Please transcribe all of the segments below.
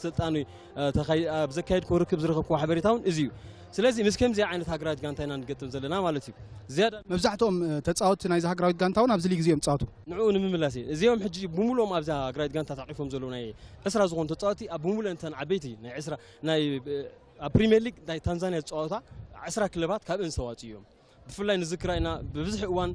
ስልጣን ኣብ ዘካየድክዎ ርክብ ዝረኸብክዎ ሓበሬታ እውን እዚ እዩ። ስለዚ ምስ ከምዚ ዓይነት ሃገራዊት ጋንታ ኢና ንገጥም ዘለና ማለት እዩ። ዝያዳ መብዛሕትኦም ተፃወትቲ ናይዚ ሃገራዊት ጋንታ እውን ኣብዚ ሊግ እዚኦም ይፃወቱ። ንዕኡ ንምምላስ እየ። እዚኦም ሕጂ ብምሉኦም ኣብዛ ሃገራዊት ጋንታ ተዓቂፎም ዘለዉ ናይ ዕስራ ዝኾኑ ተፃወትቲ ኣብ ብምሉኦም እተን ዓበይቲ ናይ ዕስራ ናይ ኣብ ፕሪምየር ሊግ ናይ ታንዛንያ ዝፃወታ ዕስራ ክለባት ካብእን ዝተዋፅኡ እዮም። ብፍላይ ንዝክራ ኢና ብብዝሒ እዋን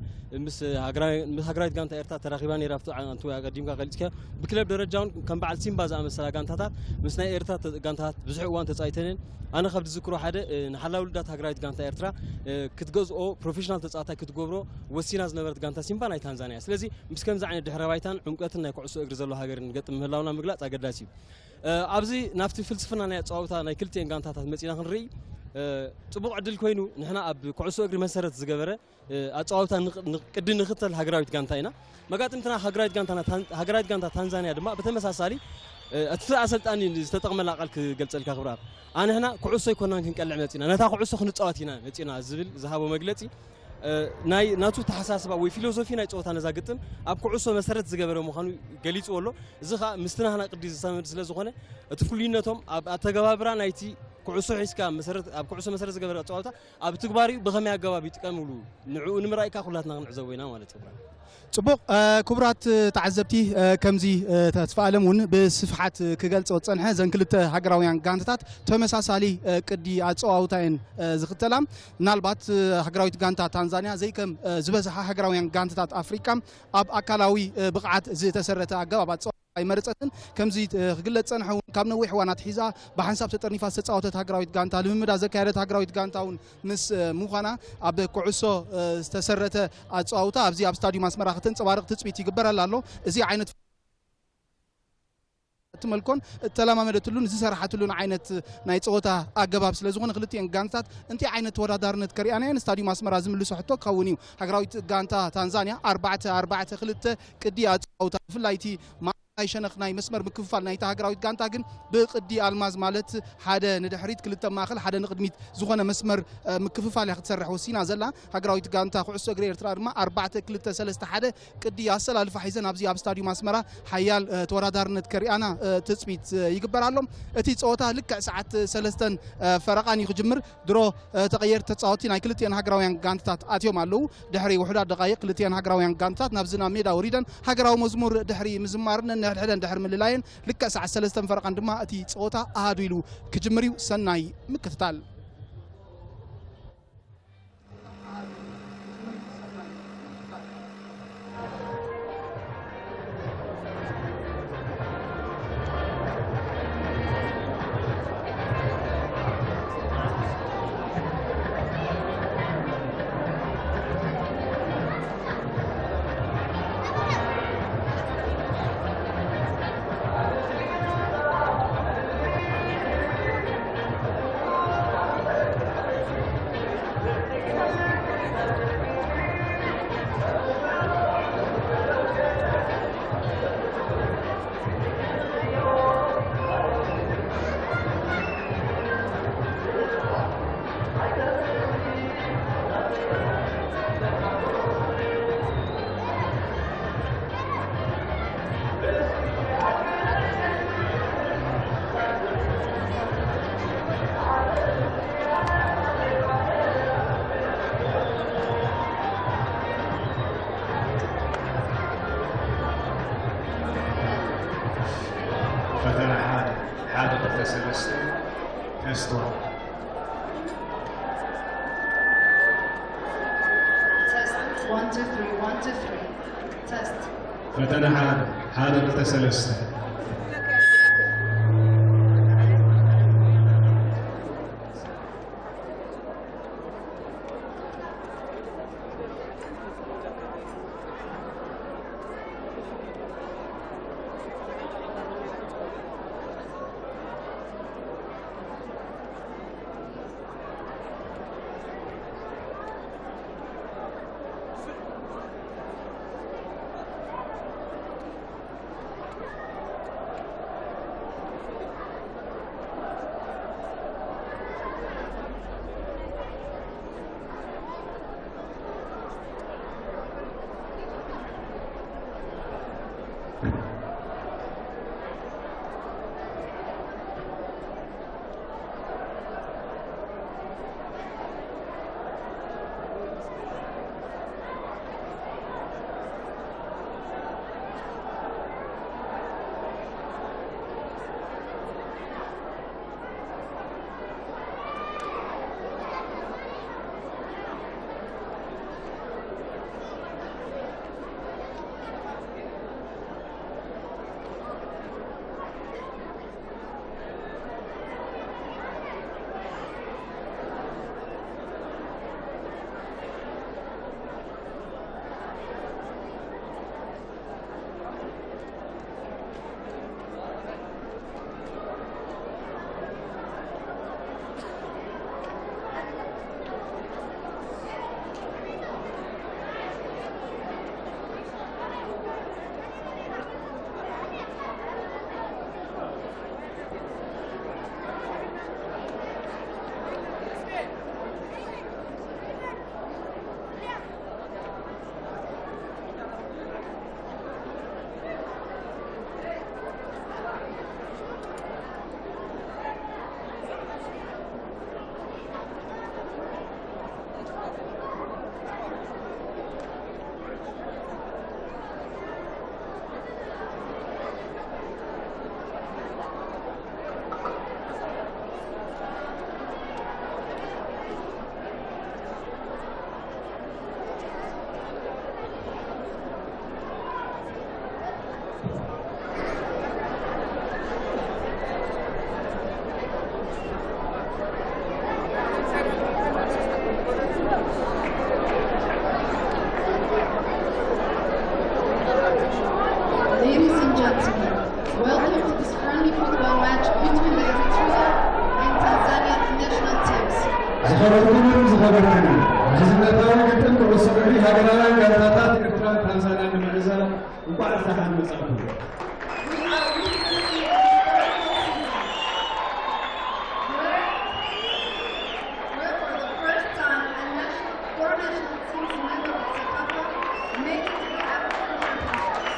ምስ ሃገራዊ- ምስ ሃገራዊት ጋንታ ኤርትራ ተራኺባ ነይራ። ኣብቲ ዓ- ኣንቱ ኣቀዲምካ ገልጽካ ብክለብ ደረጃ እውን ከም በዓል ሲምባ ዝኣመሰላ ጋንታታት ምስ ናይ ኤርትራ ተ- ጋንታታት ብዙሕ እዋን ተጻይተንን ኣነ ካብ ዝዝክሮ ሓደ እ፣ ንሓላው ልዳት ሃገራዊት ጋንታ ኤርትራ እ፣ ክትገዝኦ ፕሮፌሽናል ተጻዋታይ ክትገብሮ ወሲና ዝነበረት ጋንታ ሲምባ ናይ ታንዛንያ። ስለዚ ምስ ከምዚ ዓይነት ድሕረ ባይታን ዕምቀትን ናይ ኩዕሶ እግሪ ዘሎ ሃገር ንገጥም ምህላውና ምግላጽ ኣገዳሲ እዩ። ኣብዚ ናብቲ ፍልስፍና ናይ ኣጸዋውታ ናይ ክልቲኤን ጋንታታት መጺና ክንርኢ ጽቡቕ ዕድል ኮይኑ ንሕና ኣብ ኩዕሶ እግሪ መሰረት ዝገበረ ኣጸዋውታ ቅዲ ንኽተል ሃገራዊት ጋንታ ኢና። መጋጥምትና ሃገራዊት ጋንታ ታንዛንያ ድማ ብተመሳሳሊ እቲ ኣሰልጣኒ ዝተጠቕመላ ቃል ክገልጸልካ ክብርኣብ ኣንሕና ኩዕሶ ኣይኮናን ክንቀልዕ መጺና ነታ ኩዕሶ ክንጻወት ኢና መጺና ዝብል ዝሃቦ መግለጺ ናይ ናቱ ተሓሳስባ ወይ ፊሎሶፊ ናይ ፀወታ ነዛ ግጥም ኣብ ኩዕሶ መሰረት ዝገበረ ምዃኑ ገሊፅዎ ኣሎ። እዚ ከዓ ምስቲ ናህና ቅዲ ዝሰምድ ስለ ዝኾነ እቲ ፍሉይነቶም ኣብ ኣተገባብራ ናይቲ ኩዕሶ ሒዝካ መሰረት ኣብ ኩዕሶ መሰረት ዝገበረ ፀወታ ኣብ ትግባሪኡ ብኸመይ ኣገባብ ይጥቀምሉ ንዕኡ ንምርኣይ ከዓ ኩላትና ክንዕዘቦ ኢና ማለት እዩ። ፅቡቕ ክቡራት ተዓዘብቲ ከምዚ ተስፋ ኣለም እውን ብስፍሓት ክገልፆ ዝፀንሐ እዘን ክልተ ሃገራውያን ጋንታታት ተመሳሳሊ ቅዲ ኣፀዋውታ እየን ዝኽተላ። ምናልባት ሃገራዊት ጋንታ ታንዛንያ ዘይከም ዝበዝሓ ሃገራውያን ጋንታታት ኣፍሪቃ ኣብ ኣካላዊ ብቕዓት ዝተሰረተ ኣገባብ ኣፀዋውታ ኣይመረፀትን። ከምዚ ክግለፅ ፀንሐ እውን ካብ ነዊሕ እዋን ኣትሒዛ ብሓንሳብ ተጠርኒፋ ዝተፃወተት ሃገራዊት ጋንታ ልምምዳ ዘካየደት ሃገራዊት ጋንታ እውን ምስ ምዃና ኣብ ኩዕሶ ዝተሰረተ ኣፀዋውታ ኣብዚ ኣብ ስታዲዩም ኣስመራ ከተንፀባርቕ ትፅቢት ይግበረላ ኣሎ። እዚ ዓይነት እትመልኮን እተለማመደትሉን ዝሰራሓትሉን ዓይነት ናይ ፀወታ ኣገባብ ስለ ዝኾነ ክልቲኤን ጋንታት እንታይ ዓይነት ተወዳዳርነት ከሪኣናየን ስታዲዩም ኣስመራ ዝምልሶ ሕቶ ክኸውን እዩ። ሃገራዊት ጋንታ ታንዛንያ ኣርባዕተ ኣርባዕተ ክልተ ቅዲ ኣፀዋውታ ብፍላይ እቲ ማእከላይ ሸነኽ ናይ መስመር ምክፍፋል ናይታ ሃገራዊት ጋንታ ግን ብቅዲ ኣልማዝ ማለት ሓደ ንድሕሪት ክልተ ማእኸል ሓደ ንቅድሚት ዝኾነ መስመር ምክፍፋል እያ ክትሰርሕ ወሲና ዘላ። ሃገራዊት ጋንታ ኩዕሶ እግሪ ኤርትራ ድማ ኣርባዕተ ክልተ ሰለስተ ሓደ ቅዲ ኣሰላልፋ ሒዘን ኣብዚ ኣብ ስታዲዩም ኣስመራ ሓያል ተወዳዳርነት ከሪኣና ትፅቢት ይግበር ኣሎ። እቲ ፀወታ ልክዕ ሰዓት ሰለስተን ፈረቓን እዩ ክጅምር። ድሮ ተቐየርቲ ተፃወቲ ናይ ክልቲኤን ሃገራውያን ጋንትታት ኣትዮም ኣለዉ። ድሕሪ ውሑዳት ደቃይቕ ክልቲኤን ሃገራውያን ጋንትታት ናብዚ ናብ ሜዳ ወሪደን ሃገራዊ መዝሙር ድሕሪ ምዝማርን ነንሕድሕደን ድሕሪ ምልላየን ልክዕ ሰዓት ሰለስተን ፈረቓን ድማ እቲ ፀወታ ኣሃዱ ኢሉ ክጅምር እዩ። ሰናይ ምክትታል። ፈተና ሓደ ሓደ ክልተ ሰለስተ ተስቶ Test one two three one two three test ፈተና ሓደ ሓደ ክልተ ሰለስተ ዝኸበርኩምን ዝኸበርክንን፣ ምሕዝነታዊ ግጥም ኩዕሶ እግሪ ሃገራውያን ጋንታታት ኤርትራን ታንዛንያን ንምዕዛብ እንቋዕ ደሓን መጻእኩም። We are witnessing a historical season where, where for the first time a national, four national teams member of CECAFA make it to the African Championships.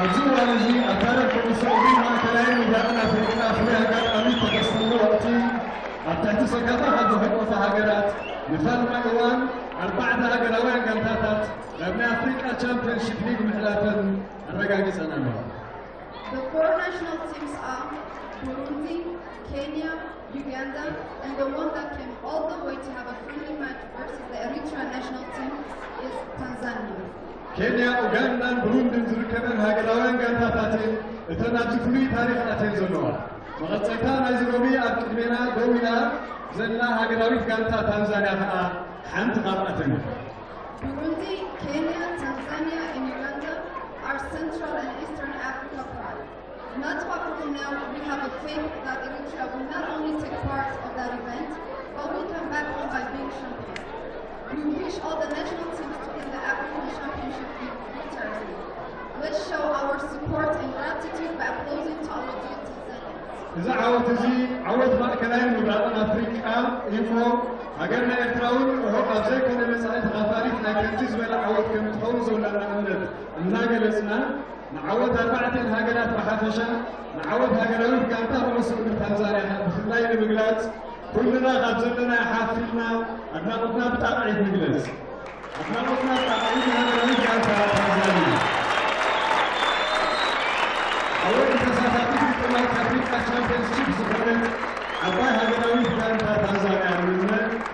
ኣብዚ እዋን እዚ ኣብ ታሪኽ ኩዕሶ እግሪ ማእከላይን ምብራቕን ኣፍሪቃ ፍሉይ ኣጋጣሚ ዝተኸስተሉ ወቕቲ፣ ኣብ ትሕቲ ሰካፋ ካብ ዝሕቆፋ ሃገራት ንፋልማይ እዋን ኣርባዕተ ሃገራውያን ጋንታታት ናብ ናይ ኣፍሪቃ ቻምፒዮንሺፕ ሊግ ምሕላፈን ኣረጋጊጸን ኣለዋ። The four national teams are Burundi, Kenya, Uganda, and the one that came all the way to have a friendly match versus the Eritrea national team is Tanzania. ኬንያ፣ ኡጋንዳን ብሩንድን ዝርከበን ሃገራውያን ጋንታታት እተን ኣብዚ ፍሉይ ታሪኽ ኣትየን ዘለዋ። መቐጸልታ ናይዚ ሎሚ ኣብ ቅድሜና ደው ኢላ ዘላ ሃገራዊት ጋንታ ታንዛንያ ከኣ ሓንቲ ካብኣተን እያ። Burundi, Kenya, Tanzania, and Uganda are Central and Eastern Africa pride. That's why for now we have a faith that Eritrea will not only take part of that event, but will come back home by being champion. We wish all the national teams to win the African Championship in return. Let's show our support and gratitude by applauding to our dear Tanzanians. እዚ ዓወት እዚ ዓወት ማእከላይን ምብራቕን ኣፍሪቃ እዩ እሞ፣ ሃገርና ኤርትራ እውን ርሑቕ ኣብ ዘይኮነ መጻኢ ተኻፋሊት ናይ ከምዚ ዝበለ ዓወት ከም ትኸውን ዘለና እምነት እናገለጽና፣ ንዓወት ኣርባዕተን ሃገራት ብሓፈሻ፣ ንዓወት ሃገራዊት ጋንታ ኩዕሶ እግሪ ታንዛንያ ብፍላይ ንምግላጽ፣ ኩልና ካብ ዘለና ሓፍ ኢልና ኣድናቖትና ብጣቕዒት ንግለጽ። ኣድናቖትና ብጣቕዒት ንሃገራዊት ጋንታ ታንዛንያ። ዓወት ተሳታፊት ግጥማት ኣፍሪቃ ቻምፒየንስሺፕ ዝኾነት ዓባይ ሃገራዊት ጋንታ ታንዛንያ ንምነ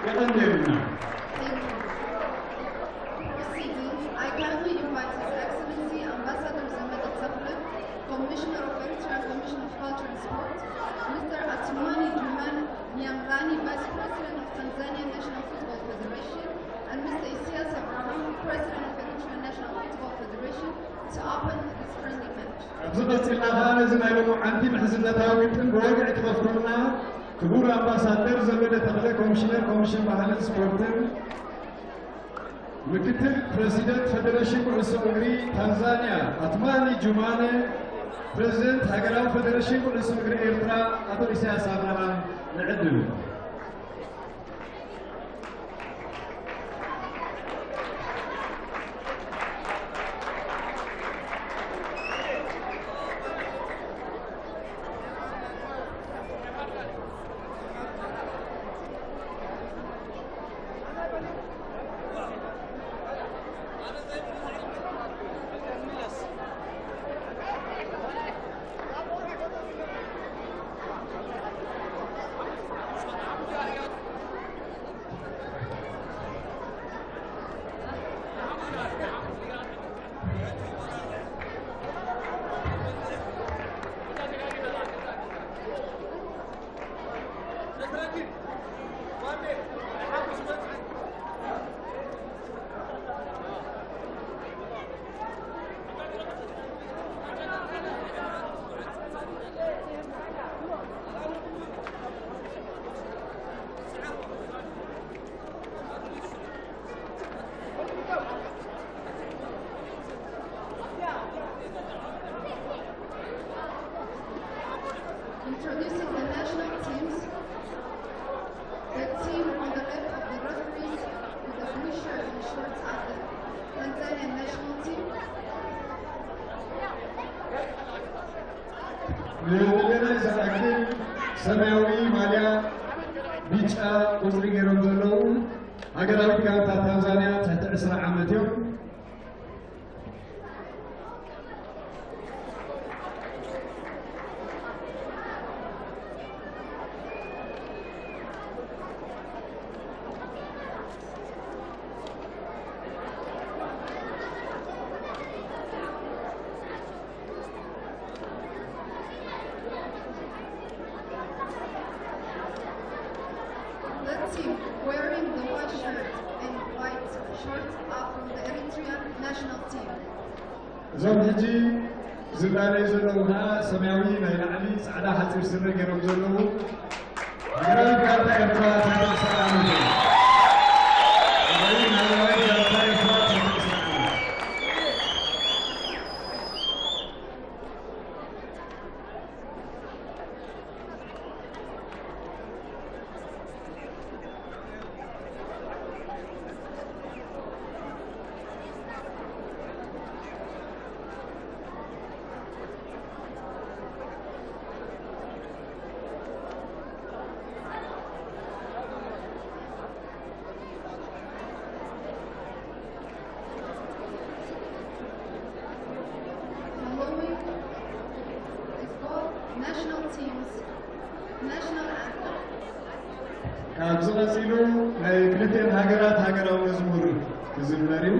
የቐንየልና። Thank you. Proceeding, I kindly invite His Excellency Ambassador Zemede Tekle, Commissioner of Eritrean Commission of Culture and Sport, Mister Atumani Juman Nyamrani, Vice President of Tanzania National Football Federation, and Mister Isias Abraham, President of Eritrean National Football Federation, to open this friendly match. ኣብዚ ቀጺልና ከኣ ነዚ ናይ ሎማዓንቲ ምሕዝነታዊ ግጥም ብወግዒ ክኸፍቱልና ክቡር ኣምባሳደር ዘመደ ተኽለ፣ ኮሚሽነር ኮሚሽን ባህልን ስፖርትን፣ ምክትል ፕረዚደንት ፈደረሽን ኩዕሶ እግሪ ታንዛንያ ኣትማኒ ጁማነ፣ ፕረዚደንት ሃገራዊ ፈደረሽን ኩዕሶ እግሪ ኤርትራ ኣቶ ኢሳያስ ኣብርሃም ንዕድል። Introducing the national teams. The team on the left of the referees with the blue shirt and shorts are the Tanzanian national team. ንገለ ዝኣክል ሰማያዊ ማልያ፣ ቢጫ ቁጽሪ ገይሮም ዘለዉ ሃገራዊት ጋንታ ታንዛንያ ትሕቲ ዕስራ ዓመት እዮም። The team wearing the white shirt and white shorts are from the Eritrean national team. እዞም ሕጂ ዝላለዩ ዘለዉ ከዓ ሰማያዊ ናይ ላዕሊ፣ ፃዕዳ ሓፂር ስረ ገይሮም ዘለዉ ግራዊት ጋንታ ኤርትራ ተፈጥሮ ሰላም። ግራዊት ጋንታ ኤርትራ ተፈጥሮ ሰላም። Following is both national teams, national anthem. ካብዚ ቀፂሉ ናይ ክልቲኤን ሃገራት ሃገራዊ መዝሙር ክዝመር እዩ።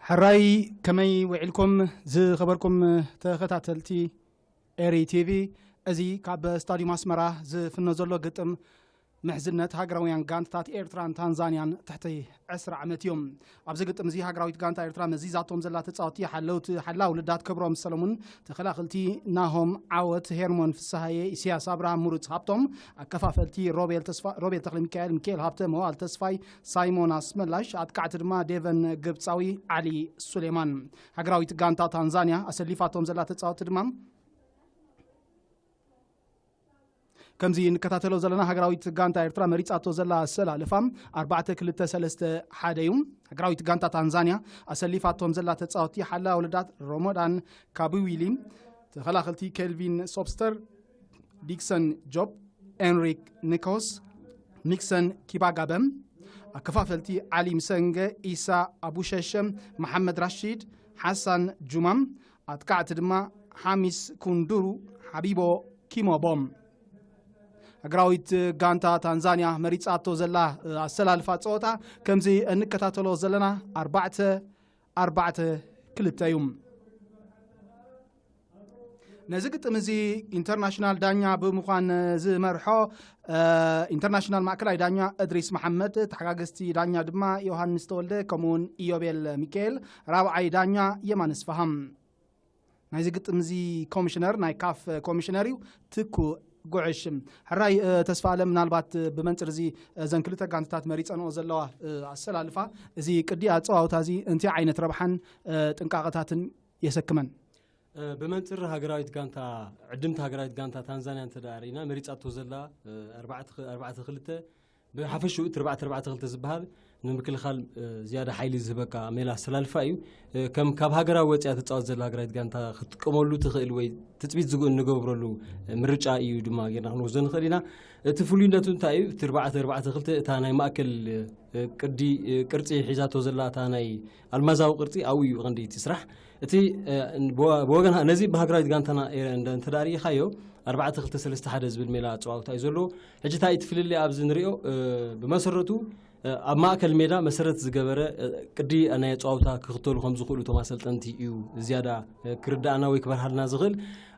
ሕራይ፣ ከመይ ውዒልኩም ዝኸበርኩም ተኸታተልቲ ኤሪ ቲቪ? እዚ ካብ ስታዲዩም ኣስመራ ዝፍኖ ዘሎ ግጥም ምሕዝነት ሃገራውያን ጋንታታት ኤርትራን ታንዛንያን ትሕቲ ዕስራ ዓመት እዩ። ኣብዚ ግጥም እዚ ሃገራዊት ጋንታ ኤርትራ መዚዛቶም ዘላ ተጻወቲ ሓለውቲ ሓላው ልዳት ክብሮም ሰለሙን፣ ተኸላኸልቲ ናሆም ዓወት፣ ሄርሞን ፍስሃየ፣ ኢሳያስ ኣብርሃም፣ ምሩጽ ሃብቶም፣ ኣከፋፈልቲ ሮቤል ተስፋ-፣ ሮቤል ተኽለ ሚካኤል፣ ሚካኤል ሃብተ፣ መዋል ተስፋይ፣ ሳይሞን ኣስመላሽ፣ ኣጥቃዕቲ ድማ ዴቨን ግብጻዊ፣ ዓሊ ሱሌማን። ሃገራዊት ጋንታ ታንዛንያ ኣሰሊፋቶም ዘላ ተጻወቲ ድማ ከምዚ እንከታተሎ ዘለና ሃገራዊት ጋንታ ኤርትራ መሪጻቶ ዘላ ኣሰላልፋ ኣርባዕተ ክልተ ሰለስተ ሓደ እዩ። ሃገራዊት ጋንታ ታንዛንያ ኣሰሊፋቶም ዘላ ተጻወቲ ሓላ ወለዳት ሮሞዳን ካቢዊሊ፣ ተኸላኸልቲ ኬልቪን ሶብስተር፣ ዲክሰን ጆብ፣ ኤንሪክ ኒኮስ፣ ኒክሰን ኪባጋበ፣ ኣከፋፈልቲ ዓሊ ምሰንገ፣ ኢሳ ኣቡሸሸ፣ መሓመድ ራሺድ፣ ሓሳን ጁማም፣ ኣጥቃዕቲ ድማ ሓሚስ ኩንዱሩ፣ ሓቢቦ ኪሞቦም። ሃገራዊት ጋንታ ታንዛንያ መሪጻቶ ዘላ ኣሰላልፋ ጸወታ ከምዚ እንከታተሎ ዘለና ኣርባዕተ ኣርባዕተ ክልተ እዩ። ነዚ ግጥም እዚ ኢንተርናሽናል ዳኛ ብምዃን ዝመርሖ፣ እ፣ ኢንተርናሽናል ማእከላይ ዳኛ እድሪስ መሓመድ፣ ተሓጋገዝቲ ዳኛ ድማ ዮሃንስ ተወልደ ከምኡውን ኢዮቤል ሚካኤል፣ ራብዓይ ዳኛ የማነ ስፍሃም። ናይዚ ግጥም እዚ ኮሚሽነር፣ ናይ ካፍ ኮሚሽነር እዩ፣ ትኩ ጉዕሽ። ሕራይ፣ እ፣ ተስፋ ኣለም፣ ምናልባት፣ እ፣ ብመንጽር እዚ፣ እ፣ እዘን ክልተ ጋንታታት መሪጸንኦ ዘለዋ፣ እ፣ ኣሰላልፋ፣ እዚ ቅዲ ኣጸዋውታ እዚ እንታይ ዓይነት ረብሓን፣ እ፣ ጥንቃቐታትን የሰክመን? እ፣ ብመንጽር ሃገራዊት ጋንታ፣ ዕድምቲ ሃገራዊት ጋንታ ታንዛንያ እንተ ደኣ ርኢና፣ መሪጻቶ ዘላ፣ እ፣ ኣርባዕተ ኽ-፣ ኣርባዕተ ክልተ ብሓፈሽኡ እቲ ኣርባዕተ ኣርባዕተ ክልተ ዝበሃል ንምክልኻል፣ እ፣ ዝያዳ ሓይሊ ዝህበካ ሜላ ኣሰላልፋ እዩ። እ፣ ከም ካብ ሃገራዊ ወጺኣ ትጻወት ዘላ ሃገራዊት ጋንታ ክትጥቀመሉ ትኽእል ወይ ትጽቢት ዝግ-፣ እንገብረሉ፣ እ፣ ምርጫ እዩ ድማ ጌርና ክንወስዶ ንኽእል ኢና። እቲ ፍሉይነቱ እንታይ እዩ? እቲ ኣርባዕተ ኣርባዕተ ክልተ እታ ናይ ማእከል፣ እ፣ ቅዲ፣ እ፣ ቅርጺ ሒዛቶ ዘላ እታ ናይ ኣልማዛዊ ቅርጺ ኣብኡ እዩ ቀንዲ እቲ ስራሕ። እቲ፣ እ፣ ብወ-፣ ብወገን ሃ-፣ ነዚ ብሃገራዊት ጋንታና ኤረ እንደ-፣ እንተ ደኣ ርኢኻዮ፣ ኣርባዕተ ክልተ ሰለስተ ሓደ ዝብል ሜላ ኣጸዋውታ እዩ ዘለዎ። ሕጂ እንታይ እቲ ፍልልይ ኣብዚ ንሪኦ፣ እ፣ ብመሰረቱ፣ እ፣ ኣብ ማእከል ሜዳ መሰረት ዝገበረ፣ እ፣ ቅዲ ናይ ኣጸዋውታ ክኽተሉ ከም ዝኽእሉ እቶም ኣሰልጠንቲ እዩ ዝያዳ፣ እ፣ ክርድኣና ወይ ክበርሃልና ዝኽእል።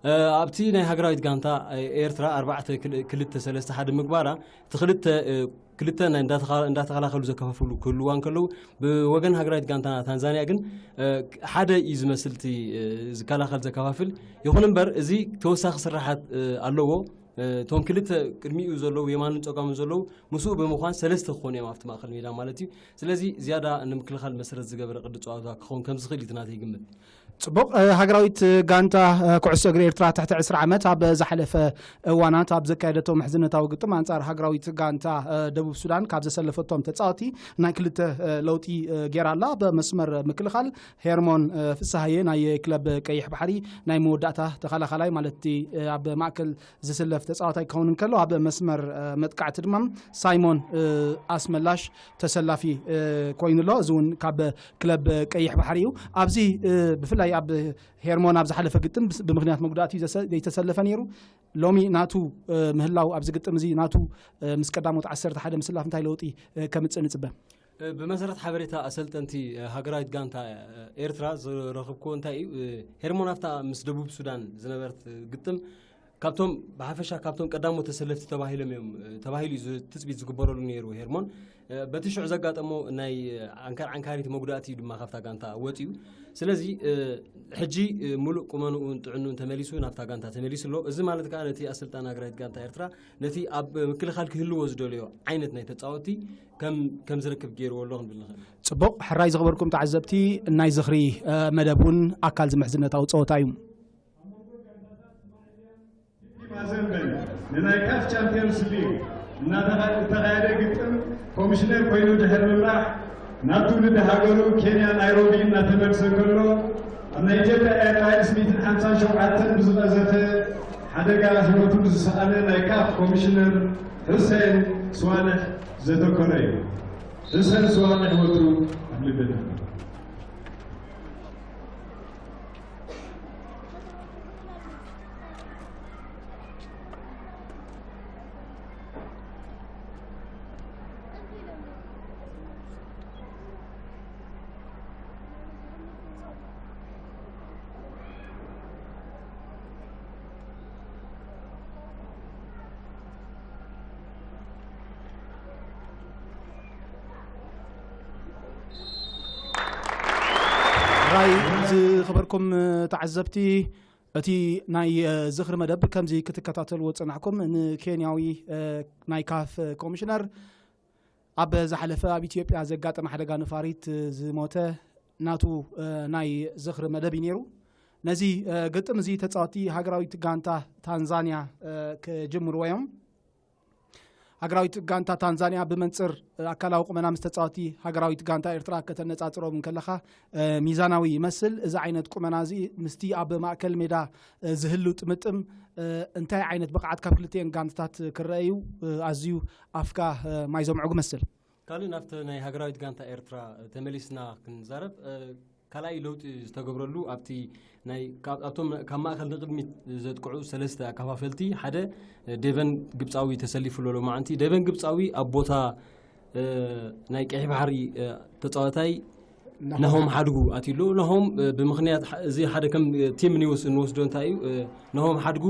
እ፣ ኣብቲ ናይ ሃገራዊት ጋንታ፣ እ፣ ኤርትራ ኣርባዕተ ክል-፣ ክልተ ሰለስተ ሓደ ምግባራ፣ እቲ ክልተ፣ እ፣ ክልተ ናይ እንዳተኻ-፣ እንዳተኸላኸሉ ዘከፋፍሉ ክህልዋ እንከለዉ፣ ብወገን ሃገራዊት ጋንታ ታንዛንያ ግን፣ እ፣ ሓደ እዩ ዝመስል እቲ፣ እ፣ ዝከላኸል ዘከፋፍል። ይኹን እምበር፣ እዚ ተወሳኺ ስራሓት፣ እ፣ ኣለዎ። እ፣ እቶም ክልተ ቅድሚኡ ዘለዉ፣ የማንን ጸጋምን ዘለዉ፣ ምስኡ ብምዃን ሰለስተ ክኾኑ እዮም ኣብቲ ማእከል ሜዳ ማለት እዩ። ስለዚ፣ ዝያዳ ንምክልኻል መሰረት ዝገበረ ቅዲ ጸዋታ ክኸውን ከም ዝኽእል እዩ እቲ ናተይ ግምት። ጽቡቕ፣ እ፣ ሃገራዊት ጋንታ፣ እ፣ ኩዕሶ እግሪ ኤርትራ ትሕቲ ዕስራ ዓመት ኣብ ዝሓለፈ እዋናት ኣብ ዘካየደቶ ምሕዝነታዊ ግጥም ኣንጻር ሃገራዊት ጋንታ፣ እ፣ ደቡብ ሱዳን ካብ ዘሰለፈቶም ተጻወቲ ናይ ክልተ፣ እ፣ ለውጢ፣ እ፣ ጌራ ኣላ። ኣብ መስመር ምክልኻል ሄርሞን፣ እ፣ ፍስሃየ ናይ ክለብ ቀይሕ ባሕሪ ናይ መወዳእታ ተኸላኻላይ ማለት እቲ፣ እ፣ ኣብ ማእከል ዝስለፍ ተጻዋታይ ክኸውን እንከሎ፣ ኣብ መስመር፣ እ፣ መጥቃዕቲ ድማ ሳይሞን፣ እ፣ ኣስመላሽ ተሰላፊ፣ እ፣ ኮይኑ ኣሎ። እዚ እውን ካብ ክለብ ቀይሕ ባሕሪ እዩ። ኣብዚ፣ እ፣ ብፍላይ ኣብ ሄርሞን ኣብ ዝሓለፈ ግጥም ብስ-፣ ብምኽንያት መጉዳእቲ ዘሰ-፣ ዘይተሰለፈ ነይሩ። ሎሚ ናቱ፣ እ፣ ምህላው ኣብዚ ግጥም እዚ ናቱ፣ እ፣ ምስ ቀዳሞት ዓሰርተ ሓደ ምስላፍ እንታይ ለውጢ፣ እ፣ ከምጽእ ንጽበ? እ፣ ብመሰረት ሓበሬታ ኣሰልጠንቲ፣ እ፣ ሃገራዊት ጋንታ፣ እ፣ ኤርትራ ዝረኸብክዎ እንታይ እዩ? እ፣ ሄርሞን ኣብታ ምስ ደቡብ ሱዳን ዝነበረት፣ እ፣ ግጥም ካብቶም ብሓፈሻ ካብቶም ቀዳሞት ተሰለፍቲ ተባሂሎም እዮም፣ እ፣ ተባሂሉ እዩ ዝ-፣ ትጽቢት ዝግበረሉ ነይሩ ሄርሞን። እ፣ በቲ ሽዑ ዘጋጠሞ ናይ፣ እ፣ ዓንካር ዓንካሪት መጉዳእቲ እዩ ድማ ካብታ ጋንታ ወጺኡ። ስለዚ፣ እ፣ ሕጂ፣ እ፣ ሙሉእ ቁመንኡን ጥዕንኡን ተመሊሱ ናብታ ጋንታ ተመሊሱ ኣሎ። እዚ ማለት ከኣ ነቲ ኣሰልጣኒ ሃገራዊት ጋንታ ኤርትራ ነቲ ኣብ ምክልኻል ክህልዎ ዝደልዮ ዓይነት ናይ ተጻወቲ ከም፣ ከም ዝረክብ ገይርዎ ኣሎ ክንብል ንኽእል። ጽቡቕ፣ ሕራይ ዝኸበርኩም ተዓዘብቲ፣ ናይ ዝኽሪ፣ እ፣ መደብ እውን ኣካል ዝምሕዝነታዊ ጸወታ እዩ። ማዘንበን ንናይ ካፍ ቻምፒዮንስ ሊግ እናተኻ-፣ እተኻየደ ግጥም ኮሚሽነር ኮይኑ ድሕሪ ምምራሕ ናብ ትውልዲ ሃገሩ ኬንያ ናይሮቢ እናተመልሰ ከሎ ኣብ ናይ ኢትዮጵያ ኤርላይንስ ሚእትን ሓምሳን ሸውዓተን ብዝቐዘፈ ኣደጋ ህይወቱ ዝሰኣነ ናይ ካፍ ኮሚሽነር ሕሰን ስዋልሕ ዘተኮረ እዩ። ሕሰን ስዋልሕ ወትሩ ኣብ ልብና። ራይ ዝኸበርኩም ተዓዘብቲ፣ እቲ ናይ ዝኽሪ መደብ ከምዚ ክትከታተልዎ ዝጸናሕኩም ንኬንያዊ ናይ ካፍ ኮሚሽነር ኣብ ዝሓለፈ ኣብ ኢትዮጵያ ዘጋጠመ ሓደጋ ነፋሪት ዝሞተ ናቱ ናይ ዝኽሪ መደብ እዩ ነይሩ። ነዚ ግጥም እዚ ተጻወቲ ሃገራዊት ጋንታ ታንዛንያ ክጅምርዎ እዮም። ሃገራዊት ጋንታ ታንዛንያ ብመንጽር ኣካላዊ ቁመና ምስ ተጻወቲ ሃገራዊት ጋንታ ኤርትራ ከተነጻጽሮም እንከለኻ ሚዛናዊ ይመስል። እዚ ዓይነት ቁመና እዚ ምስቲ ኣብ ማእከል ሜዳ ዝህሉ ጥምጥም እንታይ ዓይነት ብቕዓት ካብ ክልቲኤን ጋንታታት ክረአ እዩ ኣዝዩ ኣፍካ ማይ ዘምዑ ክመስል። ካልእ ናብቲ ናይ ሃገራዊት ጋንታ ኤርትራ ተመሊስና ክንዛረብ ካልኣይ ለውጢ ዝተገብረሉ ኣብቲ ናይ ካብ ኣብቶም ካብ ማእከል ንቕድሚት ዘጥቅዑ ሰለስተ ኣከፋፈልቲ ሓደ ዴቨን ግብጻዊ ተሰሊፉ ኣሎ። ሎማዓንቲ ዴቨን ግብጻዊ ኣብ ቦታ ናይ ቀይሕ ባሕሪ ተጻዋታይ ናሆም ሓድጉ ኣትዩ ኣሎ። ናሆም ብምኽንያት እዚ ሓደ ከም ቲም ኒውስ እንወስዶ እንታይ እዩ ናሆም ሓድጉ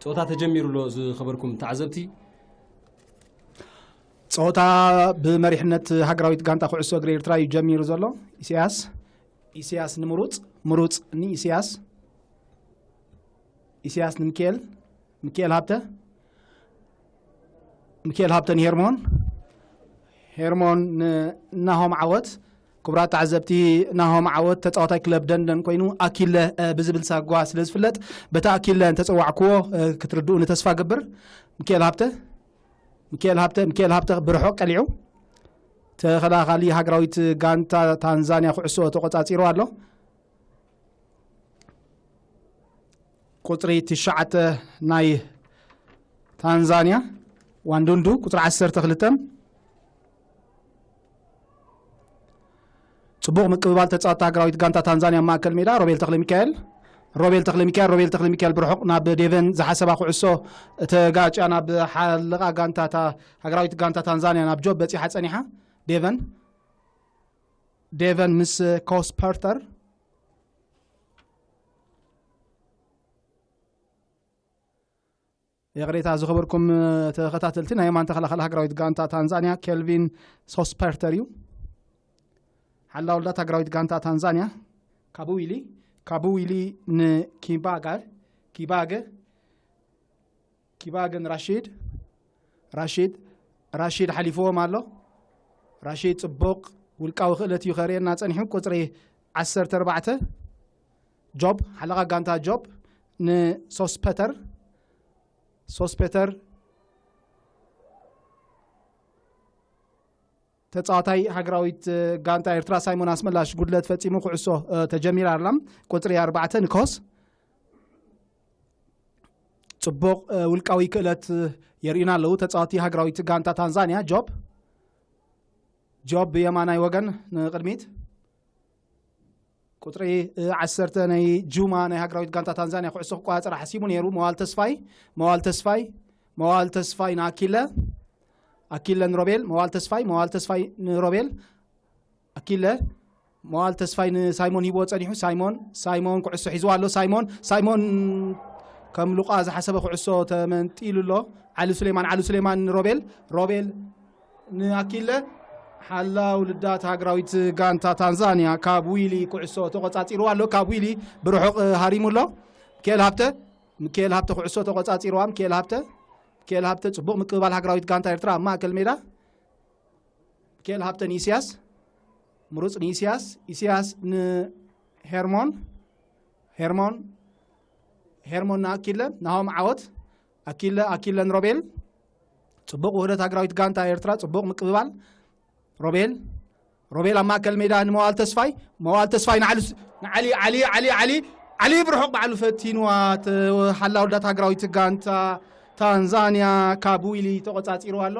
ጸወታ ተጀሚሩ ኣሎ። ዝኸበርኩም ተዓዘብቲ ጸወታ ብመሪሕነት ሃገራዊት ጋንታ ኩዕሶ እግሪ ኤርትራ እዩ ጀሚሩ ዘሎ። ኢሳያስ ኢሳያስ ንምሩጽ ምሩጽ ንኢሳያስ ኢሳያስ ንምክኤል ምክኤል ሃብተ ምክኤል ሃብተ ንሄርሞን ሄርሞን ንናሆም ዓወት። ክቡራት ተዓዘብቲ ናሆም ዓወት ተጻዋታይ ክለብ ደንደን ኮይኑ ኣኪለ ብዝብል ሳጓ ስለ ዝፍለጥ በቲ ኣኪለ እንተጸዋዕክዎ ክትርድኡ ንተስፋ ገብር። ምክኤል ሃብተ ምክኤል ሃብተ ምክኤል ሃብተ ብርሑቕ ቀሊዑ ተኸላኻሊ ሃገራዊት ጋንታ ታንዛንያ ኩዕሶ ተቆጻጺሩ ኣሎ። ቁጽሪ ትሽዓተ ናይ ታንዛንያ ዋንዱንዱ ቁጽሪ ዓሰርተ ክልተ ጽቡቕ ምቅብባል ተጻወቲ ሃገራዊት ጋንታ ታንዛንያ ማእከል ሜዳ ሮቤል ተክለ ሚካኤል ሮቤል ተክለ ሚካኤል ሮቤል ተክለ ሚካኤል ብርሑቕ ናብ ዴቨን ዝሓሰባ ኩዕሶ ተጋጭያ ናብ ሓለቓ ጋንታ ሃገራዊት ጋንታ ታንዛንያ ናብ ጆብ በጺሓ ጸኒሓ። ዴቨን ዴቨን ምስ ኮስፐርተር ይቕሬታ ዝኸበርኩም ተኸታተልቲ ናይ የማን ተኸላኸሊ ሃገራዊት ጋንታ ታንዛንያ ኬልቪን ሶስፐርተር እዩ። ሓላውልዳት ሃገራዊት ጋንታ ታንዛንያ ካቡዊሊ ካቡዊሊ ንኪባጋር ኪባገ ኪባገ ንራሺድ ራሺድ ራሺድ ሓሊፍዎም ኣሎ። ራሺድ ጽቡቕ ውልቃዊ ክእለት እዩ ከርእየና ጸኒሑ። ቁጽሪ ዓሰርተ ኣርባዕተ ጆብ ሓለቓ ጋንታ ጆብ ንሶስፐተር ሶስፔተር ተጻዋታይ ሃገራዊት ጋንታ ኤርትራ ሳይሞን ኣስመላሽ ጉድለት ፈጺሙ ኩዕሶ ተጀሚራ ኣላ። ቁጽሪ ኣርባዕተ ንኮስ ጽቡቕ ውልቃዊ ክእለት የርእዩና ኣለዉ ተጻዋቲ ሃገራዊት ጋንታ ታንዛንያ። ጆብ ጆብ ብየማናይ ወገን ንቕድሚት ቁጽሪ ዓሰርተ ናይ ጁማ ናይ ሃገራዊት ጋንታ ታንዛንያ ኩዕሶ ክቆጻጸር ሓሲቡ ነይሩ። መዋል ተስፋይ መዋል ተስፋይ መዋል ተስፋይ ንኣኪለ ኣኪለ ንሮቤል መዋል ተስፋይ መዋል ተስፋይ ንሮቤል ኣኪለ መዋል ተስፋይ ንሳይሞን ሂቦ ጸኒሑ። ሳይሞን ሳይሞን ኩዕሶ ሒዝዋ ኣሎ። ሳይሞን ሳይሞን ከም ሉቃ ዝሓሰበ ኩዕሶ ተመንጢሉ ኣሎ። ዓሊ ሱሌማን ዓሊ ሱሌማን ንሮቤል ሮቤል ንኣኪለ ሓላው ልዳት ሃገራዊት ጋንታ ታንዛንያ ካብ ዊሊ ኩዕሶ ተቆጻጺርዋ ኣሎ። ካብ ዊሊ ብርሑቕ ሃሪሙ ኣሎ። ሚካኤል ሃብተ ሚካኤል ሃብተ ኩዕሶ ተቆጻጺርዋ። ሚካኤል ሃብተ ሚካኤል ሃብተ ጽቡቕ ምቅብባል ሃገራዊት ጋንታ ኤርትራ ኣብ ማእከል ሜዳ። ሚካኤል ሃብተ ንኢስያስ ምሩጽ ንኢስያስ ኢስያስ ንሄርሞን ሄርሞን ሄርሞን ንኣኪለ ናሆም ዓወት ኣኪለ ኣኪለ ንሮቤል ጽቡቕ ውህደት ሃገራዊት ጋንታ ኤርትራ ጽቡቕ ምቅብባል ሮቤል ሮቤል ኣብ ማእከል ሜዳ ንመዋል ተስፋይ መዋል ተስፋይ ንዓሊ ንዓሊ ዓሊ ዓሊ ዓሊ ዓሊ ብርሑቕ ባዕሉ ፈቲንዋ። ተ-፣ ሓላ ወዳት ሃገራዊት ጋንታ ታንዛንያ ካብ ዊሊ ተቖጻጺርዋ ኣሎ።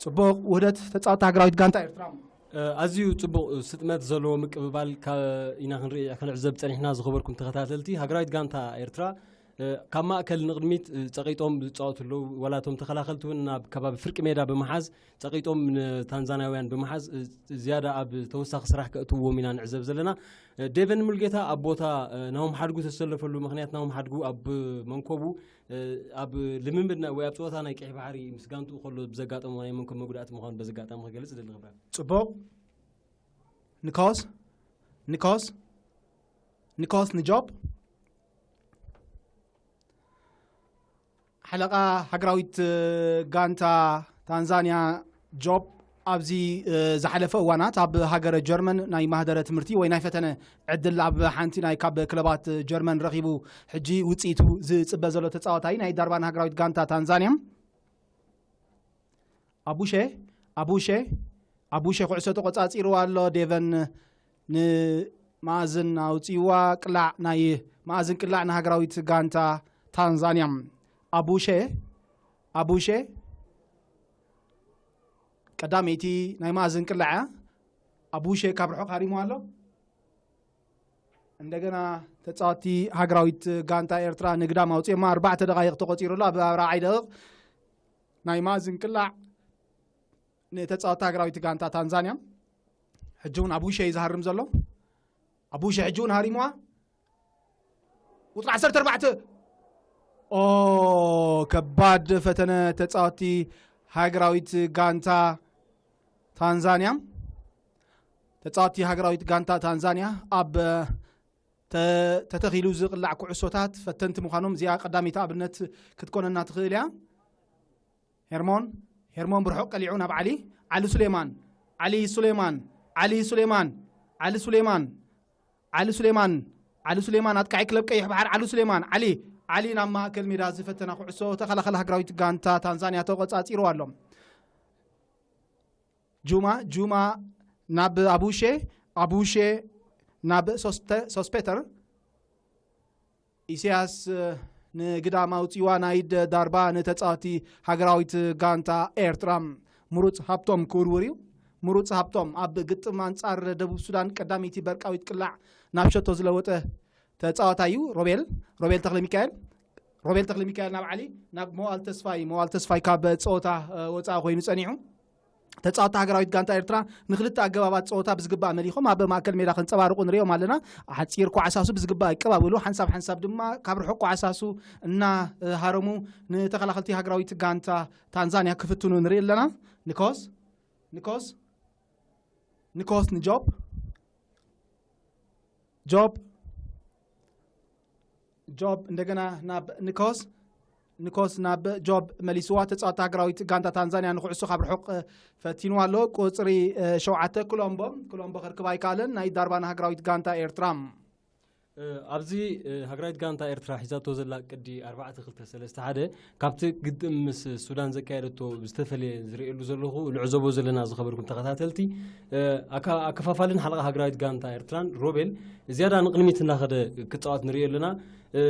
ጽቡቕ ውህደት ተጻወትቲ ሃገራዊት ጋንታ ኤርትራ። እ፣ ኣዝዩ ጽቡቕ ስጥመት ዘለዎ ምቅብባል ካ-፣ ኢና ክንርኢ፣ ክንዕዘብ ጸኒሕና። ዝኸበርኩም ተኸታተልቲ፣ ሃገራዊት ጋንታ ኤርትራ፣ እ፣ ካብ ማእከል ንቕድሚት፣ እ፣ ጸቒጦም ዝጻወቱ ኣለዉ። ዋላ እቶም ተኸላኸልቲ እውን ናብ ከባቢ ፍርቂ ሜዳ ብምሓዝ፣ ጸቒጦም ንታንዛንያውያን ብምሓዝ፣ እ፣ ዝያዳ ኣብ ተወሳኺ ስራሕ ከእትውዎም ኢና ንዕዘብ ዘለና። እ፣ ዴቨን ሙልጌታ ኣብ ቦታ፣ እ፣ ናሆም ሓድጉ ዝተሰለፈሉ ምኽንያት፣ ናሆም ሓድጉ ኣብ መንኮቡ፣ እ፣ ኣብ ልምምድ ናይ፣ ወይ ኣብ ጸወታ ናይ ቀይሕ ባሕሪ ምስ ጋንትኡ ከሎ ብዘጋጠሞ ናይ መንኮብ መጉዳእቲ ምዃኑ በዚ ኣጋጣሚ ክገልጽ እደሊ። ክብረት። ጽቡቕ። ኒኮስ፣ ኒኮስ፣ ኒኮስ ንጆብ። ሓለቓ ሃገራዊት፣ እ፣ ጋንታ ታንዛንያ ጆብ ኣብዚ፣ እ፣ ዝሓለፈ እዋናት ኣብ ሃገረ ጀርመን ናይ ማህደረ ትምህርቲ ወይ ናይ ፈተነ ዕድል ኣብ ሓንቲ ናይ ካብ ክለባት ጀርመን ረኺቡ፣ ሕጂ ውጽኢቱ ዝጽበ ዘሎ ተጻዋታይ ናይ ዳርባ ንሃገራዊት ጋንታ ታንዛንያ። ኣቡሼ፣ ኣቡሼ፣ ኣቡሼ ኩዕሶ ተቆጻጺርዋ ኣሎ። ዴቨን ንመኣዝን ኣውጺእዋ። ቅላዕ ናይ መኣዝን ቅላዕ ንሃገራዊት ጋንታ ታንዛንያ። ኣቡሼ፣ ኣቡሼ ቀዳመይቲ ናይ መኣዝን ቅላዕ እያ። ኣቡሼ ካብ ርሑቕ ሃሪሙ ኣሎ። እንደገና ተጻወቲ ሃገራዊት ጋንታ ኤርትራ ንግዳም ኣውጺኦማ። ኣርባዕተ ደቓይቕ ተቆጺሩ ኣሎ። ኣብ ራብዓይ ደቂቕ ናይ መኣዝን ቅላዕ ንተጻወቲ ሃገራዊት ጋንታ ታንዛንያ። ሕጂ እውን ኣቡሼ እዩ ዝሃርም ዘሎ። ኣቡሼ ሕጂ እውን ሃሪምዋ። ቁጽሪ ዓሰርተ ኣርባዕተ። ኦ፣ ከባድ ፈተነ ተጻወቲ ሃገራዊት ጋንታ ታንዛንያ። ተጻወቲ ሃገራዊት ጋንታ ታንዛንያ ኣብ ተ-፣ ተተኺሉ ዝቕላዕ ኩዕሶታት ፈተንቲ ምዃኖም እዚኣ ቀዳመይቲ ኣብነት ክትኮነና ትኽእል እያ። ሄርሞን፣ ሄርሞን ብርሑቕ ቀሊዑ ናብ ዓሊ፣ ዓሊ ሱሌማን፣ ዓሊ ሱሌማን፣ ዓሊ ሱሌማን፣ ዓሊ ሱሌማን፣ ዓሊ ሱሌማን፣ ዓሊ ሱሌማን ኣጥቃዒ ክለብ ቀይሕ ባሕር ዓሊ ሱሌማን፣ ዓሊ፣ ዓሊ ናብ ማእከል ሜዳ ዝፈተና ኩዕሶ ተኸላኸሊ ሃገራዊት ጋንታ ታንዛንያ ተቆጻጺርዋ ኣሎ። ጁማ፣ ጁማ ናብ ኣቡሼ፣ ኣቡሼ ናብ ሶስተ-፣ ሶስፔተር። ኢሳያስ፣ እ፣ ንግዳም ኣውጺዋ ናይ ደ-፣ ዳርባ ንተጻወቲ ሃገራዊት ጋንታ ኤርትራ። ምሩጽ ሃብቶም ክውርውር እዩ። ምሩጽ ሃብቶም ኣብ ግጥም ኣንጻር ደቡብ ሱዳን ቀዳመይቲ በርቃዊት ቅላዕ ናብ ሸቶ ዝለወጠ ተጻዋታይ እዩ። ሮቤል፣ ሮቤል ተኽለ ሚካኤል፣ ሮቤል ተኽለ ሚካኤል ናብ ዓሊ፣ ናብ መዋል ተስፋይ፣ መዋል ተስፋይ ካብ ጸወታ፣ እ፣ ወጻኢ ኮይኑ ጸኒሑ። ተጻወትቲ ሃገራዊት ጋንታ ኤርትራ ንክልተ ኣገባባት ጸወታ ብዝግባእ መሊኾም ኣብ ማእከል ሜዳ ከንጸባርቑ ንሪኦም ኣለና። ሓጺር ኳዕሳሱ ብዝግባእ ይቀባበሉ፣ ሓንሳብ ሓንሳብ ድማ ካብ ርሑቕ ኳዕሳሱ እናሃረሙ ንተኸላኸልቲ ሃገራዊት ጋንታ ታንዛንያ ክፍትኑ ንርኢ ኣለና። ኒኮስ፣ ኒኮስ፣ ኒኮስ ንጆብ፣ ጆብ፣ ጆብ እንደገና ናብ ኒኮስ፣ ኒኮስ ናብ ጆብ መሊስዋ። ተጻወቲ ሃገራዊት ጋንታ ታንዛንያ ንኩዕሶ ካብ ርሑቕ፣ እ፣ ፈቲንዋ ኣሎ። ቁጽሪ፣ እ፣ ሸውዓተ ክሎምቦ፣ ክሎምቦ ከርክባ ኣይከኣለን። ናይ ዳርባ ንሃገራዊት ጋንታ ኤርትራ። እ፣ ኣብዚ፣ እ፣ ሃገራዊት ጋንታ ኤርትራ ሒዛቶ ዘላ ቅዲ ኣርባዕተ ክልተ ሰለስተ ሓደ ካብቲ ግጥም ምስ ሱዳን ዘካየደቶ ብዝተፈለየ ዝርእየሉ ዘለኹ፣ ንዕዘቦ ዘለና ዝኸበርኩም ተኸታተልቲ፣ እ፣ ኣካ-፣ ኣከፋፋልን ሓለቓ ሃገራዊት ጋንታ ኤርትራን ሮቤል ዝያዳ ንቕድሚት እናኸደ ክጻወት ንርእዮ ኣለና። እ፣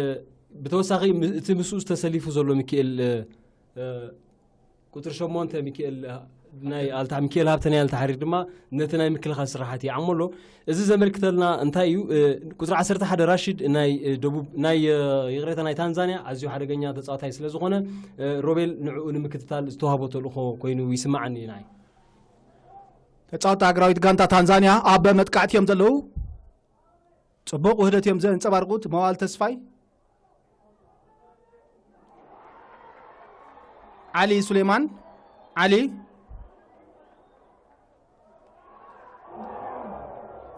ብተወሳኺ ም-፣ እቲ ምስኡ ዝተሰሊፉ ዘሎ ሚካኤል፣ እ፣ እ፣ ቁጽሪ ሸሞንተ ሚካኤል፣ እ፣ ናይ ኣልታ-፣ ሚካኤል ሃብተ ናይ ኣልታሓሪር ድማ ነቲ ናይ ምክልኻል ስራሓት ይዓሞ ኣሎ። እዚ ዘመልክተልና እንታይ እዩ? እ፣ ቁጽሪ ዓሰርተ ሓደ ራሺድ ናይ፣ እ፣ ደቡብ፣ ናይ፣ እ፣ ይቕሬታ፣ ናይ ታንዛንያ ኣዝዩ ሓደገኛ ተጻዋታይ ስለ ዝኾነ፣ እ፣ ሮቤል ንዕኡ ንምክትታል ዝተዋህቦ ተልእኾ ኮይኑ ይስምዓኒ ናይ። ተጻወቲ ሃገራዊት ጋንታ ታንዛንያ ኣብ መጥቃዕቲ እዮም ዘለዉ። ጽቡቕ ውህደት እዮም ዘንጸባርቑት። መዋል ተስፋይ፣ ዓሊ ሱሌማን፣ ዓሊ፣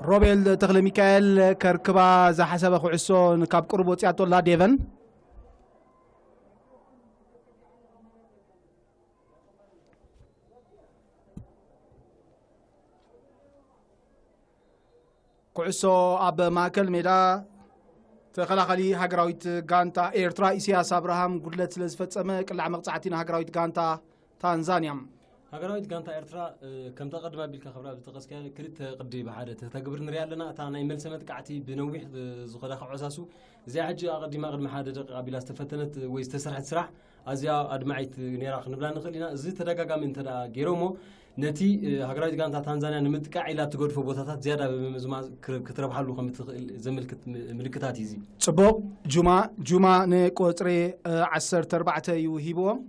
ሮቤል ተኽለ ሚካኤል ከርክባ ዝሓሰበ ኩዕሶ ካብ ቁሩብ ወጺኣቶ ኣላ። ዴቨን፣ ኩዕሶ ኣብ ማእከል ሜዳ። ተኸላኻሊ ሃገራዊት ጋንታ ኤርትራ ኢሳያስ ኣብርሃም ጉድለት ስለ ዝፈጸመ ቅላዕ መቕጻዕቲ ንሃገራዊት ጋንታ ታንዛንያ። ሃገራዊት ጋንታ ኤርትራ፣ እ፣ ከምታ ቀድማ ቢልካ ክብራ ብዝጠቀስካዮ ክልተ ቅዲ ብሓደ ተተግብር ንሪኣ ኣለና። እታ ናይ መልሰ መጥቃዕቲ ብነዊሕ፣ እ፣ ዝኸዳ ክዖሳሱ፣ እዚኣ ሕጂ ኣቐዲማ ቅድሚ ሓደ ደቂቕ ኣቢላ ዝተፈተነት ወይ ዝተሰርሐት ስራሕ ኣዝያ ኣድማዒት ነይራ ክንብላ ንኽእል ኢና። እዚ ተደጋጋሚ እንተ ደኣ ገይሮሞ፣ ነቲ፣ እ፣ ሃገራዊት ጋንታ ታንዛንያ ንምጥቃዕ ኢላ እትገድፎ ቦታታት ዝያዳ ብምምዝማዝ ክረ-፣ ክትረብሓሉ ከም እትኽእል ዘመልክት ም-፣ ምልክታት እዩ እዚ። ጽቡቕ፣ ጁማ፣ ጁማ ንቁጽሪ፣ እ፣ ዓሰርተ ኣርባዕተ እዩ ሂብዎም።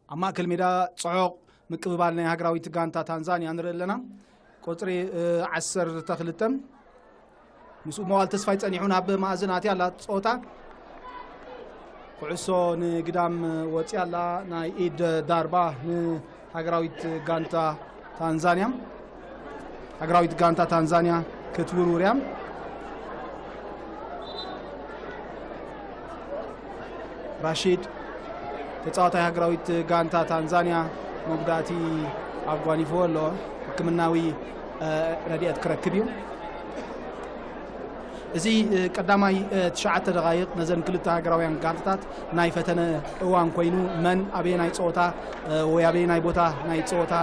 ኣብ ማእከል ሜዳ ጽዑቕ ምቅብባል ናይ ሃገራዊት ጋንታ ታንዛንያ ንርኢ ኣለና። ቁጽሪ፣ እ፣ ዓሰርተ ክልተ ምስኡ መዋል ተስፋይ ጸኒሑ ናብ ማእዝን ኣትያ ኣላ ጸወታ። ኩዕሶ ንግዳም ወጽያ ኣላ። ናይ ኢድ ዳርባ ንሃገራዊት ጋንታ ታንዛንያ። ሃገራዊት ጋንታ ታንዛንያ ክትውርውር እያ። ራሺድ፣ ተጻዋታይ ሃገራዊት ጋንታ ታንዛንያ፣ መጉዳእቲ ኣጓኒፍዎ ኣሎ። ሕክምናዊ፣ እ፣ ረድኤት ክረክብ እዩ። እዚ፣ እ፣ ቀዳማይ፣ እ፣ ትሽዓተ ደቓይቕ ነዘን ክልተ ሃገራውያን ጋንታታት ናይ ፈተነ እዋን ኮይኑ፣ መን ኣበየናይ ጸወታ፣ እ፣ ወይ ኣበየናይ ቦታ ናይ ጸወታ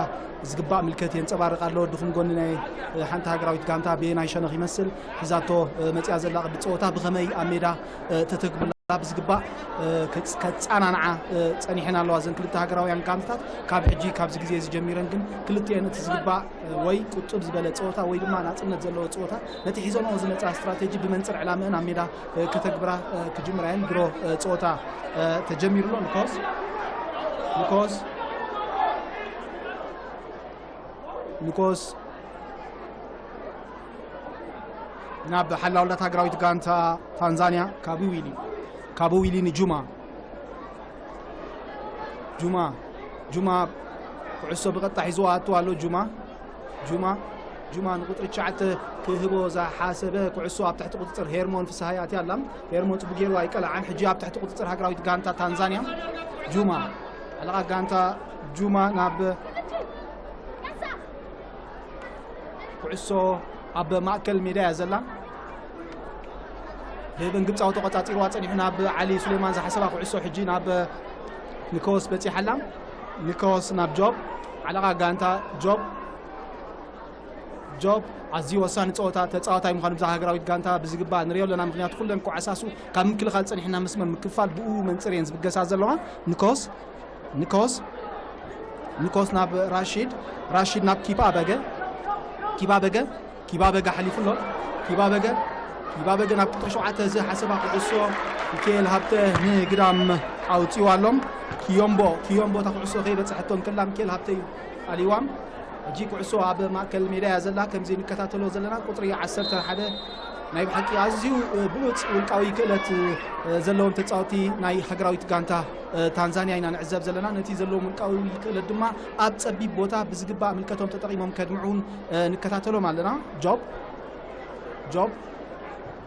ዝግባእ ምልከት የንጸባርቕ ኣሎ። ድኹም ጎኒ ናይ፣ እ፣ ሓንቲ ሃገራዊት ጋንታ በየናይ ሸነኽ ይመስል ሒዛቶ፣ እ፣ መጽያ ዘላ ቅዲ ጸወታ ብኸመይ ኣብ ሜዳ፣ እ፣ ተተግብላ ብዝግባእ፣ እ፣ ከጽ-፣ ከጸናንዓ፣ እ፣ ጸኒሐን ኣለዋ። እዘን ክልተ ሃገራውያን ጋንታታት ካብ ሕጂ ካብዚ ግዜ እዚ ጀሚረን ግን ክልቲኤን እቲ ዝግባእ፣ እ፣ ወይ ቁጥብ ዝበለ ጸወታ ወይ ድማ ናጽነት ዘለዎ ጸወታ ነቲ ሒዘንኦ ዝመጻ ስትራቴጂ ብመንጽር ዕላምአን ኣብ ሜዳ፣ እ፣ ከተግብራ፣ እ፣ ክጅምራ እየን። ድሮ፣ እ፣ ጸወታ፣ እ፣ ተጀሚሩ ኣሎ። ኒኮስ፣ ኒኮስ፣ ኒኮስ ናብ ሓላውላት ሃገራዊት ጋንታ ታንዛንያ ካቡ ዊሊ፣ ካቡ ዊሊ ንጁማ፣ ጁማ፣ ጁማ ኩዕሶ ብቐጥታ ሒዝዋ ኣቱ ኣሎ። ጁማ፣ ጁማ፣ ጁማ ንቁጥሪ ትሽዓተ ክህቦ ዝሓሰበ ኩዕሶ ኣብ ትሕቲ ቁጽጽር ሄርሞን ፍስሃይ ኣትያ ኣላ። ሄርሞን ጽቡቅ ገይርዋ ኣይቀልዓን። ሕጂ ኣብ ትሕቲ ቁጽጽር ሃገራዊት ጋንታ ታንዛንያ። ጁማ፣ ሓለቓ ጋንታ ጁማ ናብ ኩዕሶ ኣብ ማእከል ሜዳ እያ ዘላ። ሌቨን ግብጻዊ ተቆጻጺርዋ ጸኒሑ ናብ ዓሊ ሱሌማን ዝሓሰባ ኩዕሶ ሕጂ ናብ ኒኮስ በጺሓ ኣላ። ኒኮስ ናብ ጆብ፣ ሓለቓ ጋንታ ጆብ። ጆብ ኣዝዩ ወሳኒ ጸወታ ተጻዋታይ ምዃኑ ብዛ ሃገራዊት ጋንታ ብዝግባእ ንሪኦ ኣለና። ምኽንያቱ ኩለን ክዓሳሱ ካብ ምክልኻል ጸኒሕና መስመር ምክፋል ብኡ መንጽር እየን ዝብገሳ ዘለዋ። ኒኮስ፣ ኒኮስ፣ ኒኮስ ናብ ራሺድ፣ ራሺድ ናብ ኪባ በገ፣ ኪባ በገ፣ ኪባ በገ ሓሊፉ ኣሎ። ኪባ በገ፣ ኪባ በገ ናብ ቁጥሪ ሸውዓተ ዝሓሰባ ኩዕሶ ሚካኤል ሃብተ ንግዳም ኣውጺዋ ኣሎ። ኪዮምቦ፣ ኪዮምቦ እታ ኩዕሶ ከይበጽሐቶ እንከላ ሚካኤል ሃብተ እዩ ኣልይዋም። ሕጂ ኩዕሶ ኣብ ማእከል ሜዳ እያ ዘላ፣ ከምዚ ንከታተሎ ዘለና ቁጽሪ ዓሰርተ ሓደ ናይ ብሓቂ ኣዝዩ፣ እ፣ ብሉጽ ውልቃዊ ክእለት፣ እ፣ ዘለዎም ተጻወቲ ናይ ሃገራዊት ጋንታ፣ እ፣ ታንዛንያ ኢና ንዕዘብ ዘለና። ነቲ ዘለዎም ውልቃዊ ክእለት ድማ ኣብ ጸቢብ ቦታ ብዝግባእ ምልከቶም ተጠቒሞም ከድምዑን፣ እ፣ ንከታተሎም ኣለና። ጆብ፣ ጆብ፣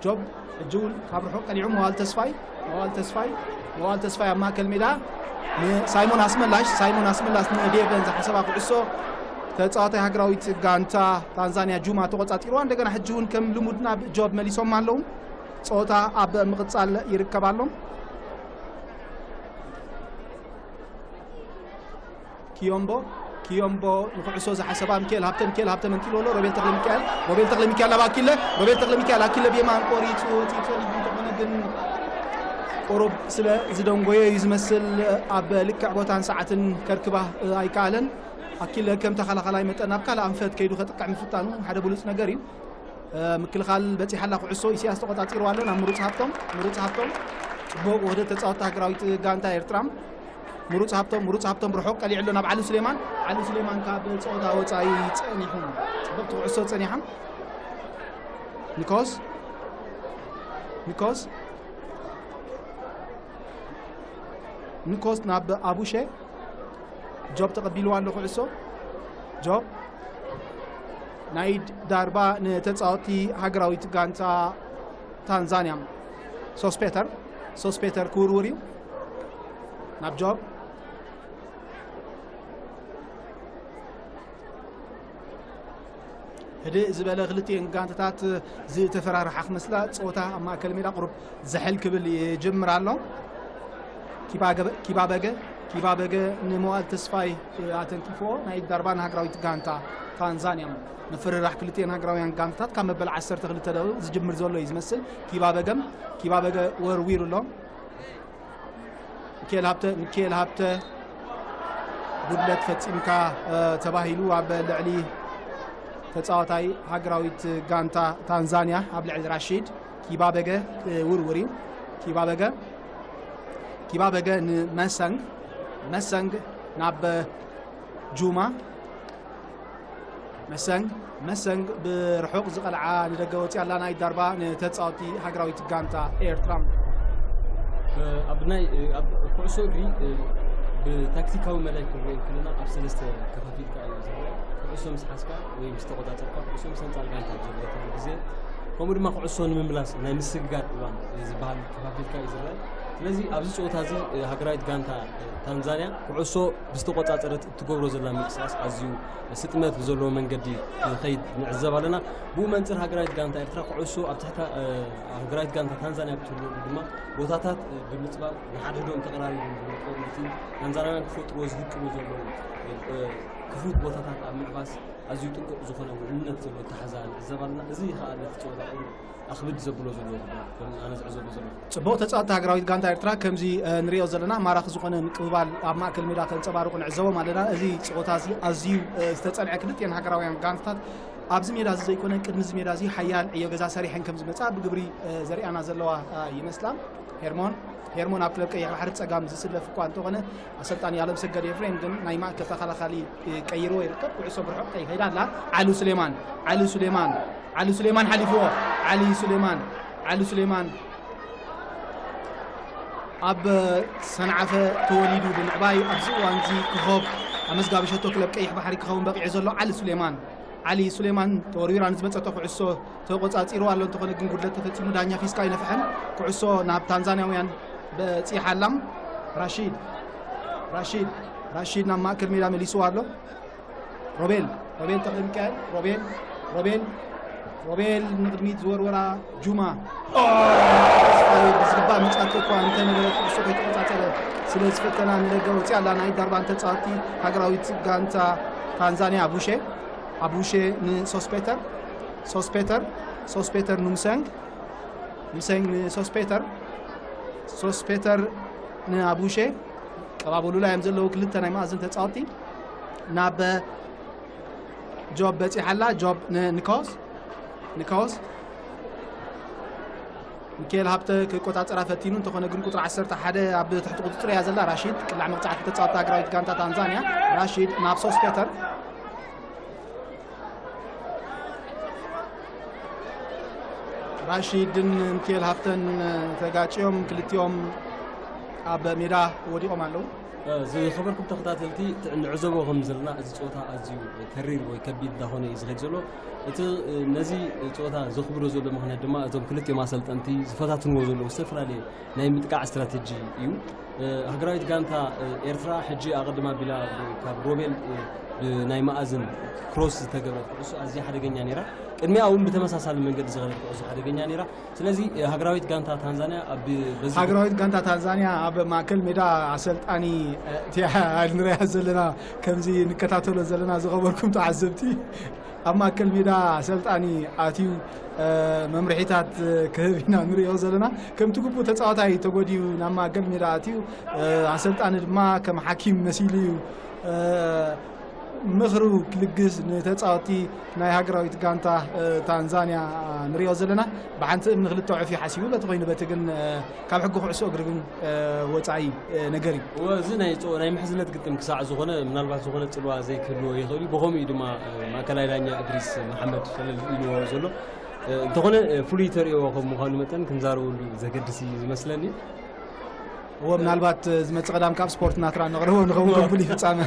ጆብ፣ ሕጂ እውን ካብ ርሑቕ ቀሊዑ መዋል ተስፋይ፣ መዋል ተስፋይ፣ መዋል ተስፋይ ኣብ ማእከል ሜዳ ንሳይሞን ኣስመላሽ፣ ሳይሞን ኣስመላሽ ንዴቨን ዝሓሰባ ኩዕሶ ተጻዋታይ ሃገራዊት ጋንታ ታንዛንያ ጁማ ተቆጻጺርዋ። እንደገና ሕጂ እውን ከም ልሙድ ናብ ጆብ መሊሶም ኣለዉ። ጸወታ ኣብ ምቕጻል ይርከብ ኣሎ። ኪዮምቦ፣ ኪዮምቦ ንኩዕሶ ዝሓሰባ ሚካኤል ሃብተ፣ ሚካኤል ሃብተ መንጢሉ ኣሎ። ሮቤል ተክለ ሚካኤል፣ ሮቤል ተክለ ሚካኤል ኣብ ኣኪለ፣ ሮቤል ተክለ ሚካኤል ኣኪለ ብየማን ቆሪጹ ወጺኡ ጸኒሑ፣ እንተኾነ ግን ቁሩብ ስለ ዝደንጎዮ እዩ ዝመስል ኣብ ልክዕ ቦታን ሰዓትን ከርክባ ኣይከኣለን። ኣኪለ ከም ተኸላኸላይ መጠን ናብ ካልእ ኣንፈት ከይዱ ከጥቅዕ ምፍታኑ ሓደ ብሉጽ ነገር እዩ። እ፣ ምክልኻል በጺሓ ኣላ ኩዕሶ፣ ኢሳያስ ተቆጻጺርዋ ኣሎ ናብ ምሩጽ ሃብቶም፣ ምሩጽ ሃብቶም። ጽቡቕ ውህደት ተጻወትቲ ሃገራዊት ጋንታ ኤርትራ። ምሩጽ ሃብቶም፣ ምሩጽ ሃብቶም ርሑቕ ቀሊዑ ኣሎ ናብ ዓሊ ሱሌማን። ዓሊ ሱሌማን ካብ ጸወታ ወጻኢ ጸኒሑ። ጽብቕቲ ኩዕሶ ጸኒሓ። ኒኮስ፣ ኒኮስ፣ ኒኮስ ናብ ኣቡሼ። ጆብ ተቐቢልዋ ኣሎ ኩዕሶ። ጆብ ናይ ዳርባ ንተጻወቲ ሃገራዊት ጋንታ ታንዛንያ። ሶስፔተር፣ ሶስፔተር ክውርውር እዩ ናብ ጆብ። ህድእ ዝበለ ክልቲኤን ጋንታታት ዝተፈራርሓ ክመስላ፣ ጸወታ ኣብ ማእከል ሜዳ ቁሩብ ዝሕል ክብል ይጅምር ኣሎ። ኪባገበ- ኪባበገ ኪባበገ ንመዋል ተስፋይ ኣተንኪፍዎ፣ ናይ ዳርባ ንሃገራዊት ጋንታ ታንዛንያ። ምፍርራሕ ክልቲኤን ሃገራውያን ጋንታታት ካብ መበል ዓሰርተ ክልተ ደቂቕ ዝጅምር ዘሎ እዩ ዝመስል። ኪባበገም ኪባበገ ወርዊሩ ኣሎ። ሚካኤል ሃብተ ሚካኤል ሃብተ ጉድለት ፈጺምካ ተባሂሉ ኣብ ልዕሊ ተጻዋታይ ሃገራዊት ጋንታ ታንዛንያ፣ ኣብ ልዕሊ ራሺድ ኪባበገ ክውርውር እዩ። ኪባበገ ኪባበገ ንመሰንግ መሰንግ ናብ ጁማ መሰንግ መሰንግ ብርሑቕ ዝቐልዓ ንደገ ወፂኣ ኣላ። ናይ ዳርባ ንተፃወቲ ሃገራዊት ጋንታ ኤርትራ። ኣብ ናይ ኣብ ኩዕሶ እግሪ ብታክቲካዊ መዳይ ክንሪኦ ከለና ኣብ ሰለስተ ከፋፊልካ እዩ ዝረአ። ኩዕሶ ምስ ሓዝካ ወይ ምስ ተቆፃፀርካ፣ ኩዕሶ ምስ ኣንፃር ጋንታ ኣብ ዘሎ ግዜ፣ ከምኡ ድማ ኩዕሶ ንምምላስ ናይ ምስግጋር እዋን ዝበሃል ከፋፊልካ እዩ ዝረአ። ስለዚ ኣብዚ ፀወታ እዚ ሃገራዊት ጋንታ ታንዛንያ ኩዕሶ ብዝተቆፃፀረት እትገብሮ ዘላ ምንቅስቃስ ኣዝዩ ስጥመት ብዘለዎ መንገዲ ይኸይድ ንዕዘብ ኣለና። ብኡ መንፅር ሃገራዊት ጋንታ ኤርትራ ኩዕሶ ኣብ ትሕቲ ሃገራዊት ጋንታ ታንዛንያ ብትህልወሉ ድማ ቦታታት ብምፅባብ ንሓድሕዶም ተቐራሪቦም ብምጥቆም ነቲ ታንዛንያውያን ክፈጥርዎ ዝህቅኑ ዘለዉ ክፉት ቦታታት ኣብ ምዕባስ ኣዝዩ ጥንቁቕ ዝኾነ ውዕልነት ዘለዎ ኣተሓዛ ንዕዘብ ኣለና። እዚ ከዓ ነቲ ፀወታ ኣኽብድ ዘብሎ ዘሎ ጉዳይ ከም ኣነ ዝዕዘቦ ዘሎ። ጽቡቕ ተጻወትቲ ሃገራዊት ጋንታ ኤርትራ ከምዚ ንሪኦ ዘለና ማራኺ ዝኾነ ምቅብባል ኣብ ማእከል ሜዳ ከንጸባርቑ ንዕዘቦም ኣለና። እዚ ጸወታ እዚ ኣዝዩ ዝተጸንዐ ክልቲኤን ሃገራውያን ጋንታታት ኣብዚ ሜዳ እዚ ዘይኮነ ቅድሚ እዚ ሜዳ እዚ ሓያል ዕዮ ገዛ ሰሪሐን ከም ዝመጻ ብግብሪ ዘሪኣና ዘለዋ ይመስላ። ሄርሞን ሄርሞን ኣብ ክለብ ቀይሕ ባሕሪ ጸጋም ዝስለፍ እኳ እንተኾነ ኣሰልጣኒ ኣለምሰገድ ኤፍሬም ግን ናይ ማእከል ተኸላኻሊ ቀይርዎ ይርከብ። ኩዕሶ ብርሑቕ ከይኸይዳ ኣላ። ዓሉ ስሌማን ዓሉ ስሌማን ዓሉ ስሌማን ሓሊፍዎ። ዓሊ ስሌማን ዓሉ ስሌማን ኣብ ሰንዓፈ ተወሊዱ ብምዕባይ ኣብዚ እዋን እዚ ኮኾብ ኣመዝጋቢ ሸቶ ክለብ ቀይሕ ባሕሪ ክኸውን በቒዑ ዘሎ ዓሊ ስሌማን ዓሊ ሱሌማን ተወርዊራ ንዝመጸቶ ኩዕሶ ተቆጻጺሩ ኣሎ። እንተኾነ ግን ጉድለት ተፈጺሙ ዳኛ ፊስካ ኣይነፍሐን። ኩዕሶ ናብ ታንዛንያውያን በጺሓ ኣላ። ራሺድ ራሺድ ራሺድ ናብ ማእከል ሜዳ መሊስዋ ኣሎ። ሮቤል ሮቤል ተኽለሚካኤል ሮቤል ሮቤል ሮቤል ንቕድሚት ዝወርወራ ጁማ ተስፋይ ብዝግባእ ምጻቶ እኳ እንተነበረ ኩዕሶ ከይተቆጻጸረ ስለ ዝፈተና ንደገ ወጺኣ ኣላ። ናይ ዳርባን ተጻወቲ ሃገራዊት ጋንታ ታንዛንያ ኣቡሼ ኣቡሼ ንሶስፔተር ሶስፔተር ሶስፔተር ንሙሰንግ ሙሰንግ ንሶስፔተር ሶስፔተር ንኣቡሼ ቀባበሉላ እዮም ዘለዉ ክልተ ናይ መኣዝን ተጻወቲ ናብ ጆብ በጺሓላ ጆብ ንካውስ ንካውስ ሚካኤል ሃብተ ክቆጻጸራ ፈቲኑ እንተኾነ ግን ቁጽሪ ዓሰርተ ሓደ ኣብ ትሕቲ ቁጽጽር እያ ዘላ። ራሺድ ቅላዕ መቕጻዕቲ ተጻወቲ ሃገራዊት ጋንታ ታንዛንያ ራሺድ ናብ ሶስፔተር ራሺድን ሚካኤል ሃብተን ተጋጭዮም ክልቲኦም ኣብ ሜዳ ወዲቖም ኣለዉ። ዝኸበርኩም ተኸታተልቲ ንዕዘቦ ከም ዘለና እዚ ፀወታ ኣዝዩ ተሪር ወይ ከቢድ እንዳኾነ እዩ ዝኸድ ዘሎ። እቲ ነዚ ፀወታ ዘኽብዶ ዘሎ ምኽንያት ድማ እዞም ክልቲኦም ኣሰልጠንቲ ዝፈታትንዎ ዘለዉ ዝተፈላለየ ናይ ምጥቃዕ ስትራቴጂ እዩ። ሃገራዊት ጋንታ ኤርትራ ሕጂ ኣቐድማ ቢላ ካብ ሮቤል ብናይ መኣዝን ክሮስ ዝተገብረት ኩዕሶ ኣዝያ ሓደገኛ ነይራ። ቅድሚኣ እውን ብተመሳሳሊ መንገዲ ዝኸደት ኩዕሶ ሓደገኛ ነይራ። ስለዚ ሃገራዊት ጋንታ ታንዛንያ ኣብ በዚ ሃገራዊት ጋንታ ታንዛንያ ኣብ ማእከል ሜዳ ኣሰልጣኒ እቲኣ ንሪኣ ዘለና ከምዚ ንከታተሎ ዘለና ዝኸበርኩም ተዓዘብቲ ኣብ ማእከል ሜዳ ኣሰልጣኒ ኣትዩ መምርሒታት ክህብ ኢና ንሪኦ ዘለና። ከምቲ ግቡእ ተፃዋታይ ተጎዲኡ ናብ ማእከል ሜዳ ኣትዩ ኣሰልጣኒ ድማ ከም ሓኪም መሲሉ እዩ ምኽሩ ክልግስ ንተፃወቲ ናይ ሃገራዊት ጋንታ ታንዛንያ ንሪኦ ዘለና። ብሓንቲ እምኒ ክልተ ዕፍ እዩ ሓሲቡ። በቲ ኮይኑ በቲ ግን ካብ ሕጊ ኩዕሶ እግሪ ግን ወፃኢ ነገር እዩ። እወ፣ እዚ ናይ ጸ- ናይ ምሕዝነት ግጥም ክሳዕ ዝኾነ ምናልባት ዝኾነ ጽልዋ ዘይክህልዎ ይኽእል እዩ። ብኸምኡ እዩ ድማ ማእከላይ ዳኛ እድሪስ መሓመድ ሸለል ኢልዎ ዘሎ። እንተኾነ ፍሉይ ተርእዮ ከም ምዃኑ መጠን ክንዛረበሉ ዘገድስ እዩ ዝመስለኒ። እዎ፣ ምናልባት ዝመጽእ ቀዳም ካብ ስፖርት ናትራ ነቕርቦ ንኸውን ከም ፍሉይ ፍጻመ።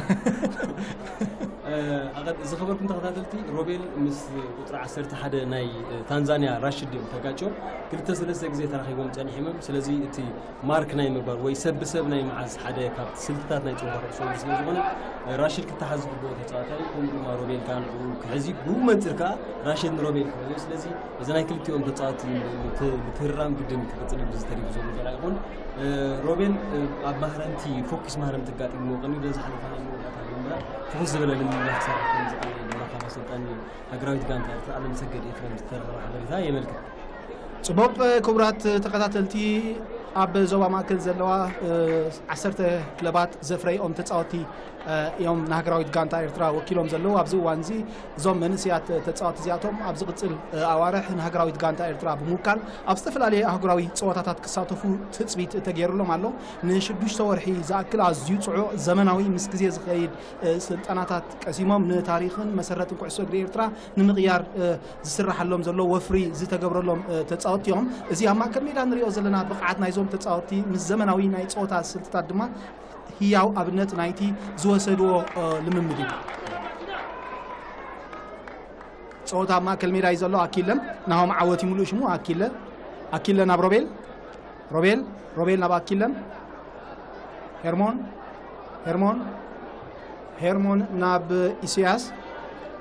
ኣቐድ-፣ ዝኸበርኩም ተኸታተልቲ፣ ሮቤል ምስ ቁጽሪ ዓሰርተ ሓደ ናይ፣ እ፣ ታንዛንያ ራሽድ እዮም ተጋጭዮም። ክልተ ሰለስተ ግዜ ተራኺቦም ጸኒሖም እዮም። ስለዚ እቲ ማርክ ናይ ምግባር ወይ ሰብ ብሰብ ናይ መዓዝ ሓደ ካብ ስልትታት ናይ ጸወታ ኩዕሶ እግሪ ስለ ዝኾነ፣ እ፣ ራሽድ ክተሓዝ ዝግብኦ ተጻዋታይ፣ ከምኡ ድማ ሮቤል ከኣ ንዕኡ ክሕዝ እዩ። ብኡ መንጽር ከኣ ራሽድ ንሮቤል ክሕዞ። ስለዚ እዚ ናይ ክልቲኦም ተጻወትቲ ምት-፣ ምትህርራም ግድን ክቕጽል እዩ፣ ብዚ ተሪፉ ዘሎ ገና ይኹን። እ፣ ሮቤል፣ እ፣ ኣብ ማህረምቲ፣ ፎኪስ ማህረምቲ ኣጋጢምዎ ቀንዩ፣ በዚ ሓለፋ ናይ መወዳእታ ግንባር ፍኹስ ዝበለ ልምምድ ክሰርሕ ከም ዝኽእል ድማ ካብ ኣሰልጣኒ ሃገራዊት ጋንታ ኤርትራ ኣለምሰገድ ኤፍሬም ዝተረኸበ ሓበሬታ የመልክት። ጽቡቕ፣ ክቡራት ተኸታተልቲ፣ ኣብ ዞባ ማእከል ዘለዋ፣ እ፣ ዓሰርተ ክለባት ዘፍረይኦም ተጻወትቲ፣ እ፣ እዮም ንሃገራዊት ጋንታ ኤርትራ ወኪሎም ዘለዉ። ኣብዚ እዋን እዚ እዞም መንእሰያት ተጻወትቲ እዚኣቶም ኣብ ዝቕጽል፣ እ፣ ኣዋርሕ ንሃገራዊት ጋንታ ኤርትራ ብምውካል ኣብ ዝተፈላለየ ኣህጉራዊ ጸወታታት ክሳተፉ ትጽቢት ተገይሩሎም ኣሎ። ንሽዱሽተ ወርሒ ዝኣክል ኣዝዩ ጽዑቕ፣ ዘመናዊ፣ ምስ ግዜ ዝኸይድ፣ እ፣ ስልጠናታት ቀሲሞም ንታሪኽን መሰረትን ኩዕሶ እግሪ ኤርትራ ንምቕያር፣ እ፣ ዝስራሓሎም ዘሎ ወፍሪ ዝተገብረሎም፣ እ፣ ተጻወትቲ እዮም። እዚ ኣብ ማእከል ሜዳ ንሪኦ ዘለና ብቕዓት ናይዞም ተጻወትቲ ምስ ዘመናዊ ናይ ጸወታ ስልትታት ድማ ህያው ኣብነት ናይቲ ዝወሰድዎ፣ እ፣ ልምምድ እዩ። ጸወታ ኣብ ማእከል ሜዳ እዩ ዘሎ። ኣኪለን ናሆም ዓወት ይምልኡ ሽሙ። ኣኪለ፣ ኣኪለ ናብ ሮቤል፣ ሮቤል፣ ሮቤል ናብ ኣኪለን። ሄርሞን፣ ሄርሞን፣ ሄርሞን ናብ ኢሳያስ፣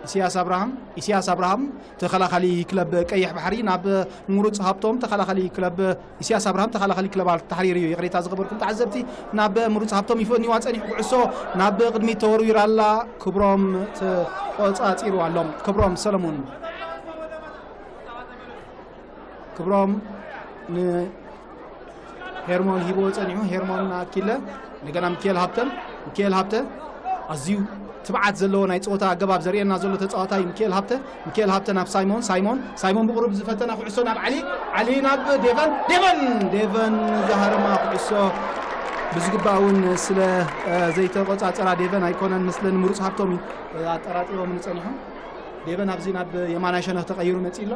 ኢሳያስ ኣብርሃም፣ ኢሳያስ ኣብርሃም ተኸላኻሊ ክለብ ቀይሕ ባሕሪ ናብ ምሩጽ ሃብቶም ተኸላኻሊ ክለብ፣ ኢሳያስ ኣብርሃም ተኸላኻሊ ክለብ ኣልታሕሪር እዩ። ይቕሬታ ዝገበርኩም ተዓዘብቲ፣ ናብ ምሩጽ ሃብቶም ይፈንዋ ጸኒሑ ኩዕሶ ናብ ቅድሚት ተወርዊራ ኣላ። ክብሮም ተቆጻጺሩ ኣሎ። ክብሮም ሰለሙን። ክብሮም ንሄርሞን ሂብዎ ጸኒሑ። ሄርሞን ንኣኪለ፣ እንደገና ሚካኤል ሃብተን። ሚካኤል ሃብተ ኣዝዩ ትብዓት ዘለዎ ናይ ጸወታ ኣገባብ ዘርእየና ዘሎ ተጻዋታይ ሚካኤል ሃብተ። ሚካኤል ሃብተ ናብ ሳይሞን። ሳይሞን፣ ሳይሞን ብቕሩብ ዝፈተና ኩዕሶ ናብ ዓሊ። ዓሊ ናብ ዴቨን። ዴቨን፣ ዴቨን ዝሃረማ ኩዕሶ ብዝግባእ እውን ስለ፣ እ፣ ዘይተቆጻጸራ ዴቨን ኣይኮነን ምስለን ምሩጽ ሃብቶም እዩ፣ እ፣ ኣጠራጢሮም ጸኒሖም። ዴቨን ኣብዚ ናብ የማናይ ሸነኽ ተቐይሩ መጺኡ ኣሎ።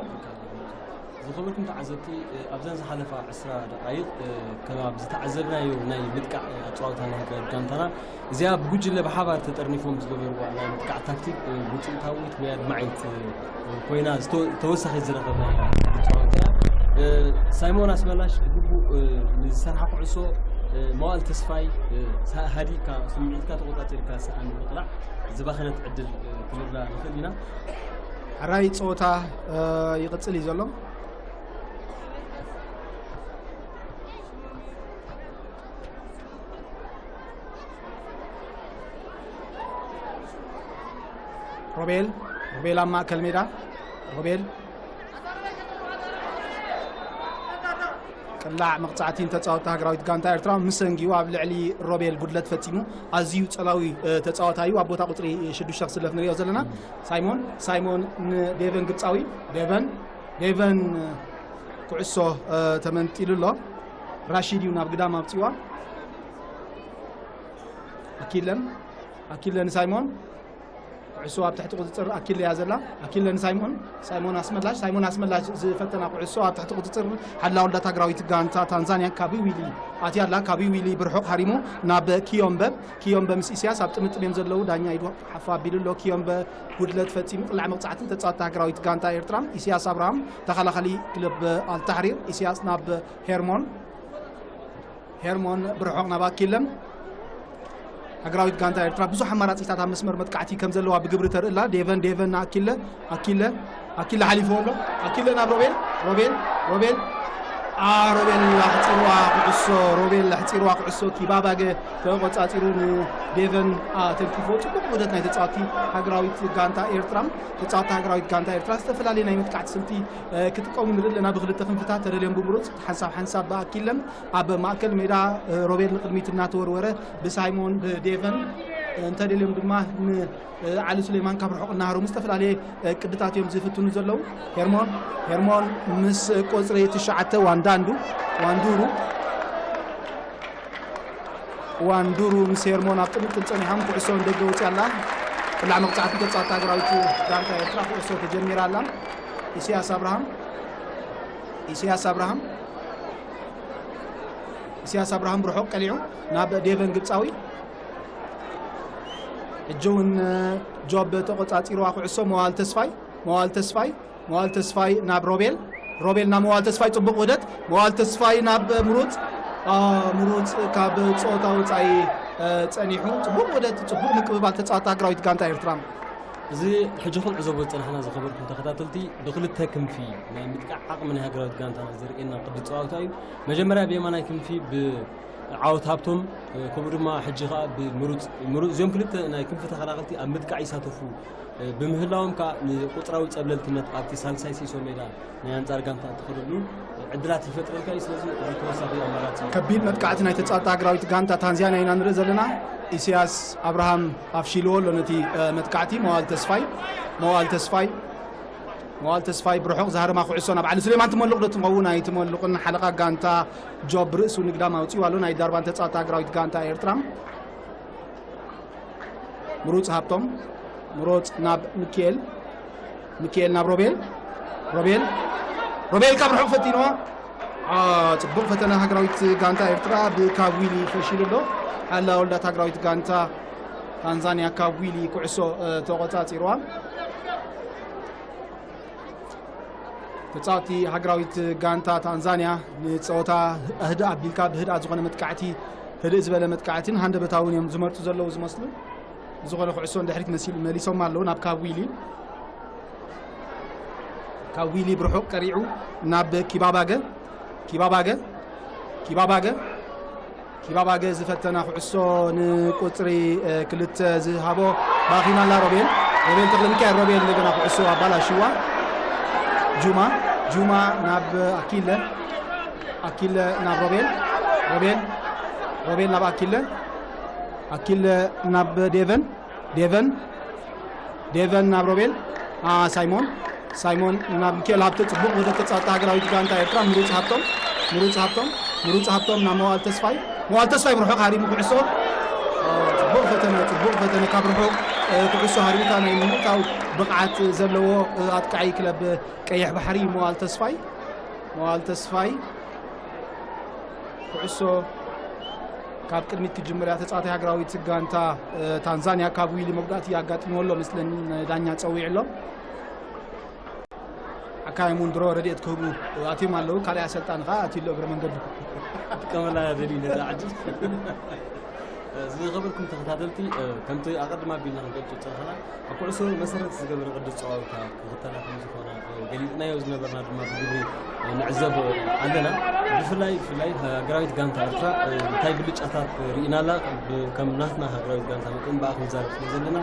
ዝኸበርኩም ተዓዘብቲ፣ እ፣ ኣብዘን ዝሓለፋ ዕስራ ደቓይቕ፣ እ፣ ከም ኣብ ዝተዓዘብናዮ ናይ ምጥቃዕ፣ እ፣ ኣጸዋውታ ናይ ሃገራዊት ጋንታና፣ እዚኣ ብጉጅለ ብሓባር ተጠርኒፎም ዝገበርዋ ናይ ምጥቃዕ ታክቲክ፣ እ፣ ውጽኢታዊት ወይ ኣድማዒት፣ እ፣ ኮይና ዝተ-፣ ተወሳኺ ዝረኸብናያ ጸዋታ እያ። እ፣ ሳይሞን ኣስመላሽ ብግቡእ፣ እ፣ ንዝሰርሓ ኩዕሶ፣ እ፣ መዋእል ተስፋይ፣ እ፣ ሳ-፣ ሃዲእካ፣ ስምዒትካ ተቆጻጺርካ ሰኣን ምቕላዕ ዝባኸነት ዕድል፣ እ፣ ክንብላ ንኽእል ኢና። ሕራይ ጸወታ፣ እ፣ ይቕጽል እዩ ዘሎ። ሮቤል፣ ሮቤል ኣብ ማእከል ሜዳ። ሮቤል ቅላዕ መቕጻዕቲ ንተጻወትቲ ሃገራዊት ጋንታ ኤርትራ ምስ ሰንጊኡ ኣብ ልዕሊ ሮቤል ጉድለት ፈጺሙ። ኣዝዩ ጸላዊ፣ እ፣ ተጻዋታይ እዩ። ኣብ ቦታ ቁጽሪ ሽዱሽተ ክስለፍ ንሪኦ ዘለና። ሳይሞን፣ ሳይሞን ንዴቨን ግብጻዊ። ዴቨን፣ ዴቨን ኩዕሶ፣ እ፣ ተመንጢሉ ኣሎ። ራሺድ እዩ ናብ ግዳም ኣምጺዋ። ኣኪለን፣ ኣኪለ ንሳይሞን። ኩዕሶ ኣብ ትሕቲ ቁጽጽር ኣኪለ እያ ዘላ። ኣኪለ ንሳይሞን። ሳይሞን ኣስመላሽ፣ ሳይሞን ኣስመላሽ ዝፈተና ኩዕሶ ኣብ ትሕቲ ቁጽጽር ሓላው ዳታ ሃገራዊት ጋንታ ታንዛንያ ካቢዊሊ ኣትያ ኣላ። ካቢዊሊ ብርሑቕ ሃሪሙ ናብ ኪዮምበ። ኪዮምበ ምስ ኢሳያስ ኣብ ጥምጥም እዮም ዘለዉ። ዳኛ ኢዱ ሓፍ ኣቢሉ ኣሎ። ኪዮምበ ጉድለት ፈጺሙ ቅላዕ መቕጻዕትን ተጻወትቲ ሃገራዊት ጋንታ ኤርትራ። ኢሳያስ ኣብርሃም ተኸላኻሊ ክለብ ኣልታሕሪር። ኢሳያስ ናብ ሄርሞን። ሄርሞን ብርሑቕ ናብ ኣኪለን። ሃገራዊት ጋንታ ኤርትራ ብዙሕ ኣማራጺታት ኣብ መስመር መጥቃዕቲ ከም ዘለዋ ብግብሪ ተርኢ ኣላ። ዴቨን፣ ዴቨን ንኣኪለ፣ ኣኪለ፣ ኣኪለ ሓሊፍዎ ኣሎ። ኣኪለ ናብ ሮቤል፣ ሮቤል፣ ሮቤል። ኣ፣ ሮቤል ኣሕጺርዋ ኩዕሶ፣ ሮቤል ኣሕጺርዋ ኩዕሶ። ኪባባገ ተቆጻጺሩ ንዴቨን፣ ኣ፣ ተንኪፎ። ጽቡቕ ውህደት ናይ ተጻወትቲ ሃገራዊት ጋንታ ኤርትራ። ተጻወትቲ ሃገራዊት ጋንታ ኤርትራ ዝተፈላለየ ናይ መጥቃዕቲ ስልቲ፣ እ፣ ክጥቀሙ ንርኢ ኣለና። ብክልተ ክንፍታት ተደልዮም ብምሩጽ ሓንሳብ ሓንሳብ ብኣኪለን ኣብ ማእከል ሜዳ፣ እ፣ ሮቤል ንቕድሚት እናተወርወረ ብሳይሞን ብዴቨን፣ እ፣ እንተደልዮም ድማ ን-፣ እ፣ ዓሊ ሱሌማን ካብ ርሑቕ እናሃረሙ ዝተፈላለየ፣ እ፣ ቅድታት እዮም ዝፍትኑ ዘለዉ። ሄርሞን፣ ሄርሞን ምስ ቁጽሪ ትሽዓተ ዋንዳንዱ፣ ዋንዱሩ፣ ዋንዱሩ ምስ ሄርሞን ኣብ ጥምጥም ጸኒሖም ኩዕሶ ንደገ ወጽያ ኣላ። ቅላዕ መቕጻዕቲ ተጻወትቲ ሃገራዊት ጋንታ ኤርትራ ኩዕሶ ተጀሚራ ኣላ። ኢሳያስ ኣብርሃም፣ ኢሳያስ ኣብርሃም፣ ኢሳያስ ኣብርሃም ብርሑቕ ቀሊዑ ናብ ዴቨን ግብጻዊ። ሕጂ እውን ጆብ ተቆጻጺርዋ ኩዕሶ። መዋል ተስፋይ፣ መዋል ተስፋይ፣ መዋል ተስፋይ ናብ ሮቤል፣ ሮቤል ናብ መዋል ተስፋይ፣ ጽቡቕ ውህደት። መዋል ተስፋይ ናብ ምሩጽ፣ ኣ፣ ምሩጽ ካብ ጸወታ ወጻኢ፣ እ፣ ጸኒሑ። ጽቡቕ ውህደት፣ ጽቡቕ ምቅብባል ተጻወትቲ ሃገራዊት ጋንታ ኤርትራ። እዚ ሕጂ ክንዕዘቦ ዝጸናሕና ዝኸበርኩም ተኸታተልቲ ብክልተ ክንፊ ናይ ምጥቃዕ ዓቕሚ ናይ ሃገራዊት ጋንታ ዘርእየና ቅዲ ጸዋታ እዩ። መጀመርያ ብየማናይ ክንፊ ብዓወት ሃብቶም፣ ከምኡ ድማ ሕጂ ኸኣ ብምሩጽ፣ ምሩጽ፣ እዚኦም ክልተ ናይ ክንፊ ተኸላኸልቲ ኣብ ምጥቃዕ ይሳተፉ ብምህላዎም ከኣ ንቁጽራዊ ጸብለልትነት ኣብቲ ሳልሳይ ሲሶ ሜዳ ናይ ኣንጻር ጋንታ እትኸደሉ ዕድላት ይፈጥረልካ እዩ። ስለዚ እዚ ተወሳኺ ኣማራጺ እዩ። ከቢድ መጥቃዕቲ ናይ ተጻወትቲ ሃገራዊት ጋንታ ታንዛንያ ኢና ንርኢ ዘለና። ኢሳያስ ኣብርሃም ኣፍሺልዎ ኣሎ ነቲ፣ እ፣ መጥቃዕቲ። መዋል ተስፋይ፣ መዋል ተስፋይ፣ መዋል ተስፋይ ብርሑቕ ዝሃረማ ኩዕሶ ናብ ዓሊ ሱሌማን ትመልቕ ዶ ትኸውን ኣይትመልቕን ሓለቓ ጋንታ ጆብ ርእሱ ንግዳም ኣውጺኡ ኣሎ። ናይ ዳርባን ተጻወትቲ ሃገራዊት ጋንታ ኤርትራ። ምሩጽ ሃብቶም፣ ምሩጽ ናብ ሚኪኤል፣ ሚኪኤል ናብ ሮቤል፣ ሮቤል፣ ሮቤል ካብ ርሑቕ ፈቲንዋ። ኣ፣ ጽቡቕ ፈተነ ሃገራዊት ጋንታ ኤርትራ ብካብዊሊ ፈሺሉ ኣሎ። ሓላ ወልዳት ሃገራዊት ጋንታ ታንዛንያ ካብዊሊ ኩዕሶ፣ እ፣ ተቖጻጺርዋ። ተጻወቲ ሃገራዊት ጋንታ ታንዛንያ ንጸወታ ህድእ ኣቢልካ ብህድኣት ዝኾነ መጥቃዕቲ፣ ህድእ ዝበለ መጥቃዕትን ሃንደበታውን እዮም ዝመርጹ ዘለዉ ዝመስሉ። ዝኾነ ኩዕሶ ንድሕሪት መሲል-፣ መሊሶም ኣለዉ ናብ ካዊሊ። ካዊሊ ብርሑቕ ቀሪዑ ናብ ኪባባገ፣ ኪባባገ፣ ኪባባገ፣ ኪባባገ ዝፈተና ኩዕሶ ንቁጽሪ፣ እ፣ ክልተ ዝሃቦ ባኺናላ ሮቤል፣ ሮቤል ተኽለሚካኤል፣ ሮቤል እንደገና ኩዕሶ ኣባላሽዋ። ጁማ፣ ጁማ ናብ ኣኪለ፣ ኣኪለ ናብ ሮቤል፣ ሮቤል፣ ሮቤል ናብ ኣኪለ፣ ኣኪለ ናብ ዴቨን፣ ዴቨን፣ ዴቨን ናብ ሮቤል፣ ኣ፣ ሳይሞን፣ ሳይሞን ናብ ሚካኤል ሃብተ። ጽቡቕ ውህደት ተጻወቲ ሃገራዊት ጋንታ ኤርትራ። ምሩጽ ሃብቶም፣ ምሩጽ ሃብቶም፣ ምሩጽ ሃብቶም ናብ መዋል ተስፋይ፣ መዋል ተስፋይ ብርሑቕ ሃሪሙ ኩዕሶ። ኣ፣ ጽቡቕ ፈተነ፣ ጽቡቕ ፈተነ ካብ ርሑቕ፣ እ፣ ኩዕሶ ሃሪምካ ናይ ምምእታው ብቕዓት ዘለዎ፣ እ፣ ኣጥቃዒ ክለብ ቀይሕ ባሕሪ መዋል ተስፋይ፣ መዋል ተስፋይ። ኩዕሶ ካብ ቅድሚት ክጅምር እያ። ተጻዋታይ ሃገራዊት ጋንታ፣ እ፣ ታንዛንያ ካብ ዊሊ መጉዳእቲ ኣጋጢምዎ ኣሎ መስለኒ፣ ንዳኛ ጸዊዑ ኣሎ። ሓካይም እውን ድሮ ረድኤት ክህቡ ኣትዮም ኣለዉ። ካልኣይ ኣሰልጣኒ ከኣ ኣትዩ ኣሎ እግረ መንገዱ። ክጥቀመላ ደልዩ ነዛ ዕድል። ዝኸበርኩም ተኸታተልቲ፣ እ፣ ከምቲ ኣቐድም ኣቢልና ክንገልጾ ዝጸናሕና፣ ኣብ ኩዕሶ መሰረት ዝገበረ ቅዲ ኣጸዋውታ ክኽተላ ከም ዝኾነ፣ እ፣ ገሊጽናዮ ዝነበርና ድማ ብግብሪ፣ እ፣ ንዕዘብ ኣለና። ብፍላይ፣ ብፍላይ ሃገራዊት ጋንታ ኤርትራ፣ እ፣ እንታይ ብልጫታት ርኢናላ፣ ብ-፣ ከም ናትና ሃገራዊት ጋንታ መጠን ብኣ ክንዛረብ ስለ ዘለና፣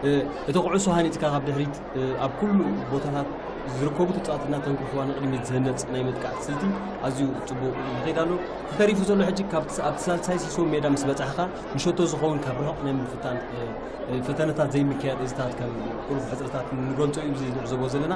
እ፣ እቲ ኩዕሶ ሃኒጽካ ካብ ድሕሪት፣ እ፣ ኣብ ኩሉ ቦታታት ዝርከቡ ተጻወትና ተንክፍዋ ንቕድሚት ዝህነጽ ናይ መጥቃዕቲ ስልቲ ኣዝዩ ጽቡቕ ይኸይድ ኣሎ። ተሪፉ ዘሎ ሕጂ ካብቲ፣ ኣብቲ ሳልሳይ ሲሶ ሜዳ ምስ በጻሕኻ ንሸቶ ዝኸውን ካብ ርሑቕ ናይ ምፍታን፣ እ፣ እ፣ ፈተነታት ዘይምክያድ እዚታት ከም ቁሩብ ሕጽረታት ንገልጾ እዩ እዚ ንዕዘቦ ዘለና።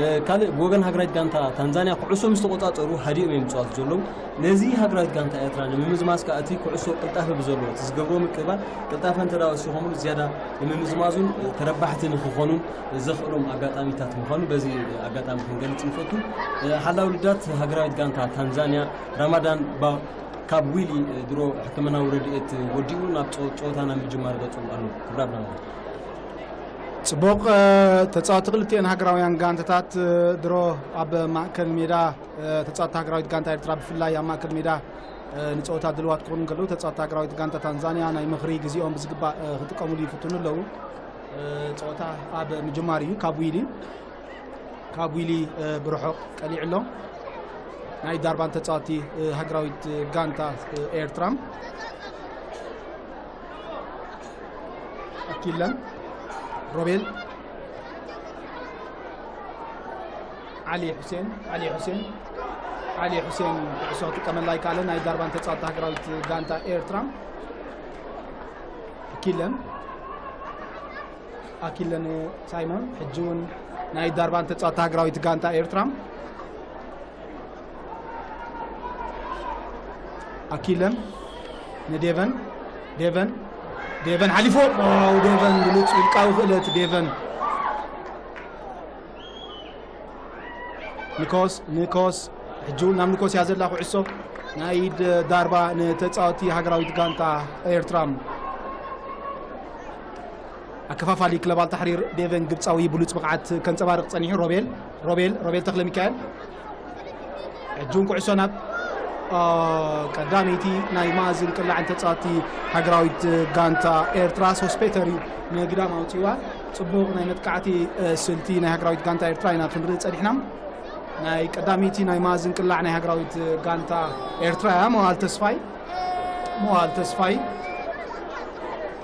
እ፣ ካልእ ብወገን ሃገራዊት ጋንታ ታንዛንያ ኩዕሶ ምስ ተቆጻጸሩ ሃዲኦም እዮም ዝጻወቱ ዘለዉ። ነዚ ሃገራዊት ጋንታ ኤርትራ ንምምዝማዝ ከኣ እቲ ኩዕሶ ቅልጣፈ ብዘለዎ እቲ ዝገብርዎ ምቅብባል ቅልጣፈ እንተ ደኣ ወሲኾምሉ ዝያዳ ንምምዝማዙን ተረባሕቲ ንኽኾኑን ዘኽእሎም ኣጋጣሚታት ምዃኑ በዚ ኣጋጣሚ ክንገልጽ ንፈቱ። ሓላው ልዳት ሃገራዊት ጋንታ ታንዛንያ ራማዳን ባ-፣ ካብ ዊሊ ድሮ ሕክምናዊ ረድኤት ወዲኡ ናብ ጸ-፣ ጸወታ ናብ ምጅማር ገጹ ኣሎ። ክብራት ናመ ጽቡቕ፣ እ፣ ተጻወቲ ክልቲኤን ሃገራውያን ጋንታታት፣ እ፣ ድሮ ኣብ ማእከል ሜዳ፣ እ፣ ተጻወቲ ሃገራዊት ጋንታ ኤርትራ ብፍላይ ኣብ ማእከል ሜዳ፣ እ፣ ንጸወታ ድልዋት ክኾኑ እንከለዉ፣ ተጻወቲ ሃገራዊት ጋንታ ታንዛንያ ናይ ምኽሪ ግዜኦም ብዝግባእ፣ እ፣ ክጥቀሙሉ ይፍትኑ ኣለዉ። እ፣ ጸወታ ኣብ ምጅማር እዩ። ካብ ዊሊ፣ ካብ ዊሊ፣ እ፣ ብርሑቕ ቀሊዑ ኣሎ። ናይ ዳርባን ተጻወቲ፣ እ፣ ሃገራዊት ጋንታ፣ እ፣ ኤርትራ። ኣኪለ፣ ሮቤል፣ ዓሊ ሑሴን፣ ዓሊ ሑሴን፣ ዓሊ ሑሴን ኩዕሶ ክጥቀመላ ኣይከኣለን። ናይ ዳርባን ተጻወቲ ሃገራዊት ጋንታ ኤርትራ። ኣኪለ፣ ኣኪለ ንሳይሞን፣ ሕጂ እውን ናይ ዳርባን ተጻወቲ ሃገራዊት ጋንታ ኤርትራ። ኣኪለ ንዴቨን፣ ዴቨን፣ ዴቨን ሓሊፎ። ዋው፣ ዴቨን ብሉጽ ውልቃዊ ክእለት ዴቨን። ኒኮስ፣ ኒኮስ፣ ሕጂ እውን ናብ ኒኮስ እያ ዘላ ኩዕሶ። ናይ ኢድ ዳርባ ንተጻወቲ ሃገራዊት ጋንታ ኤርትራ። ኣከፋፋሊ ክለብ ኣልታሕሪር ዴቨን ግብፃዊ ብሉፅ ብቕዓት ከንፀባርቕ ጸኒሑ። ሮቤል ሮቤል ሮቤል ተኽለ ሚካኤል ሕጂ እውን ኩዕሶ ናብ ቀዳመይቲ ናይ ማእዝን ቅላዕን ተፃወቲ ሃገራዊት ጋንታ ኤርትራ ሶስት ፔተር እዩ ንግዳም ኣውፅዋ። ፅቡቕ ናይ መጥቃዕቲ ስልቲ ናይ ሃገራዊት ጋንታ ኤርትራ ኢና ክንርኢ ፀኒሕና። ናይ ቀዳመይቲ ናይ ማእዝን ቅላዕ ናይ ሃገራዊት ጋንታ ኤርትራ እያ። መዋል ተስፋይ መዋል ተስፋይ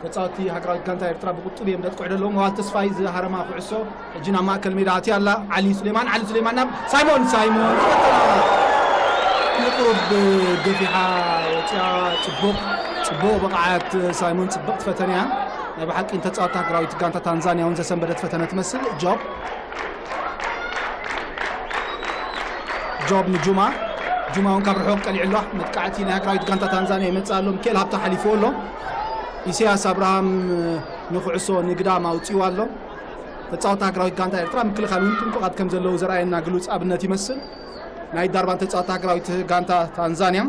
ተፃወቲ ሃገራዊት ጋንታ ኤርትራ ብቁጥብ እዮም ዘጥቅዑ ዘለዉ። መዋል ተስፋይ ዝሃረማ ኩዕሶ ሕጂ ናብ ማእከል ሜዳ ኣትያ ኣላ። ዓሊ ሱሌማን ዓሊ ሱሌማን ናብ ሳይሞን ሳይሞን ንቁሩብ ገፊሓ ወፅያ። ፅቡቕ ፅቡቕ ብቕዓት ሳይሞን ፅብቕቲ ፈተነ እያ። ናይ ብሓቂ ተፃወቲ ሃገራዊት ጋንታ ታንዛንያ እውን ዘሰንበደት ፈተነ ትመስል። ጆብ ጆብ ንጁማ ጁማ እውን ካብ ርሑቕ ቀሊዑ ኣሎ። መጥቃዕቲ ናይ ሃገራዊት ጋንታ ታንዛንያ ይመፅእ ኣሎ። ሚካኤል ሃብተ ሓሊፍዎ ኣሎ። ኢሳያስ ኣብርሃም ንኩዕሶ ንግዳም ኣውፅዋ ኣሎ። ተፃወቲ ሃገራዊት ጋንታ ኤርትራ ምክልኻል እውን ጥንቁቓት ከም ዘለዉ ዘርኣየና ግሉፅ ኣብነት ይመስል። ናይ ዳርባን ተፃወቲ ሃገራዊት ጋንታ ታንዛንያ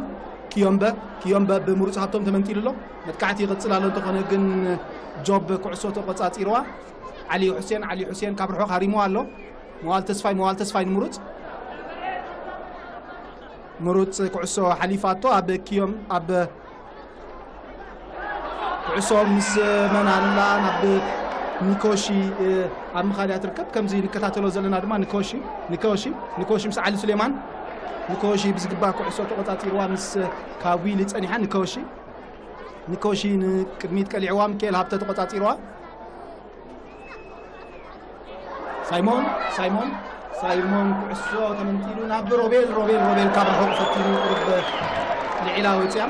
ኪዮምበ ኪዮምበ ብምሩፅ ሃብቶም ተመንጢሉ ኣሎ። መጥቃዕቲ ይቕፅል ኣሎ። እንተኾነ ግን ጆብ ኩዕሶ ተቆፃፂርዋ። ዓሊ ሑሴን ዓሊ ሑሴን ካብ ርሑቕ ሃሪምዋ ኣሎ። መዋል ተስፋይ መዋል ተስፋይ ንምሩፅ ምሩፅ ኩዕሶ ሓሊፋቶ ኣብ ኪዮም ኣብ ኩዕሶ ምስ መን ኣላ ናብ ኒኮሺ ኣብ ምኻድ እያ ትርከብ። ከምዚ ንከታተሎ ዘለና ድማ ኒኮሺ ኒኮሺ ኒኮሺ ምስ ዓሊ ሱሌማን ኒኮሺ ብዝግባእ ኩዕሶ ተቆፃፂርዋ ምስ ካዊሊ ፀኒሓ ኒኮሺ ኒኮሺ ንቅድሚት ቀሊዕዋ። ሚካኤል ሃብተ ተቆፃፂርዋ። ሳይሞን ሳይሞን ሳይሞን ኩዕሶ ተመንጢሉ ናብ ሮቤል ሮቤል ሮቤል ካብ ርሑቕ ፈቲኑ ቁሩብ ልዒላ ወፅያ።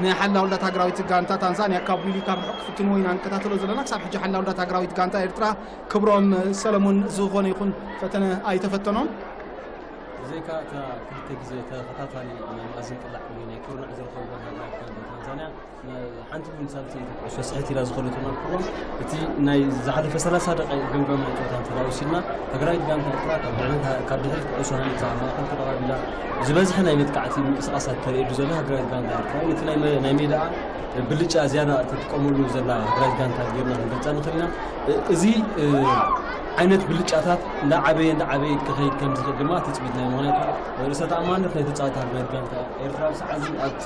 ንሓላውላት ሃገራዊት ጋንታ ታንዛንያ ካብ ዊሊ ካብ ርሑቕ ክፍትንዎ ኢና ንከታተሎ ዘለና። ክሳብ ሕጂ ሓላውላት ሃገራዊት ጋንታ ኤርትራ ክብሮም ሰለሙን ዝኾነ ይኹን ፈተነ ኣይተፈተኖም። ብዘይካ እታ ክልተ ግዜ ተኸታታሊ ናይ ማእዝን ቅላዕ ወይ ናይ ኩርናዕ ዝረኸብዎ ሃገራት ጋንታ ታንዛንያ ሓንቲ እውን ሳልሰይቲ ኩዕሶ ስሕት ኢላ ዝኸደቶ ናብ ክብሮም እቲ ናይ ዝሓለፈ ሰላሳ ደቂቕ ገምጋም ናይ ጨወታ እንተ ወሲድና ሃገራዊት ጋንታ ኤርትራ ካብ ድሕሪት ኩዕሶ ሃኒፃ ኣብ ማእኸል ተቐባቢላ ዝበዝሐ ናይ መጥቃዕቲ ምንቅስቓሳት ተርእየሉ ዘላ ሃገራዊት ጋንታ ኤርትራ ነቲ ናይ ሜዳኣ ብልጫ ዝያዳ ትጥቀመሉ ዘላ ሃገራዊት ጋንታ ጌርና ክንገልፃ ንኽእል ኢና። እዚ ዓይነት ብልጫታት እንዳዓበየ እንዳዓበየ ክኸይድ ከም ዝኽእል ድማ ትፅቢትና እዩ። ምኽንያቱ ርእሰ ተኣማንነት ናይ ተፃወቲ ሃገራዊት ጋንታ ኤርትራ ኣብዚ ሰዓት ኣብቲ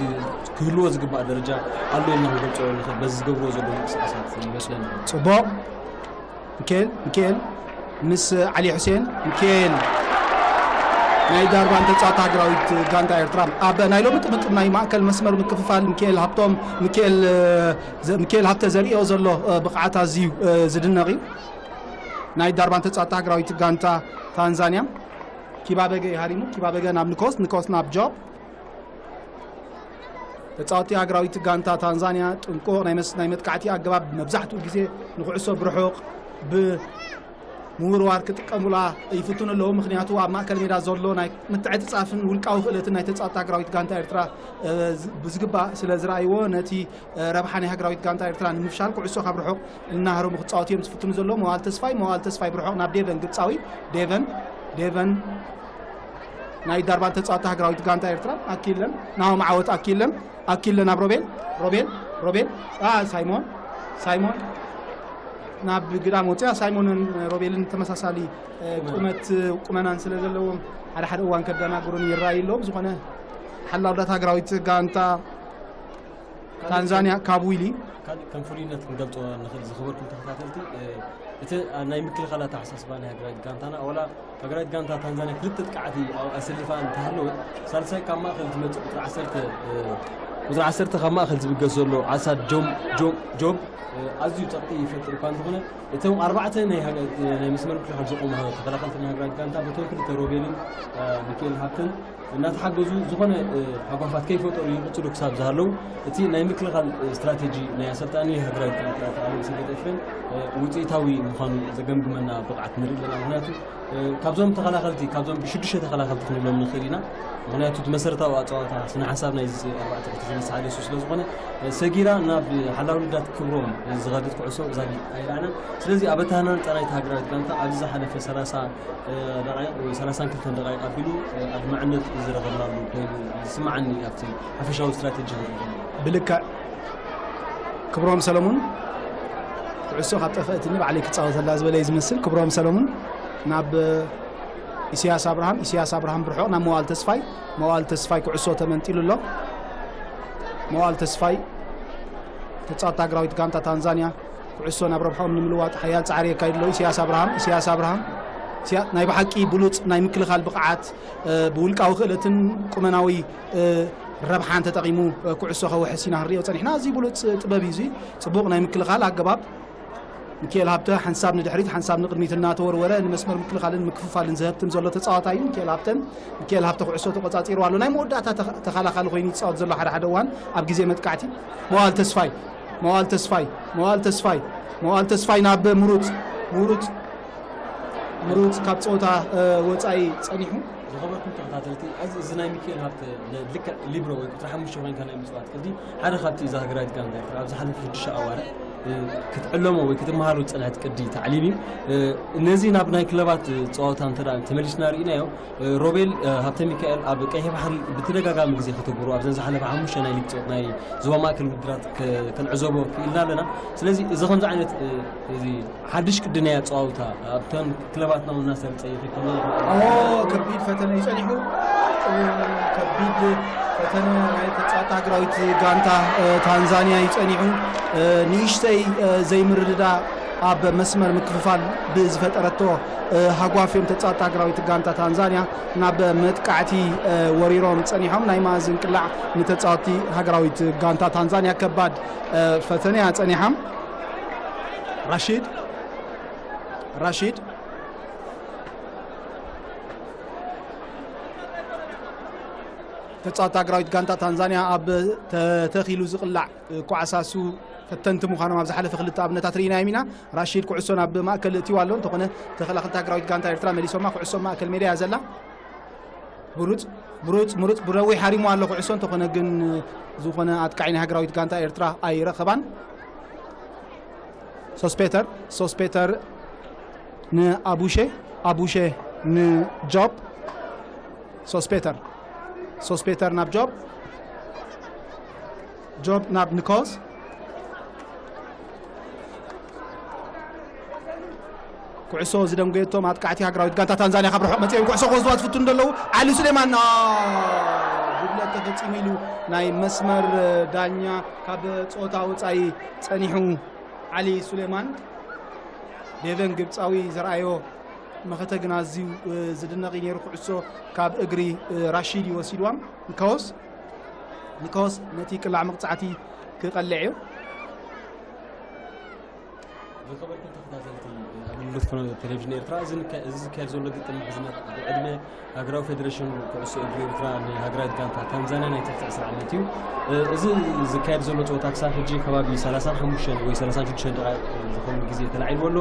ክህልዎ ዝግባእ ደረጃ ኣሎ ኢልና ክንገልፆ ንኽእል በዚ ዝገብርዎ ዘለዉ ምንቅስቃሳት ይመስለኒ። ፅቡቕ። ሚካኤል ሚካኤል ምስ ዓሊ ሑሴን ሚካኤል ናይ ዳርባን ተፃወቲ ሃገራዊት ጋንታ ኤርትራ ኣብ ናይ ሎሚ ጥምጥም ናይ ማእከል መስመር ምክፍፋል ሚካኤል ሃብቶም ሚካኤል ሚካኤል ሃብተ ዘርእዮ ዘሎ ብቕዓት ኣዝዩ ዝድነቕ እዩ። ናይ ዳርባን ተፃወቲ ሃገራዊት ጋንታ ታንዛንያ ኪባበገ ይሃሪሙ ኪባበገ ናብ ንኮስ ንኮስ ናብ ጆብ ተፃወቲ ሃገራዊት ጋንታ ታንዛንያ ጥንቁቕ ናይ መስ ናይ መጥቃዕቲ ኣገባብ መብዛሕትኡ ግዜ ንኩዕሶ ብርሑቕ ብምውርዋር ክጥቀሙላ ይፍትኑ ኣለዉ። ምክንያቱ ኣብ ማእከል ሜዳ ዘሎ ናይ ምትዕፅፃፍን ውልቃዊ ክእለትን ናይ ተፃወቲ ሃገራዊት ጋንታ ኤርትራ ብዝግባእ ስለ ዝረኣይዎ ነቲ ረብሓ ናይ ሃገራዊት ጋንታ ኤርትራ ንምፍሻል ኩዕሶ ካብ ርሑቕ እናሃረሙ ክፃወቱ እዮም ዝፍትኑ ዘለዉ። መዋል ተስፋይ መዋል ተስፋይ ብርሑቕ ናብ ዴቨን ግብፃዊ ዴቨን ዴቨን ናይ ዳርባን ተፃወቲ ሃገራዊት ጋንታ ኤርትራ ኣኪለን ናሆም ዓወት ኣኪለን ኣኪለ ናብ ሮቤል ሮቤል ሮቤል ሳይሞን ሳይሞን ናብ ግዳም ወፅያ። ሳይሞንን ሮቤልን ተመሳሳሊ ቁመት ቁመናን ስለ ዘለዎም ሓደ ሓደ እዋን ከደናግሩን ይረኣዩ ኣለዉ። ብዝኾነ ሓላውዳት ሃገራዊት ጋንታ ታንዛንያ ካብ ዊሊ ከም ፍሉይነት ክንገልፆ ንኽእል ዝኽበርኩም ተኸታተልቲ እቲ ናይ ምክልኻል ኣተሓሳስባ ናይ ሃገራዊት ጋንታና ወላ ሃገራዊት ጋንታ ታንዛንያ ክልተ ጥቃዕቲ ኣሰሊፋ እንተሃለወት ሳልሳይ ካብ ማእኸል ዝመፅእ ቁፅሪ ዓሰርተ ቁፅሪ ዓሰርተ ካብ ማእኸል ዝብገስ ዘሎ ዓሳድ ጆም ጆም ጆብ ኣዝዩ ፀቕጢ ይፈጥር እኳ እንተኾነ እቶም ኣርባዕተ ናይ መስመር ምክልኻል ዘቆሙ ተኸላኸልቲ ናይ ሃገራዊት ጋንታ በቶም ክልተ ሮቤልን ሚካኤል ሃብተን እናተሓገዙ ዝኾነ ሃጓፋት ከይፈጠሩ ይቕፅሉ ክሳብ ዝሃለው እቲ ናይ ምክልኻል ስትራቴጂ ናይ ኣሰልጣኒ ሃገራዊ ዓለም ሰገድ ኤፍሬም ውፅኢታዊ ምዃኑ ዘገምግመና ብቕዓት ንርኢ ኣለና። ምክንያቱ ካብዞም ተኸላኸልቲ ካብዞም ብሽዱሽተ ተኸላኸልቲ ክንብሎም ንኽእል ኢና። ምክንያቱ እቲ መሰረታዊ ኣፀዋታ ስነ ሓሳብ ናይ ኣርባዕተ ክልተ ሰለስተ ሓደ እሱ ስለዝኾነ ሰጊራ ናብ ሓላው ልዳት ክብሮም ዝኸደት ኩዕሶ ዛጊ ኣይረኣናን። ስለዚ ኣብ ኣተሃናንፃ ናይቲ ሃገራዊት ጋንታ ኣብዚ ዝሓለፈ ሰላሳ ደቃይቕ ወይ ሰላሳን ክልተን ደቃይቕ ኣቢሉ ኣድማዕነት ዝረኸብናሉ ኮይኑ ዝስምዓኒ ኣብቲ ሓፈሻዊ ስትራቴጂ ንርኢ ዘለና። ብልክዕ ክብሮም ሰለሙን ኩዕሶ ካብ ጠፍአትኒ ባዕለይ ክጻወተላ ዝበለ እዩ ዝመስል። ክብሮም ሰለሙን ናብ ኢሳያስ ኣብርሃም፣ ኢሳያስ ኣብርሃም ብርሑቕ ናብ መዋል ተስፋይ፣ መዋል ተስፋይ ኩዕሶ ተመንጢሉ ኣሎ። መዋል ተስፋይ ተጻወቲ ሃገራዊት ጋንታ ታንዛንያ ኩዕሶ ናብ ረብሖም ንምልዋጥ ሓያል ጻዕሪ የካይድ ኣሎ። ኢሳያስ ኣብርሃም፣ ኢሳያስ ኣብርሃም፣ ኢሳያ-፣ ናይ ብሓቂ ብሉጽ ናይ ምክልኻል ብቕዓት፣ እ፣ ብውልቃዊ ክእለትን ቁመናዊ፣ እ፣ ረብሓን ተጠቒሙ፣ እ፣ ኩዕሶ ከውሕስ ኢና ክንሪኦ ጸኒሕና። እዚ ብሉጽ ጥበብ እዩ። እዚ ጽቡቕ ናይ ምክልኻል ኣገባብ። ሚካኤል ሃብተ ሓንሳብ ንድሕሪት ሓንሳብ ንቕድሚት እናተወርወረ ንመስመር ምክልኻልን ምክፍፋልን ዝህብትም ዘሎ ተጻዋታይ እዩ። ሚካኤል ሃብተን፣ ሚካኤል ሃብተ ኩዕሶ ተቆጻጺሩ ኣሎ። ናይ መወዳእታ ተኸ-፣ ተኸላኻሊ ኮይኑ ይጻወት ዘሎ ሓደ ሓደ እዋን ኣብ ግዜ መጥቃዕቲ። መዋል ተስፋይ፣ መዋል ተስፋይ፣ መዋል ተስፋይ፣ መዋል ተስፋይ ናብ ምሩጽ፣ ምሩጽ፣ ምሩጽ ካብ ጸወታ፣ እ፣ ወጻኢ ጸኒሑ። ዝኸበርኩም ተኸታተልቲ፣ እዚ፣ እዚ ናይ ሚካኤል ሃብተ ን-፣ ልክዕ ሊብሮ ወይ ቁጽሪ ሓሙሽተ ኮይንካ ናይ ምጽዋት ቅዲ ሓደ ካብቲ እዛ ሃገራዊት ጋንታ ኤርትራ ኣብ ዝሓለፈ ሽዱሽተ ኣዋርሕ፣ እ፣ ክትዕለሞ ወይ ክትመሃሮ ዝጸንሐት ቅዲ ታዕሊም እዩ። እ፣ ነዚ ናብ ናይ ክለባት ጸዋታ እንተ ደኣ ተመሊስና ርኢናዮ፣ እ፣ ሮቤል፣ እ፣ ሃብተ ሚካኤል ኣብ ቀይሕ ባሕሪ ብተደጋጋሚ ግዜ ከተግብሮ ኣብዘን ዝሓለፈ ሓሙሽተ ናይ ሊግ ጸወት ናይ ዞባ ማእከል ውድድራት ከ-፣ ክንዕዘቦ ክኢልና ኣለና። ስለዚ እዚ ከምዚ ዓይነት፣ እ፣ እዚ ሓድሽ ቅዲ ናይ ኣጸዋውታ ኣብተን ክለባትና እውን እናሰርጸ ይኸይድ ከሎ ይረአ። ኦ፣ ከቢድ ፈተነ እዩ ጸኒሑ። እ፣ ከቢድ ፈተነ ናይ ተጻዋቲ ሃገራዊት ጋንታ፣ እ፣ ታንዛንያ እዩ ጸኒሑ። እ፣ ንእሽተይ፣ እ፣ ዘይምርድዳእ ኣብ መስመር ምክፍፋል ብዝፈጠረቶ፣ እ፣ ሃጓፍ እዮም ተጻዋቲ ሃገራዊት ጋንታ ታንዛንያ ናብ መጥቃዕቲ፣ እ፣ ወሪሮም ጸኒሖም። ናይ ማእዝን ቅላዕ ንተጻዋቲ ሃገራዊት ጋንታ ታንዛንያ ከባድ፣ እ፣ ፈተነ እያ ጸኒሓ። ራሺድ፣ ራሺድ። ተጻዋቲ ሃገራዊት ጋንታ ታንዛንያ ኣብ ተተኺሉ ዝቕላዕ ኳዕሳሱ ፈተንቲ ምዃኖም ኣብ ዝሓለፈ ክልተ ኣብነታት ርኢናዮም ኢና። ራሺድ ኩዕሶ ናብ ማእከል እትይዋ ኣሎ። እንተኾነ ተኸላኸልቲ ሃገራዊት ጋንታ ኤርትራ መሊሶማ። ኩዕሶ ማእከል ሜዳ እያ ዘላ። ምሩጽ፣ ምሩጽ፣ ምሩጽ ብነዊሕ ሃሪሙ ኣሎ ኩዕሶ። እንተኾነ ግን ዝኾነ ኣጥቃዒ ናይ ሃገራዊት ጋንታ ኤርትራ ኣይረኸባን። ሶስፔተር፣ ሶስፔተር ንኣቡሼ፣ ኣቡሼ ንጆብ፣ ሶስፔተር፣ ሶስፔተር ናብ ጆብ፣ ጆብ ናብ ንኮስ። ኩዕሶ ዝደንጎየቶም ኣጥቃዕቲ ሃገራዊት ጋንታ ታንዛንያ ካብ ርሑቕ መጺኦም ኩዕሶ ክወስድዋ ዝፍትኑ ዘለዉ። ዓሊ ሱሌማን፣ ኣ፣ ጉድለት ተፈጺሙ ኢሉ ናይ መስመር ዳኛ ካብ ጸወታ ወጻኢ ጸኒሑ። ዓሊ ሱሌማን ዴቨን ግብጻዊ ዘርኣዮ መኸተ ግን ኣዝዩ፣ እ፣ ዝድነቕ እዩ ነይሩ። ኩዕሶ ካብ እግሪ፣ እ፣ ራሺድ እዩ ወሲድዋ። ንካዎስ፣ ንካዎስ ነቲ ቅላዕ መቕጻዕቲ ክቐልዕ እዩ። ዝኸበርኩም ተኸታተልቲ ኣገልግሎት ፍኖተ ቴሌቪዥን ኤርትራ፣ እዚ ንካ-፣ እዚ ዝካየድ ዘሎ ግጥም ምሕዝነት ብዕድመ ሃገራዊ ፌደሬሽን ኩዕሶ እግሪ ኤርትራ ንሃገራዊት ጋንታ ታንዛንያ ናይ ትሕቲ ዕስራ ዓመት እዩ። እ፣ እዚ ዝካየድ ዘሎ ጸወታ ክሳብ ሕጂ ከባቢ ሰላሳን ሓሙሽተን ወይ ሰላሳን ሽዱሽተን ደቓይቕ ዝኸውን ግዜ ተላዒልዎ ኣሎ።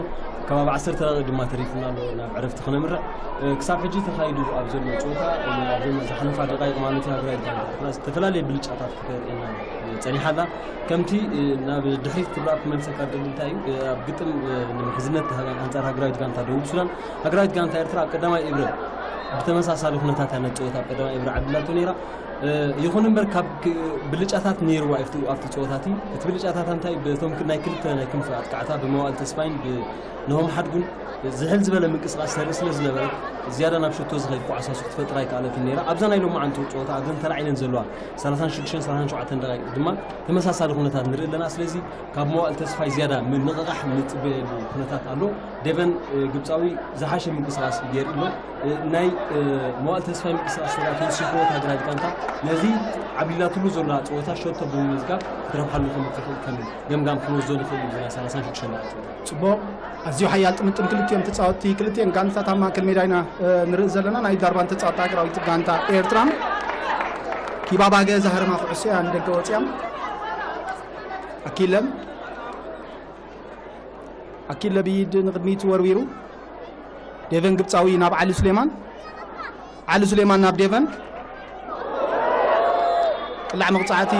ከባቢ ዓሰርተ ደቓይቕ ድማ ተሪፉና ኣሎ ናብ ዕረፍቲ ክነምርዕ። እ፣ ክሳብ ሕጂ ተኻይዱ ኣብ ዘሎ ጸወታ፣ እ፣ ኣብ ዘሎ ዝሓለፋ ደቓይቕ ማለት እዩ፣ ሃገራዊት ጋንታ ኤርትራ ዝተፈላለየ ብልጫታት ከተርእየና ጸኒሓ ኣላ። ከምቲ፣ እ፣ ናብ ድሕሪት ክብላ ክመልሰካ ዝደሊ እንታይ እዩ፣ እ፣ ኣብ ግጥም፣ እ፣ ንምሕዝነት ሃገ-፣ ኣንጻር ሃገራዊት ጋንታ ደቡብ ሱዳን፣ ሃገራዊት ጋንታ ኤርትራ ኣብ ቀዳማይ እብረ ብተመሳሳሊ ኩነታት እያ ነቲ ጸወታ ኣብ ቀዳማይ እብረ ዓዲላቶ ነይራ። እ፣ ይኹን እምበር ካብ ክ-፣ ብልጫታት ነይርዋ እዩ ኣብቲ፣ ኣብቲ ጸወታ እቲ። እቲ ብልጫታት እንታይ? በቶም ክ-፣ ናይ ክልተ ናይ ክንፊ ኣጥቃዕታ ብመዋእል ተስፋይን ብ-፣ ናሆም ሓድጉን ዝሕል ዝበለ ምንቅስቓስ ተርኢ ስለ ዝነበረት፣ ዝያዳ ናብ ሸቶ ዝኸይድ ኳዕሳሱ ክትፈጥር ኣይከኣለትን ነይራ። ኣብዛ ናይ ሎማዓንቲ ጸወታ፣ ኣብዘን ተላዒለን ዘለዋ ሰላሳን ሽዱሽተን ሰላሳን ሸውዓተን ደቓይቕ ድማ ተመሳሳሊ ኩነታት ንርኢ ኣለና። ስለዚ ካብ መዋእል ተስፋይ ዝያዳ ምንቕቓሕ ንጽበየሉ ኩነታት ኣሎ። ዴቨን፣ እ፣ ግብጻዊ ዝሓሸ ምንቅስቓስ ገይሩ ኣሎ። እ፣ ናይ፣ እ፣ መዋእል ተስፋይ ምንቅስቓስ ስለ ተወሲኽዎ፣ ሃገራዊት ጋንታ ነዚ ዓብሊላትሉ ዘላ ጸወታ ሸቶ ብምምዝጋብ ክትረብሓሉ ከም እትኽእል ከም ገምጋም ክንወስዶ ንኽእል እዩ። እዚ ናይ ሰላሳን ሽዱሽተን ደቓይቕ ጸወታ። ጽቡቕ። ኣዝዩ ሓያል ጥምጥም ክልቲኦም ተጻወትቲ፣ ክልቲኤን ጋንታታት ኣብ ማእከል ሜዳ ኢና፣ እ፣ ንርኢ ዘለና። ናይ ዳርባን ተጻወትቲ ሃገራዊት ጋንታ ኤርትራ። ኪባባገ ዝሃረማ ኩዕሶ እያ ንደገ ወጽያ። ኣኪለ፣ ኣኪለ ብይድ ንቕድሚት ወርዊሩ። ዴቨን ግብጻዊ ናብ ዓሊ ሱሌማን። ዓሊ ሱሌማን ናብ ዴቨን። ቅላዕ መቕጻዕቲ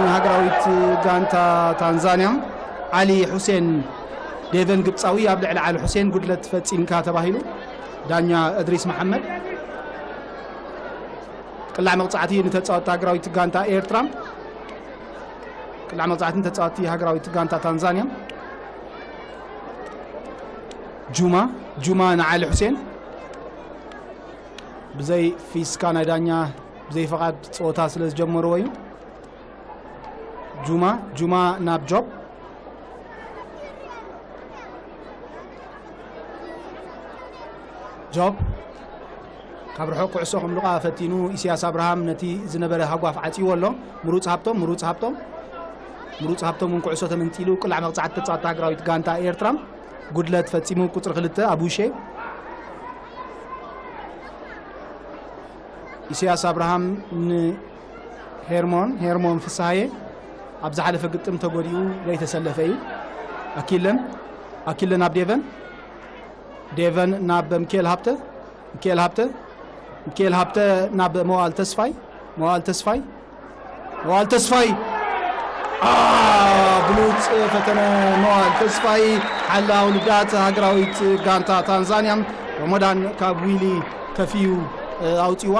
ንሃገራዊት ጋንታ ታንዛንያ። ዓሊ ሑሴን፣ ዴቨን ግብጻዊ ኣብ ልዕሊ ዓሊ ሑሴን ጉድለት ፈጺምካ ተባሂሉ። ዳኛ እድሪስ መሓመድ። ቅላዕ መቕጻዕቲ ንተጻወትቲ ሃገራዊት ጋንታ ኤርትራ። ቅላዕ መቕጻዕቲ ንተጻወትቲ ሃገራዊት ጋንታ ታንዛንያ። ጁማ፣ ጁማ ንዓሊ ሑሴን ብዘይ ፊስካ ናይ ዳኛ ብዘይ ፈቓድ ጸወታ ስለ ዝጀመርዎ እዩ። ጁማ፣ ጁማ ናብ ጆብ። ጆብ ካብ ርሑቕ ኩዕሶ ከምልቓ ፈቲኑ፣ ኢሳያስ ኣብርሃም ነቲ ዝነበረ ሃጓፍ ዓጽይዎ ኣሎ። ምሩጽ ሃብቶም፣ ምሩጽ ሃብቶም፣ ምሩጽ ሃብቶም እውን ኩዕሶ ተመንጢሉ፣ ቅላዕ መቕጻዕቲ ተጻወትቲ ሃገራዊት ጋንታ ኤርትራ። ጉድለት ፈጺሙ፣ ቁጽሪ ክልተ ኣቡሼ። ኢሳያስ ኣብርሃም ንሄርሞን፣ ሄርሞን ፍስሃየ ኣብ ዝሓለፈ ግጥም ተጎዲኡ ዘይተሰለፈ እዩ። ኣኪለን፣ ኣኪለ ናብ ዴቨን፣ ዴቨን ናብ ሚካኤል ሃብተ፣ ሚካኤል ሃብተ፣ ሚካኤል ሃብተ ናብ መዋል ተስፋይ፣ መዋል ተስፋይ፣ መዋል ተስፋይ። ኣ፣ ብሉጽ ፈተነ መዋል ተስፋይ፣ ሓላው ልዳት ሃገራዊት ጋንታ ታንዛንያ፣ ረመዳን ካብ ዊሊ ከፊዩ፣ እ፣ ኣውጺዋ።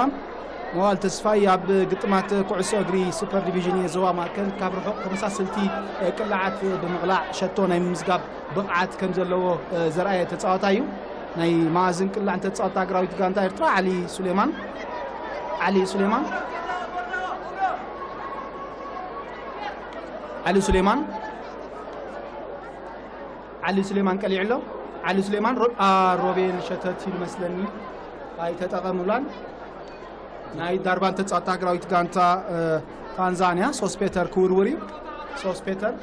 መዋል ተስፋይ ኣብ ግጥማት ኩዕሶ እግሪ ሱፐር ዲቪዥን የዘዋ ማእከል ካብ ርሑቕ ተመሳሰልቲ፣ እ፣ ቅላዓት ብምቕላዕ ሸቶ ናይ ምምዝጋብ ብቕዓት ከም ዘለዎ፣ እ፣ ዘርኣየ ተጻዋታይ እዩ። ናይ መኣዝን ቅላዕ እንተጻወት ሃገራዊት ጋንታ ኤርትራ ዓሊ ሱሌማን፣ ዓሊ ሱሌማን፣ ዓሊ ሱሌማን፣ ዓሊ ሱሌማን ቀሊዑ ኣሎ። ዓሊ ሱሌማን ሮ-፣ ኣ፣ ሮቤል ሸተት ይመስለኒ ኣይተጠቐሙላን። ናይ ዳርባን ተጻወት ሃገራዊት ጋንታ፣ እ፣ ታንዛንያ ሶስት ፔተር ክውርውር እዩ። ሶስት ፔተር፣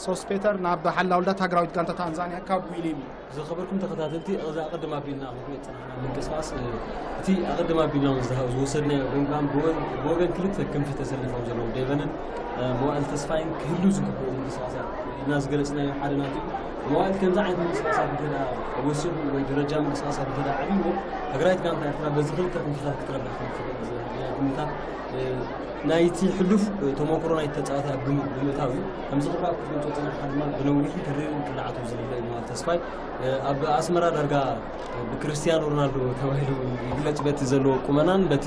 ሶስት ፔተር ናብ ሓላው ልዳት ሃገራዊት ጋንታ ታንዛንያ ካብ ዊሊም። ዝኸበርኩም ተኸታተልቲ፣ እዚ ኣቐድም ኣቢልና ክንሪኦ ዝጸናሕና ምንቅስቓስ፣ እ፣ እቲ ኣቐድም ኣቢልና ዝሃ-፣ ዝወሰድናዮ ገምጋም ብወ-፣ ብወገን ክልተ ክንፊ ተሰሊፎም ዘለዉ ዴቨንን፣ እ፣ መዋእል ተስፋይን ክህሉ ዝግብኦ ምንቅስቓሳት ኢልና ዝገለጽናዮ ሓደ ናቱ እዩ። መዋእል ከምዚ ዓይነት ምንቅስቓሳት እንተ ደኣ ወሲዱ ወይ ደረጃ ምንቅስቓሳት እንተ ደኣ ዓብይዎ፣ ሃገራዊት ጋንታ ኤርትራ በዚ ክልተ ክንፍታት ክትረብሕ ከም ትኽእል ዝህብ ግምታት፣ እ፣ ናይቲ ሕሉፍ ተመክሮ ናይቲ ተጻዋታይ ኣብ ግምት ብምእታው እዩ። ከምዚ ክረኣ ክትገልጾ ዝጸናሕካ ድማ ብነዊሕን ተሪርን ቅላዓቱ ዝልለ እዩ መዋእል ተስፋይ። ኣብ ኣስመራ ዳርጋ ብክርስቲያኖ ሮናልዶ ተባሂሉ ይግለጽ፣ በቲ ዘለዎ ቁመናን በቲ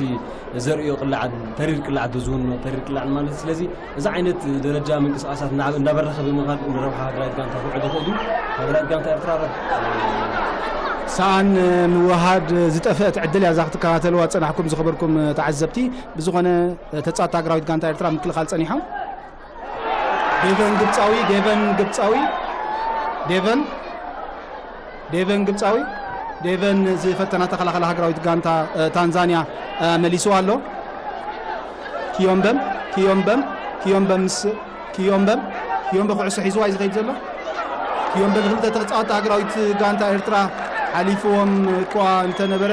ዘርእዮ ቅላዕን፣ ተሪር ቅላዕ፣ ብዝውንኖ ተሪር ቅላዕን ማለት። ስለዚ እዚ ዓይነት ደረጃ ምንቅስቓሳት እናበ-፣ እናበረኸ ብምኻድ ንረብሓ ሃገራዊት ጋንታ ክውዕል ይኽእል እዩ። ሃገራዊት ጋንታ ኤርትራ ረብ-፣ ሰኣን ምውሃድ ዝጠፍአት ዕድል እያ እዛ ክትከታተልዋ ዝጸናሕኩም ዝኸበርኩም ተዓዘብቲ። ብዝኾነ ተጻወትቲ ሃገራዊት ጋንታ ኤርትራ ምክልኻል ጸኒሖም። ዴቨን ግብጻዊ፣ ዴቨን ግብጻዊ፣ ዴቨን፣ ዴቨን ግብጻዊ፣ ዴቨን ዝፈተና ተኸላኸላ ሃገራዊት ጋንታ፣ እ፣ ታንዛንያ፣ እ፣ መሊስዋ ኣሎ። ኪዮምበም፣ ኪዮምበም፣ ኪዮምበም ምስ፣ ኪዮምበም፣ ኪዮምበ ኩዕሶ ሒዝዋ እዩ ዝኸይድ ዘሎ። ኪዮምበ ንክልተ ተጻወትቲ ሃገራዊት ጋንታ ኤርትራ ሓሊፍዎም እኳ እንተነበረ፣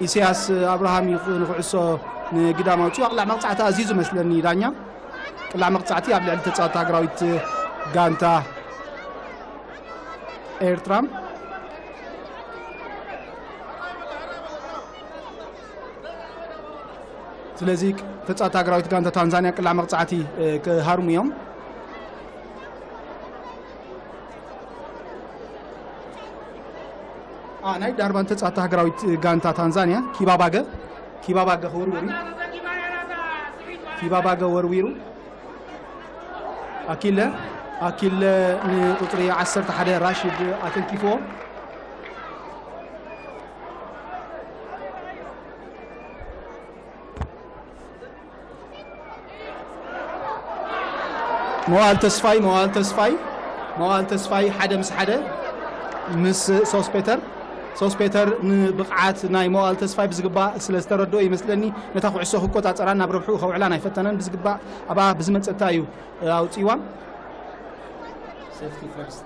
ኢሳያስ ኣብርሃም እዩ ንኩዕሶ ንግዳም ኣውጺኡ። ኣቕላዕ መቕጻዕቲ ኣዚዙ መስለኒ ዳኛ። ቅላዕ መቕጻዕቲ ኣብ ልዕሊ ተጻወትቲ ሃገራዊት ጋንታ ኤርትራ። ስለዚ ተጻወትቲ ሃገራዊት ጋንታ ታንዛንያ ቅላዕ መቕጻዕቲ፣ እ፣ ክሃርሙ እዮም። ኣ፣ ናይ ዳርባን ተጻወትቲ ሃገራዊት ጋንታ ታንዛንያ ኪባባገ፣ ኪባባገ ክውርውር እዩ። ኪባባገ ወርዊሩ። ኣኪለ፣ ኣኪለ ንቁጽሪ ዓሰርተ ሓደ ራሺድ ኣተንኪፍዎ። መዋል ተስፋይ፣ መዋል ተስፋይ፣ መዋል ተስፋይ ሓደ ምስ ሓደ ምስ ሶስ ፔተር፣ ሶስ ፔተር ንብቕዓት ናይ መዋል ተስፋይ ብዝግባእ ስለ ዝተረድኦ ይመስለኒ ነታ ኩዕሶ ክቆጻጸራን ናብ ረብሕኡ ከውዕላን ኣይፈተነን። ብዝግባእ ኣብኣ ብዝመጸታ እዩ ኣውጺዋ። ሴፍቲ ፈርስት፣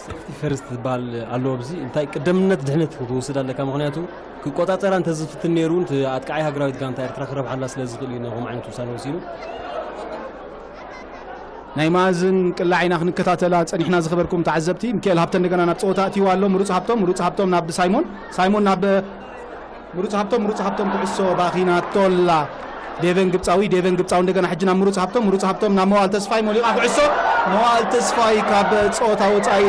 ሴፍቲ ፈርስት ዝበሃል ኣሎ ኣብዚ። እንታይ ቅደምነት ድሕነት ክትወስድ ኣለካ፣ ምኽንያቱ ክቆጻጸራ እንተዝፍትን ነይሩ፣ እቲ ኣጥቃዓይ ሃገራዊት ጋንታ ኤርትራ ክረብሓላ ስለ ዝኽእል እዩ ነኹም ዓይነት ውሳነ ወሲኑ። ናይ መኣዝን ቅላዕ ኢና ክንከታተላ ጸኒሕና፣ ዝኸበርኩም ተዓዘብቲ። ሚካኤል ሃብተ እንደገና ናብ ጸወታ ኣትይዋ ኣሎ። ምሩጽ ሃብቶም፣ ምሩጽ ሃብቶም ናብ ሳይሞን፣ ሳይሞን ናብ ምሩጽ ሃብቶም፣ ምሩጽ ሃብቶም ኩዕሶ ባኺናቶላ። ዴቨን ግብጻዊ፣ ዴቨን ግብጻዊ እንደገና ሕጂ ናብ ምሩጽ ሃብቶም፣ ምሩጽ ሃብቶም ናብ መዋል ተስፋይ ሞሊቓ ኩዕሶ። መዋል ተስፋይ ካብ ጸወታ ወጻኢ፣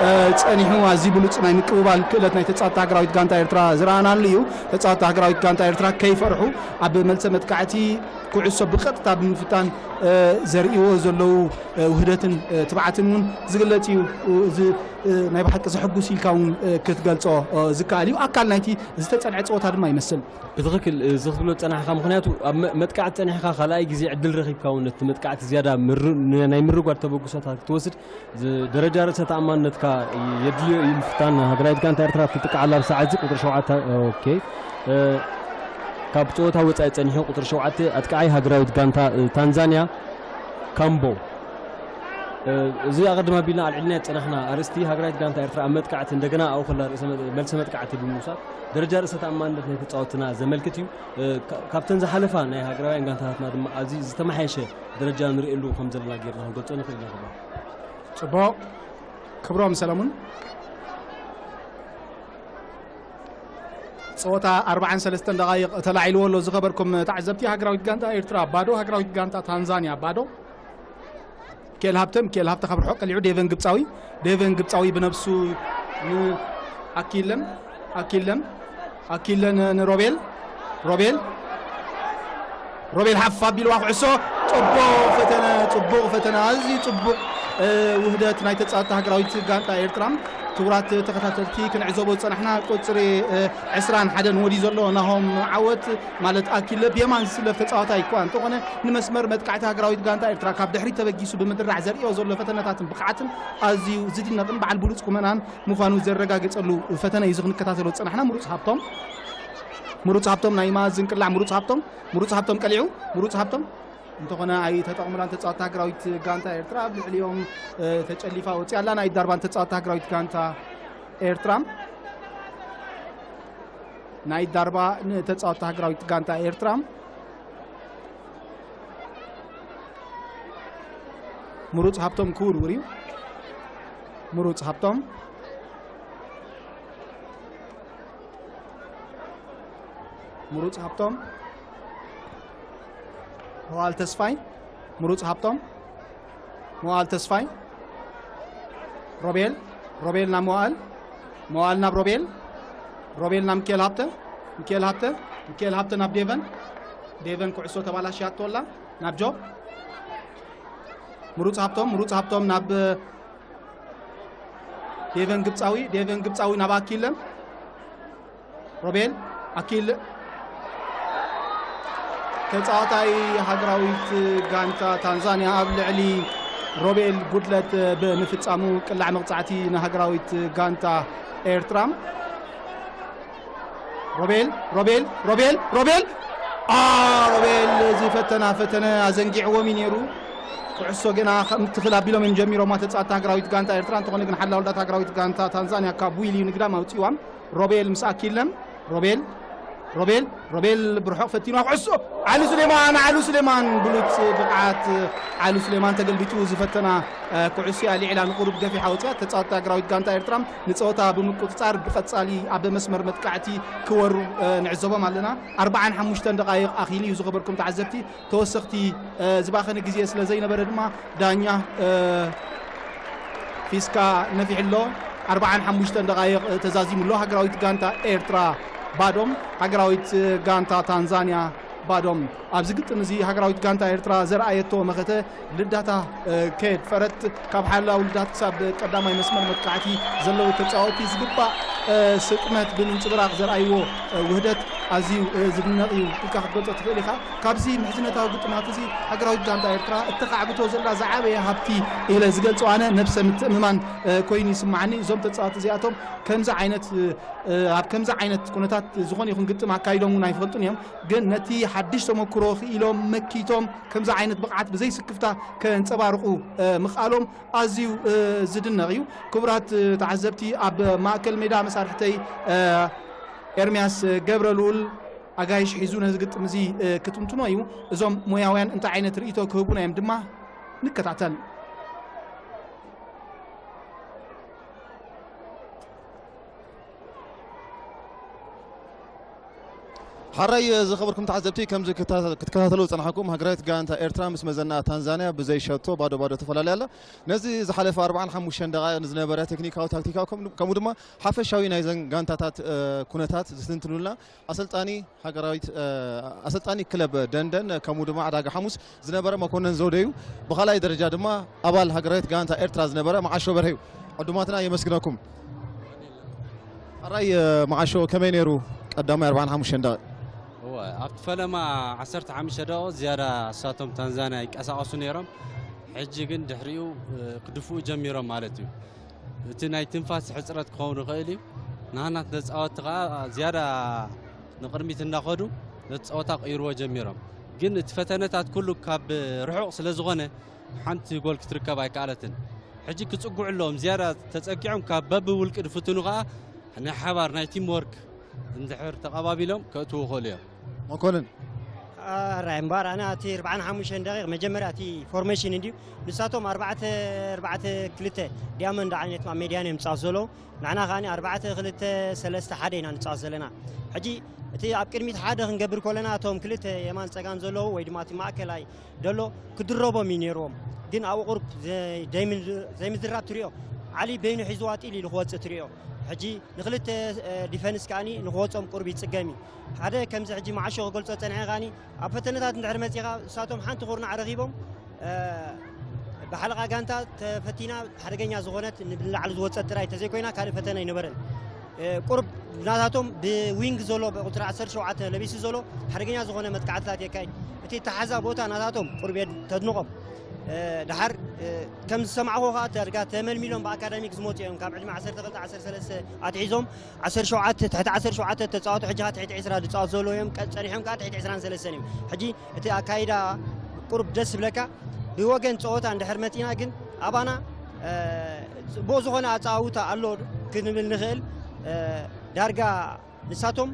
እ፣ ጸኒሑ። ኣዝዩ ብሉጽ ናይ ምቅብባል ክእለት ናይ ተጻወትቲ ሃገራዊት ጋንታ ኤርትራ ዝረኣናሉ እዩ። ተጻወትቲ ሃገራዊት ጋንታ ኤርትራ ከይፈርሑ ኣብ መልሰ መጥቃዕቲ ኩዕሶ ብቐጥታ ብምፍታን፣ እ፣ ዘርእይዎ ዘለዉ፣ እ፣ ውህደትን፣ እ፣ ትብዓትን እውን ዝግለጽ እዩ። እዚ ናይ ብሓቂ ዘሕጉስ ኢልካ እውን ክትገልጾ ዝከኣል እዩ። ኣካል ናይቲ ዝተጸንዐ ጸወታ ድማ ይመስል። ብትኽክል፣ እዚ ክትብሎ ዝጸናሕካ፣ ምኽንያቱ ኣብ መ-፣ መጥቃዕቲ ጸኒሕካ ካልኣይ ግዜ ዕድል ረኺብካ እውን ነቲ መጥቃዕቲ ዝያዳ ምር-፣ ን-፣ ናይ ምርጓድ ተበግሶታት ክትወስድ ዝ-፣ ደረጃ ርእሰ ተኣማንነትካ የድልዮ እዩ። ምፍታን ሃገራዊት ጋንታ ኤርትራ ትጥቃዕ ኣላ። ኣብ ሰዓት እዚ ቁጽሪ ሸውዓተ፣ ኦኬ፣ እ፣ ካብ ጸወታ ወጻኢ ጸኒሑ ቁጽሪ ሸውዓተ ኣጥቃዓይ ሃገራዊት ጋንታ፣ እ፣ ታንዛንያ ካምቦ። እ፣ እዚ ኣቐድም ኣቢልና ኣልዒልና ዝጸናሕና ኣርእስቲ፣ ሃገራዊት ጋንታ ኤርትራ ኣብ መጥቃዕቲ እንደገና ኣብኡ ከላ ርእሰ መ-፣ መልሰ መጥቃዕቲ ብምውሳድ ደረጃ ርእሰ ተኣማንነት ናይ ተጻወትና ዘመልክት እዩ። እ፣ ካ-፣ ካብተን ዝሓለፋ ናይ ሃገራውያን ጋንታታትና ድማ ኣዝዩ ዝተመሓየሸ ደረጃ ንርእየሉ ከም ዘለና ጌርና ክንገልጾ ንኽእል ኢና። ጽቡቕ። ክብሮም ሰለሙን። ጸወታ ኣርባዓን ሰለስተን ደቓይቕ ተላዒልዎ ኣሎ። ዝኸበርኩም ተዓዘብቲ፣ ሃገራዊት ጋንታ ኤርትራ ባዶ፣ ሃገራዊት ጋንታ ታንዛንያ ባዶ። ሚካኤል ሃብተ፣ ሚካኤል ሃብተ ካብ ርሑቕ ቀሊዑ ዴቨን ግብጻዊ፣ ዴቨን ግብጻዊ ብነብሱ ንኣኪለን፣ ኣኪለን፣ ኣኪለን ንሮቤል፣ ሮቤል፣ ሮቤል ሓፍ ኣቢልዋ ኩዕሶ። ጽቡቕ ፈተነ፣ ጽቡቕ ፈተነ፣ ኣዝዩ ጽቡቕ፣ እ፣ ውህደት ናይ ተጻወትቲ ሃገራዊት ጋንታ ኤርትራ። ክቡራት ተኸታተልቲ፣ ክንዕዘቦ ዝጸናሕና ቁጽሪ፣ እ፣ ዕስራን ሓደን ወዲ ዘሎ ናሆም ዓወት ማለት ኣኪለ ብየማን ዝስለፍ ተጻዋታይ እኳ እንተኾነ፣ ንመስመር መጥቃዕቲ ሃገራዊት ጋንታ ኤርትራ ካብ ድሕሪት ተበጊሱ ብምድራሕ ዘርእዮ ዘሎ ፈተነታትን ብቕዓትን ኣዝዩ ዝድነቕን በዓል ብሉጽ ቁመናን ምዃኑ ዘረጋገጸሉ ፈተነ እዩ እዚ ክንከታተሎ ዝጸናሕና። ምሩጽ ሃብቶም፣ ምሩጽ ሃብቶም ናይ ማእዝን ቅላዕ ምሩጽ ሃብቶም፣ ምሩጽ ሃብቶም ቀሊዑ፣ ምሩጽ ሃብቶም እንተኾነ ኣይተጠቕሙላን ተጻወትቲ ሃገራዊት ጋንታ ኤርትራ። ኣብ ልዕሊኦም፣ እ፣ ተጨሊፋ ወጺኣ ኣላ። ናይ ዳርባን ተጻወትቲ ሃገራዊት ጋንታ ኤርትራ፣ ናይ ዳርባ ንተጻወትቲ ሃገራዊት ጋንታ ኤርትራ። ምሩጽ ሃብቶም ክውርውር እዩ። ምሩጽ ሃብቶም፣ ምሩጽ ሃብቶም፣ መዋል ተስፋይ፣ ምሩጽ ሃብቶም፣ መዋል ተስፋይ፣ ሮቤል፣ ሮቤል ናብ መዋል፣ መዋል ናብ ሮቤል፣ ሮቤል ናብ ሚካኤል ሃብተ፣ ሚካኤል ሃብተ፣ ሚካኤል ሃብተ ናብ ዴቨን፣ ዴቨን ኩዕሶ ተባላሽያቶ ኣላ፣ ናብ ጆብ፣ ምሩጽ ሃብቶም፣ ምሩጽ ሃብቶም ናብ ዴቨን ግብጻዊ፣ ዴቨን ግብጻዊ ናብ ኣኪለ፣ ሮቤል፣ ኣኪለ፣ ተጻዋታይ ሃገራዊት ጋንታ ታንዛንያ ኣብ ልዕሊ ሮቤል ጉድለት ብምፍጻሙ ቅላዕ መቕጻዕቲ ንሃገራዊት ጋንታ ኤርትራ። ሮቤል፣ ሮቤል፣ ሮቤል፣ ሮቤል፣ አ፣ ሮቤል ዝፈተና ፈተነ ኣዘንጊዕዎም እዩ ነይሩ። ኩዕሶ ገና ከም ትኽል ኣቢሎም እዮም ጀሚሮማ ተጻወትቲ ሃገራዊት ጋንታ ኤርትራ። እንተኾነ ግን ሓላውልዳት ሃገራዊት ጋንታ ታንዛንያ ካብ ዊሊ ንግዳም ኣውጺእዋም። ሮቤል ምስ ኣኪለን፣ ሮቤል፣ ሮቤል፣ ሮቤል ብርሑቕ ፈቲንዋ ኩዕሶ። ዓሊ ሱሌማን፣ ዓሊ ሱሌማን ብሉጽ ብቕዓት ዓሊ ሱሌማን ተገልቢጡ ዝፈተና፣ እ፣ ኩዕሶ ኣልዒላ ንቁሩብ ገፊሓ ወጺኣ። ተጻወትቲ ሃገራዊት ጋንታ ኤርትራ ንጸወታ ብምቁጽጻር ብቐጻሊ ኣብ መስመር መጥቃዕቲ ክወሩ፣ እ፣ ንዕዘቦም ኣለና። ኣርባዓን ሓሙሽተን ደቓይቕ ኣኺሉ እዩ ዝኸበርኩም ተዓዘብቲ። ተወሰኽቲ፣ እ፣ ዝባኸነ ግዜ ስለ ዘይነበረ ድማ ዳኛ፣ እ፣ ፊስካ ነፊሑ ኣሎ። ኣርባዓን ሓሙሽተን ደቓይቕ ተዛዚሙ ኣሎ። ሃገራዊት ጋንታ ኤርትራ ባዶም፣ ሃገራዊት ጋንታ ታንዛንያ ባዶም። ኣብዚ ግጥም እዚ ሃገራዊት ጋንታ ኤርትራ ዘርኣየቶ መኸተ ልዳታ፣ እ፣ ከየድፈረት ካብ ሓላው ልዳት ክሳብ ቀዳማይ መስመር መጥቃዕቲ ዘለዉ ተጻወትቲ ዝግባእ፣ እ፣ ስጥመት ብምንጽብራቕ ዘርኣይዎ፣ እ፣ ውህደት ኣዝዩ፣ እ፣ ዝድነቕ እዩ ኢልካ ክትገልጾ ትኽእል ኢኻ። ካብዚ ምሕዝነታዊ ግጥማት እዚ ሃገራዊት ጋንታ ኤርትራ እተኻዕብቶ ዘላ ዝዓበየ ሃብቲ ኢለ ዝገልጾ ኣነ ነብሰ ምትእምማን፣ እ፣ ኮይኑ ይስምዓኒ። እዞም ተጻወትቲ እዚኣቶም ከምዚ ዓይነት፣ እ፣ ኣብ ከምዚ ዓይነት ኩነታት ዝኾነ ይኹን ግጥም ኣካይዶም እውን ኣይፈልጡን እዮም። ግን ነቲ ሓድሽ ተመክሮ ክኢሎም መኪቶም ከምዚ ዓይነት ብቕዓት ብዘይስክፍታ ከንጸባርቑ፣ እ፣ ምኽኣሎም ኣዝዩ፣ እ፣ ዝድነቕ እዩ። ክቡራት፣ እ፣ ተዓዘብቲ፣ ኣብ ማእከል ሜዳ መሳርሕተይ፣ እ፣ ኤርምያስ ገብረልኡል ኣጋይሽ ሒዙ ነዚ ግጥም እዚ፣ እ፣ ክትንትኖ እዩ። እዞም ሞያውያን እንታይ ዓይነት ርእይቶ ክህቡና እዮም ድማ ንከታተል። ሓራይ ዝኸበርኩም ተዓዘብቲ፣ ከምዚ ክታ-፣ ክትከታተሉ ዝጸናሕኩም፣ ሃገራዊት ጋንታ ኤርትራ ምስ መዘና ታንዛንያ ብዘይ ሸቶ ባዶ ባዶ ተፈላለያ ኣላ። ነዚ ዝሓለፈ ኣርባዓን ሓሙሽተን ደቓይቕ ንዝነበረ ቴክኒካዊ፣ ታክቲካዊ፣ ከም-፣ ከምኡ ድማ ሓፈሻዊ ናይዘን ጋንታታት፣ እ፣ ኩነታት ዝትንትኑልና ኣሰልጣኒ ሃገራዊት፣ እ፣ ኣሰልጣኒ ክለብ ደንደን፣ ከምኡ ድማ ዕዳጋ ሓሙስ ዝነበረ መኮነን ዘውደ እዩ። ብኻልኣይ ደረጃ ድማ ኣባል ሃገራዊት ጋንታ ኤርትራ ዝነበረ መዓሾ በርሀ እዩ። ዕዱማትና የመስግነኩም። ኣራይ መዓሾ ከመይ ነይሩ ቀዳማይ ኣርባዓን ሓሙሽተን ደቂቕ? እወ ኣብቲ ፈለማ ዓሰርተ ሓሙሽተ ደቂቕ ዝያዳ እሳቶም ታንዛንያ ይቀሳቐሱ ነይሮም። ሕጂ ግን ድሕሪኡ ክድፍኡ ጀሚሮም ማለት እዩ። እቲ ናይ ትንፋስ ሕፅረት ክኸውን ይኽእል እዩ። ንሃናት ተፃወትቲ ከዓ ዝያዳ ንቕድሚት እናኸዱ ነቲ ፀወታ ቀይርዎ ጀሚሮም። ግን እቲ ፈተነታት ኩሉ ካብ ርሑቕ ስለ ዝኾነ ሓንቲ ጎል ክትርከብ ኣይከኣለትን። ሕጂ ክፅጉዑ ኣለዎም። ዝያዳ ተፀጊዖም ካብ በብውልቂ ዝፍትኑ ከዓ ናይ ሓባር ናይ ቲም ወርክ እንድሕር ተቐባቢሎም ከእትዉ ይኽእሉ እዮም። መኮንን ራይ እምበር ኣነ እቲ ኣርባዓን ሓሙሽተን ደቂቕ መጀመርያ እቲ ፎርሜሽን እንድዩ። ንሳቶም ኣርባዕተ ኣርባዕተ ክልተ ዲያመንድ ዓይነት ኣብ ሜድያን እዮም ዝፃወቱ ዘለዉ። ንሕና ከኣ ኣርባዕተ ክልተ ሰለስተ ሓደ ኢና ንፃወት ዘለና። ሕጂ እቲ ኣብ ቅድሚት ሓደ ክንገብር ከለና እቶም ክልተ የማን ፀጋም ዘለዉ ወይ ድማ እቲ ማእከላይ ደሎ ክድረቦም እዩ ነይርዎም። ግን ኣብኡ ቁሩብ ዘይምዝራብ ትሪኦ። ዓሊ በይኑ ሒዝዋ ጢል ኢሉ ክወፅእ ትሪኦ። ሕጂ ንክልተ ዲፈንስ ከኣ ንክወፆም ቁሩብ ይፅገም እዩ። ሓደ ከምዚ ሕጂ መዓሾ ክገልፆ ፀንሐ ከኣ ኣብ ፈተነታት እንድሕር መፂኻ እሳቶም ሓንቲ ኩርናዕ ረኺቦም ብሓለቓ ጋንታ ተፈቲና ሓደገኛ ዝኾነት ንላዕሊ ዝወፀት ጥራይ ተዘይኮይና ካልእ ፈተነ ኣይነበረን። ቁሩብ ናታቶም ብዊንግ ዘሎ ቁፅሪ ዓሰርተ ሸውዓተ ለቢሱ ዘሎ ሓደገኛ ዝኾነ መጥቃዕትታት የካይድ። እቲ ተሓዛ ቦታ ናታቶም ቁሩብ ተድንቖም። ድሓር ከም ዝሰማዕኹ ከዓ ዳርጋ ተመልሚሎም ብኣካዳሚክ ዝመፁ እዮም። ካብ ዕድመ ዓሰርተ ክልተ ዓሰርተ ሰለስተ ኣትሒዞም ዓሰርተ ሸውዓተ ትሕቲ ዓሰርተ ሸውዓተ ተፃወቱ ሕጂ ከዓ ትሕቲ ዕስራ ዝፃወቱ ዘለዉ እዮም። ጸኒሖም ከዓ ትሕቲ ዕስራን ሰለስተን እዮም። ሕጂ እቲ ኣካይዳ ቁሩብ ደስ ዝብለካ ብወገን ፀወታ እንድሕር መፂና ግን ኣባና ፅቡቕ ዝኾነ ኣፀዋውታ ኣሎ ክንብል ንኽእል። ዳርጋ ንሳቶም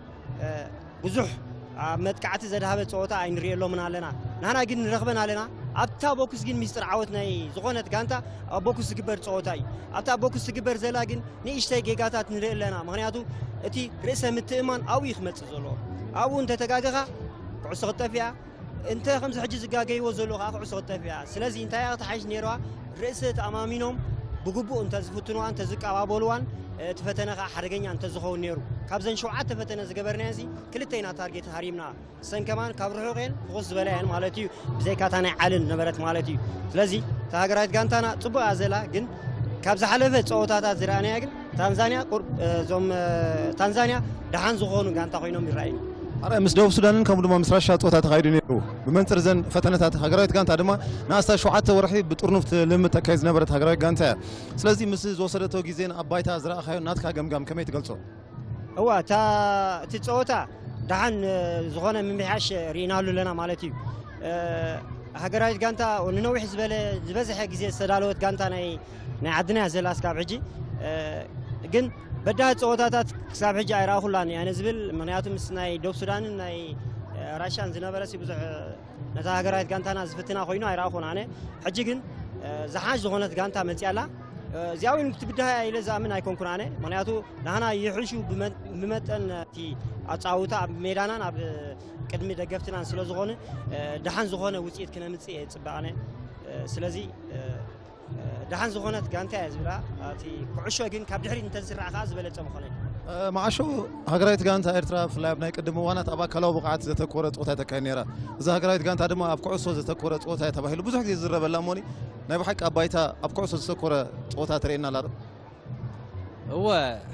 ብዙሕ ኣብ መጥቃዕቲ ዘድሃበ ፀወታ ኣይንርእየሎምን ኣለና። ንሕና ግን ንረኽበን ኣለና። ኣብታ ቦክስ ግን ሚስጥር ዓወት ናይ ዝኾነት ጋንታ ኣብ ቦክስ ዝግበር ፀወታ እዩ። ኣብታ ቦክስ ትግበር ዘላ ግን ንእሽተይ ጌጋታት ንርኢ ኣለና። ምኽንያቱ እቲ ርእሰ ምትእማን ኣብኡ እዩ ክመፅእ ዘለዎ። ኣብኡ እንተተጋገኻ ኩዕሶ ክትጠፍእ እያ። እንተ ከምዚ ሕጂ ዝጋገይዎ ዘለዉ ከዓ ኩዕሶ ክትጠፍእ እያ። ስለዚ እንታይ እያ ክትሓይሽ ነይርዋ? ርእሰ ተኣማሚኖም ብግቡእ እንተዝፍትንዋን እንተዝቀባበልዋን እቲ ፈተነ ከዓ ሓደገኛ እንተዝኸውን ነይሩ። ካብዘን ሸውዓተ ፈተነ ዝገበርናዮ እዚ ክልተ ኢና ታርጌት ሃሪምና። እሰን ከማን ካብ ርሑቕ እየን ፍኹስ ዝበላ እየን ማለት እዩ። ብዘይካ እታ ናይ ዓልን ነበረት ማለት እዩ። ስለዚ እታ ሃገራዊት ጋንታና ፅቡቅ እያ ዘላ፣ ግን ካብ ዝሓለፈ ፀወታታት ዝረኣናያ ግን ታንዛንያ ቁር- እዞም ታንዛንያ ደሓን ዝኾኑ ጋንታ ኮይኖም ይረኣዩ። ኣረ ምስ ደቡብ ሱዳንን ከምኡ ድማ ምስ ራሻ ፀወታ ተኻይዱ ነይሩ። ብመንፅር ዘን ፈተነታት ሃገራዊት ጋንታ ድማ ንኣስታት ሸውዓተ ወርሒ ብጥርኑፍ ትልምድ ተካይድ ዝነበረት ሃገራዊት ጋንታ እያ። ስለዚ ምስ ዝወሰደቶ ግዜን ኣብ ባይታ ዝረኣኻዮ ናትካ ገምጋም ከመይ ትገልፆ? እዋ እታ እቲ ፀወታ ደሓን ዝኾነ ምምሕያሽ ርኢናሉ ኣለና ማለት እዩ። ሃገራዊት ጋንታ ንነዊሕ ዝበለ ዝበዝሐ ግዜ ዝተዳለወት ጋንታ ናይ ናይ ዓድና እያ ዘላ ስካብ ሕጂ። ግን በዳህ ፀወታታት ክሳብ ሕጂ ኣይረኣኹላን እየ ኣነ ዝብል። ምክንያቱ ምስ ናይ ደቡብ ሱዳንን ናይ ራሻን ዝነበረ ብዙሕ ነታ ሃገራዊት ጋንታና ዝፍትና ኮይኑ ኣይረኣኹን ኣነ። ሕጂ ግን ዝሓሽ ዝኾነት ጋንታ መፅያ ኣላ። እዚኣ እውን ክትብድሃ ኢለ ዝኣምን ኣይኮንኩን ኣነ። ምክንያቱ ንሕና ይሕሹ ብመጠን እቲ ኣፃውታ ኣብ ሜዳናን ኣብ ቅድሚ ደገፍትናን ስለ ዝኾነ ደሓን ዝኾነ ውፅኢት ክነምፅእ እየ ዝፅበ ኣነ። ስለዚ ደሓን ዝኾነት ጋንታ እያ ዝብላ። እቲ ኩዕሾ ግን ካብ ድሕሪት እንተዝስራዕ ከዓ ዝበለፀ ምኾነ። መዓሾ ሃገራዊት ጋንታ ኤርትራ ብፍላይ ኣብ ናይ ቅድሚ እዋናት ኣብ ኣካላዊ ብቕዓት ዘተኮረ ፀወታ ተካይድ ነይራ። እዛ ሃገራዊት ጋንታ ድማ ኣብ ኩዕሶ ዘተኮረ ፀወታ እያ ተባሂሉ ብዙሕ ግዜ ዝዝረበላ እሞኒ ናይ ብሓቂ ኣብ ባይታ ኣብ ኩዕሶ ዘተኮረ ፀወታ ተርእየና ኣላ ዶ? እወ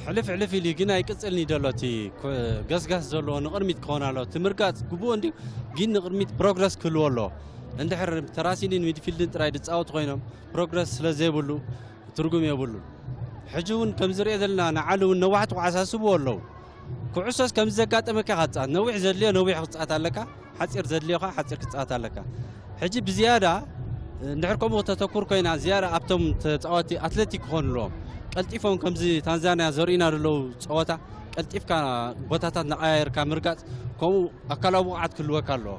ሕልፍ ሕልፍ ኢሉ ግን ኣይቅፅልን እዩ ዘሎ እቲ ገስጋስ ዘለዎ ንቕድሚት ክኾን ኣለዎ። እቲ ምርጋፅ ግቡእ እንድዩ ግን ንቕድሚት ፕሮግረስ ክህልዎ ኣለዎ። እንድሕር ተራሲንን ሚድፊልድን ጥራይ ዝፃወቱ ኮይኖም ፕሮግረስ ስለ ዘይብሉ ትርጉም የብሉን። ሕጂ እውን ከም ዝሪኦ ዘለና ንዓሊ እውን ነዋሕቲ ኩዓስ ኣስብዎ ኣለዉ። ኩዕሶስ ከምዚ ዘጋጠመካ ኢኻ ትፃወት። ነዊሕ ዘድልዮ ነዊሕ ክትፃወት ኣለካ፣ ሓፂር ዘድልዮ ከዓ ሓፂር ክትፃወት ኣለካ። ሕጂ ብዝያዳ እንድሕር ከምኡ ክተተኩር ኮይና ዝያዳ ኣብቶም ተፃወቲ ኣትሌቲክ ክኾኑ ኣለዎም። ቀልጢፎም ከምዚ ታንዛንያ ዘርእዩና ዘለዉ ፀወታ ቀልጢፍካ ቦታታት እናቐያየርካ ምርጋፅ ከምኡ ኣካላዊ ብቕዓት ክህልወካ ኣለዎ።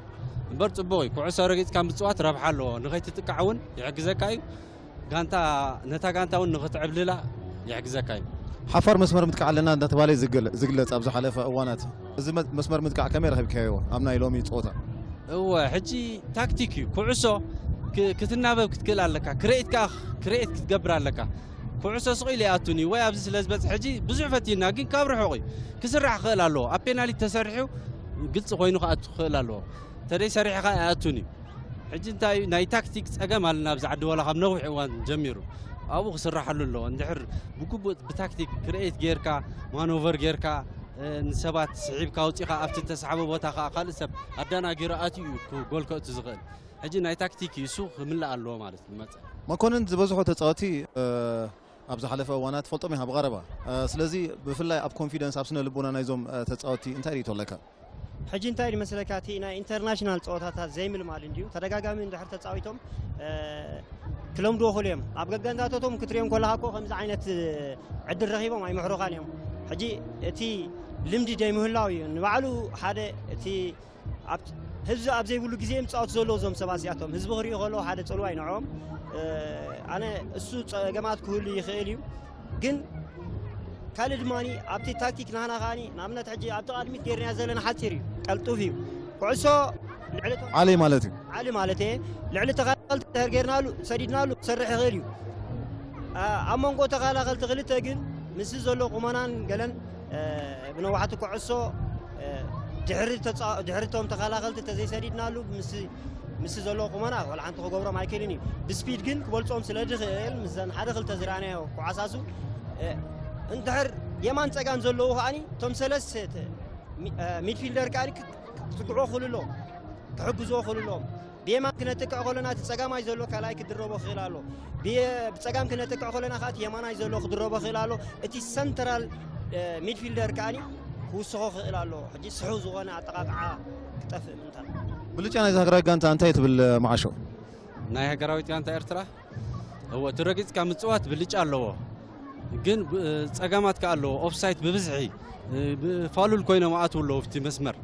እምበር ፅቡቕ እዩ። ኩዕሶ ረጊፅካ ምፅዋት ረብሓ ኣለዎ። ንኸይትጥቃዕ እውን ይሕግዘካ እዩ። ጋንታ ነታ ጋንታ እውን ንኽትዕብልላ ይሕግዘካ እዩ። ሓፋር መስመር ምጥቃዕ ኣለና እናተባለ ዝግለፅ ኣብ ዝሓለፈ እዋናት እዚ መስመር ምጥቃዕ ከመይ ረኺብካዮ ኣብ ናይ ሎሚ ፀወታ? እወ ሕጂ ታክቲክ እዩ ኩዕሶ ክትናበብ ክትክእል ኣለካ። ክሬኤት ከዓ ክሬኤት ክትገብር ኣለካ። ኩዕሶ ስቕ ኢሉ ይኣቱን እዩ ወይ ኣብዚ ስለ ዝበፅሕ ሕጂ ብዙሕ ፈቲና ግን ካብ ርሑቕ እዩ ክስራሕ ክኽእል ኣለዎ። ኣብ ፔናሊቲ ተሰሪሑ ግልፂ ኮይኑ ክኣቱ ክኽእል ኣለዎ። ተደይ ሰሪሕኻ ኣይኣቱን እዩ። ሕጂ እንታይ እዩ ናይ ታክቲክ ፀገም ኣለና ኣብዚ ዓዲ ዋላ ካብ ነዊሕ እዋን ጀሚሩ ኣብኡ ክስራሓሉ ኣለዎ። እንድሕር ብግቡእ ብታክቲክ ክርኤት ጌርካ፣ ማኖቨር ጌርካ፣ እ፣ ንሰባት ስሒብካ ኣውጺኻ ኣብቲ እተሳሕቦ ቦታ ከኣ ካልእ ሰብ ኣደናጊሩ ኣትዩ እዩ ክ-፣ ጎል ከእቱ ዝኽእል። ሕጂ ናይ ታክቲክ እዩ፣ እሱ ክምላእ ኣለዎ ማለት እዩ። መጸ- መኮንን ዝበዝሑ ተጻወቲ፣ እ፣ ኣብ ዝሓለፈ እዋናት ትፈልጦም ኢኻ ብቐረባ። እ፣ ስለዚ ብፍላይ ኣብ ኮንፊደንስ፣ ኣብ ስነ ልቦና ናይዞም፣ እ፣ ተጻወቲ እንታይ ርእይቶ ኣለካ? ሕጂ እንታይ ድመስለካ፣ እቲ ናይ ኢንተርናሽናል ጸወታታት ዘይምልማድ እንድዩ። ተደጋጋሚ እንድሕር ተጻዊቶም፣ እ፣ ክለምድዎ ክእሉ እዮም። ኣብ ገገንዳቶቶም ክትሪኦም ከለኻ እኮ ከምዚ ዓይነት፣ እ፣ ዕድል ረኺቦም ኣይምሕሩኻን እዮም። ሕጂ እቲ ልምዲ ደይምህላው እዩ። ንባዕሉ ሓደ እቲ ኣብ፣ ህዝቢ ኣብ ዘይብሉ ግዜ እዮም ዝጻወቱ ዘለዉ እዞም ሰባት እዚኣቶም። ህዝቢ ክሪኡ ከለዉ ሓደ ጽልዋ እዩ ንዕኦም። እ፣ ኣነ እሱ ጸገማት ክህሉ ይኽእል እዩ። ግን ካልእ ድማ ኣብቲ ታክቲክ ናህና ከኣ ንኣብነት ሕጂ ኣብቲ ቅድሚት ጌርናዮ ዘለና ሓጺር እዩ፣ ቀልጡፍ እዩ። ኩዕሶ ልዕሊ እቶም ዓሊ ማለት እዩ። ዓሊ ማለት እየ። ልዕሊ ተኸላኸልቲ ድሕር ጌርናሉ፣ ሰዲድናሉ ክሰርሕ ይኽእል እዩ። ኣ-፣ ኣብ መንጎ ተኸላኸልቲ ክልተ ግን ምስዚ ዘሎ ቁመናን ገለን፣ እ፣ ብነዋሕቲ ኩዕሶ፣ እ፣ ድሕሪ ተጻ-፣ ድሕሪ እቶም ተኸላኸልቲ እንተዘይሰዲድናሉ ምስ፣ ምስ ዘሎ ቁመና ወላ ሓንቲ ክገብሮም ኣይክእልን እዩ። ብስፒድ ግን ክበልጾም ስለ ዝኽእል ምስዘን ሓደ ክልተ ዝረኣናዮ ኮዓሳሱ፣ እ፣ እንድሕር የማን ጸጋም ዘለዉ ከኣኒ እቶም ሰለስተ ተ-፣ ሚ-፣ እ፣ ሚድፊልደር ከኣኒ ክ-፣ ክትግዕዎ ክእሉ ኣለዎም፣ ክሕግዝዎ ክእሉ ኣለዎም። ብየማን ክነጥቅዕ ከለና እቲ ጸጋማይ ዘሎ ካልኣይ ክድረቦ ክኽእል ኣሎ። ብየ-፣ ብጸጋም ክነጥቅዕ ከለና ከኣ እቲ የማናይ ዘሎ ክድረቦ ክኽእል ኣሎ። እቲ ሰንትራል፣ እ፣ ሚድፊልደር ከኣኒ ክውስኾ ክኽእል ኣሎ። ሕጂ ስሑው ዝኾነ ኣጠቃቅዓ ክጠፍእ ምእንታን። ብልጫ ናይዛ ሃገራዊት ጋንታ እንታይ ትብል፣ መዓሾ? ናይ ሃገራዊት ጋንታ ኤርትራ፣ እወ፣ እቲ ረጊጽካ ምጽዋት ብልጫ ኣለዎ። ግን ብ-፣ ጸገማት ከኣ ኣለዎ። ኦፍሳይት ብብዝሒ፣ ብ-፣ ፋሉል ኮይኖም ኣትው ኣለዉ ኣብቲ መስመር።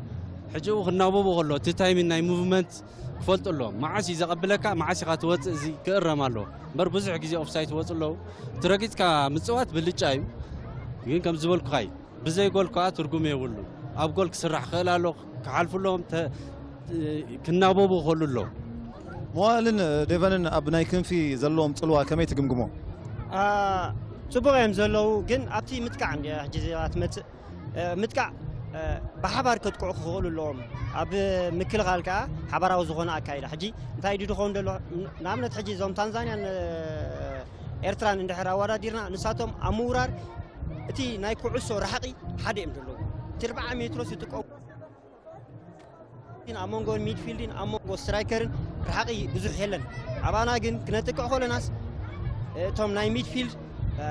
ሕጂ ኡ ክናበቡ ከሎ፣ እቲ ታይሚን ናይ ሙቭመንት ክፈልጡ ኣለዎም። መዓስ እዩ ዘቐብለካ፣ መዓስ ኢኻ ትወጽእ፣ እዚ ክእረም ኣለዎ። እምበር ብዙሕ ግዜ ኦፍሳይት ይወጹ ኣለዉ። እቲ ረጊጽካ ምጽዋት ብልጫ እዩ። ግን ከም ዝበልኩኻ እዩ። ብዘይ ጎል ከኣ ትርጉም የብሉ። ኣብ ጎል ክስራሕ ክእል ኣሎ፣ ክሓልፉ ኣለዎም፣ ተ-፣ ክናበቡ ክእሉ ኣለዎም። መዋእልን ዴቨንን ኣብ ናይ ክንፊ ዘለዎም ጽልዋ ከመይ ትግምግሞ? አ፣ ጽቡቕ እዮም ዘለዉ፣ ግን ኣብቲ ምጥቃዕ እንድያ ሕጂ እዚኣ ትመጽእ። እ፣ ምጥቃዕ፣ እ፣ ብሓባር ከጥቅዑ ክኽእሉ ኣለዎም። ኣብ ምክልኻል ከኣ ሓባራዊ ዝኾነ ኣካይዳ። ሕጂ እንታይ ድዩ ዝኸውን ዘሎ? ን-፣ ንኣብነት ሕጂ እዞም ታንዛንያን፣ እ፣ ኤርትራን እንድሕር ኣወዳዲርና፣ ንሳቶም ኣብ ምውራር እቲ ናይ ኩዕሶ ርሕቂ ሓደ እዮም ዘለዉ። እቲ ኣርብዓ ሜትሮስ ይጥቀሙ። ግን ኣብ መንጎ ሚድፊልድን ኣብ መንጎ ስትራይከርን ርሕቂ ብዙሕ የለን። ኣባና ግን ክነጥቅዕ ከለናስ እቶም ናይ ሚድፊልድ፣ እ፣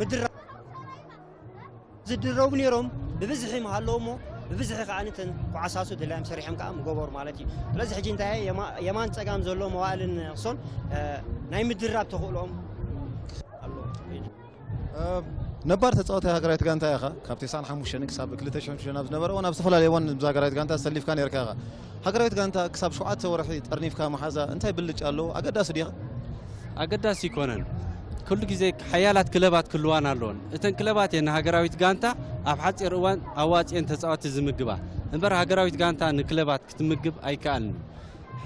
ምድራ ዝድረቡ ነይሮም ብብዝሒ ምሃለዉ እሞ ብብዝሒ ከኣ እተን ኮዓሳሱ ድላዮም ሰሪሖም ከኣ ምገበሩ ማለት እዩ። ስለዚ ሕጂ እንታይ የማ-፣ የማን ጸጋም ዘሎ መዋእልን ክሶን፣ እ፣ ናይ ምድራብ ተኽእሎኦም ኣሎ። እ፣ ነባር ተጻዋታይ ሃገራዊት ጋንታ ኢኻ። ካብ ተስዓን ሓሙሽተን ክሳብ ክልተ ሽሕን ሽዱሽተን ኣብ ዝነበረ እዋን ኣብ ዝተፈላለየ እዋን ብዛ ሃገራዊት ጋንታ ተሰሊፍካ ነይርካ ኢኻ። ሃገራዊት ጋንታ ክሳብ ሸውዓተ ወርሒ ጠርኒፍካ ምሓዛ እንታይ ብልጫ ኣለዎ? ኣገዳሲ ድዩ? ኣገዳሲ ኣይኮነን። ኩሉ ግዜ ሓያላት ክለባት ክህልዋን ኣለዎን። እተን ክለባት እየን ንሃገራዊት ጋንታ ኣብ ሓጺር እዋን ኣዋጽኤን ተጻወትቲ ዝምግባ። እምበር ሃገራዊት ጋንታ ንክለባት ክትምግብ ኣይከኣልን።